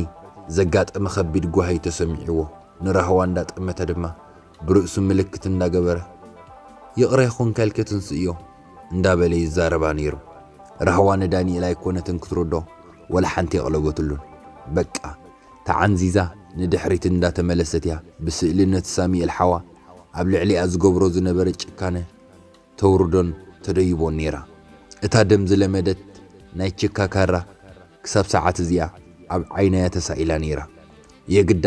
ዘጋጠመ ከቢድ ጓሂ ተሰሚዕዎ ንራህዋ እንዳጠመተ ድማ ብርእሱ ምልክት እንዳገበረ ይቕረ ይኹን ከልኪ ትንስእዮ እንዳበለ ይዛረባ ነይሩ። ራህዋ ንዳንኤል ኣይኮነትን ክትርዶ ወላ ሓንቲ የቕለበትሉን። በቃ ተዓንዚዛ ንድሕሪት እንዳተመለሰት እያ ብስእሊ ነቲ ሳሚኤል ሓዋ ኣብ ልዕሊኣ ዝገብሮ ዝነበረ ጭካነ ተውርዶን ተደይቦን ነይራ። እታ ደም ዝለመደት ናይ ችካ ካራ ክሳብ ሰዓት እዚኣ ኣብ ዓይናያ ተሳኢላ ነይራ። የግዳ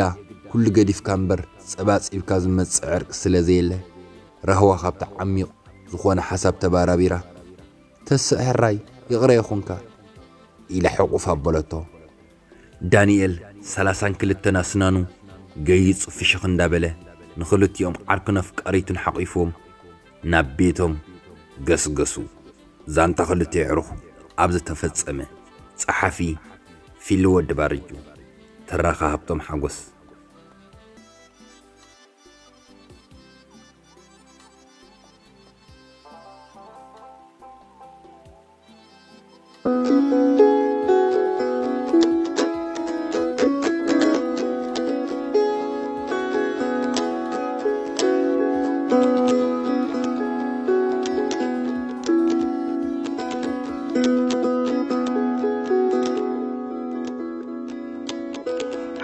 ኩሉ ገዲፍካ እምበር ጸባጺብካ ዝመጽእ ዕርቂ ስለ ዘየለ ራህዋ ካብቲ ዓሚቕ ዝኾነ ሓሳብ ተባራቢራ ተስእ ሕራይ ይቕረ ይኹንካ ኢላ ሕቑፍ ኣበለቶ። ዳንኤል ሰላሳን ክልተን ኣስናኑ ገይጹ ፍሽኽ እንዳበለ ንኽልቲኦም ዓርክን ኣፍቃሪቱን ሓቒፎም ናብ ቤቶም ገስገሱ። ዛንታ ክልተ የዕሩኽ ኣብ ዝተፈጸመ። ጸሓፊ ፊሊ ወዲ ባርጁ። ተራኻ ሃብቶም ሓጎስ።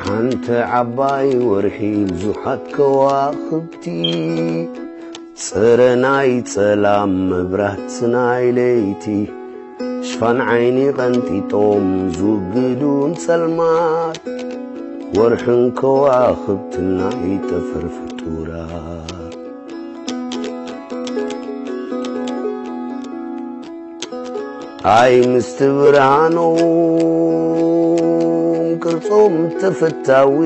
ሓንቲ ዓባይ ወርሒ ብዙሓት ከዋኽብቲ፣ ጽረ ናይ ጸላም መብራት ናይ ለይቲ፣ ሽፋን ዓይኒ ቀንጢጦም ዝውግዱ ንጸልማት፣ ወርሕን ከዋኽብትን ናይ ጠፈር ፍጡራት። ኣይ ምስቲ ብርሃኖም ቅርጾም ተፈታዊ፣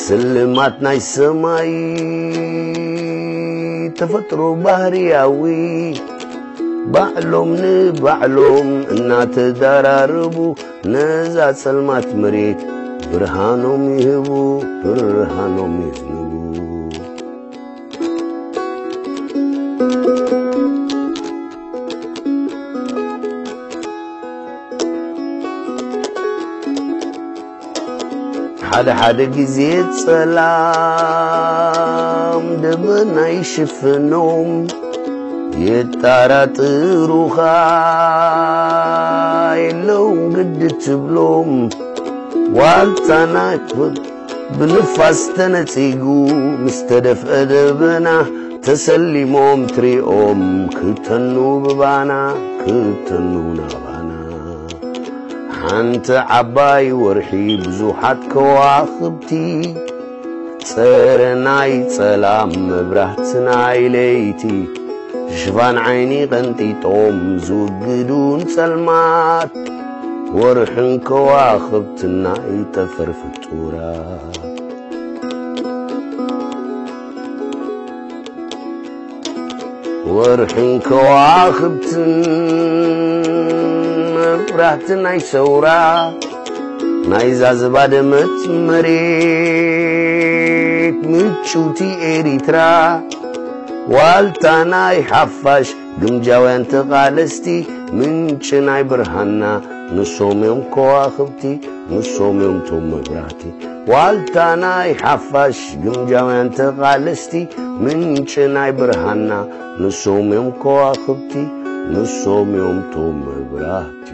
ስልማት ናይ ሰማይ ተፈጥሮ ባህርያዊ፣ ባዕሎም ንባዕሎም እናተዳራረቡ፣ ነዛ ጸልማት መሬት ብርሃኖም ይህቡ፣ ብርሃኖም የዝንቡ። ሓደ ሓደ ግዜ ጸላም ደበና ይሽፍኖም፣ የጣራጥሩኻ የለውን ግዲ ትብሎም። ዋልታ ናይ ክብር ብንፋስ ተነጺጉ ምስ ተደፍአ ደበና፣ ተሰሊሞም ትሪኦም ክተኑ ብባና፣ ክተኑ ናባና። ሓንቲ ዓባይ ወርሒ ብዙሓት ከዋኽብቲ፣ ጸረ ናይ ጸላም መብራህቲ ናይ ለይቲ፣ ሽፋን ዓይኒ ቀንጢጦም ዝውግዱን ጸልማት፣ ወርሕን ከዋኽብትን ናይ ጠፈር ፍጡራት። ወርሕን ከዋኽብትን መብራህቲ ናይ ሰውራ፣ ናይዛ ዝባደመት መሬት ምጭውቲ ኤሪትራ፣ ዋልታ ናይ ሓፋሽ ግምጃውያን ተቓለስቲ፣ ምንጪ ናይ ብርሃንና ንሶም እዮም ከዋኽብቲ፣ ንሶም እዮም ቶም መብራህቲ። ዋልታ ናይ ሓፋሽ ግምጃውያን ተቓለስቲ፣ ምንጪ ናይ ብርሃንና ንሶም እዮም ከዋኽብቲ፣ ንሶም እዮም ቶም መብራህቲ።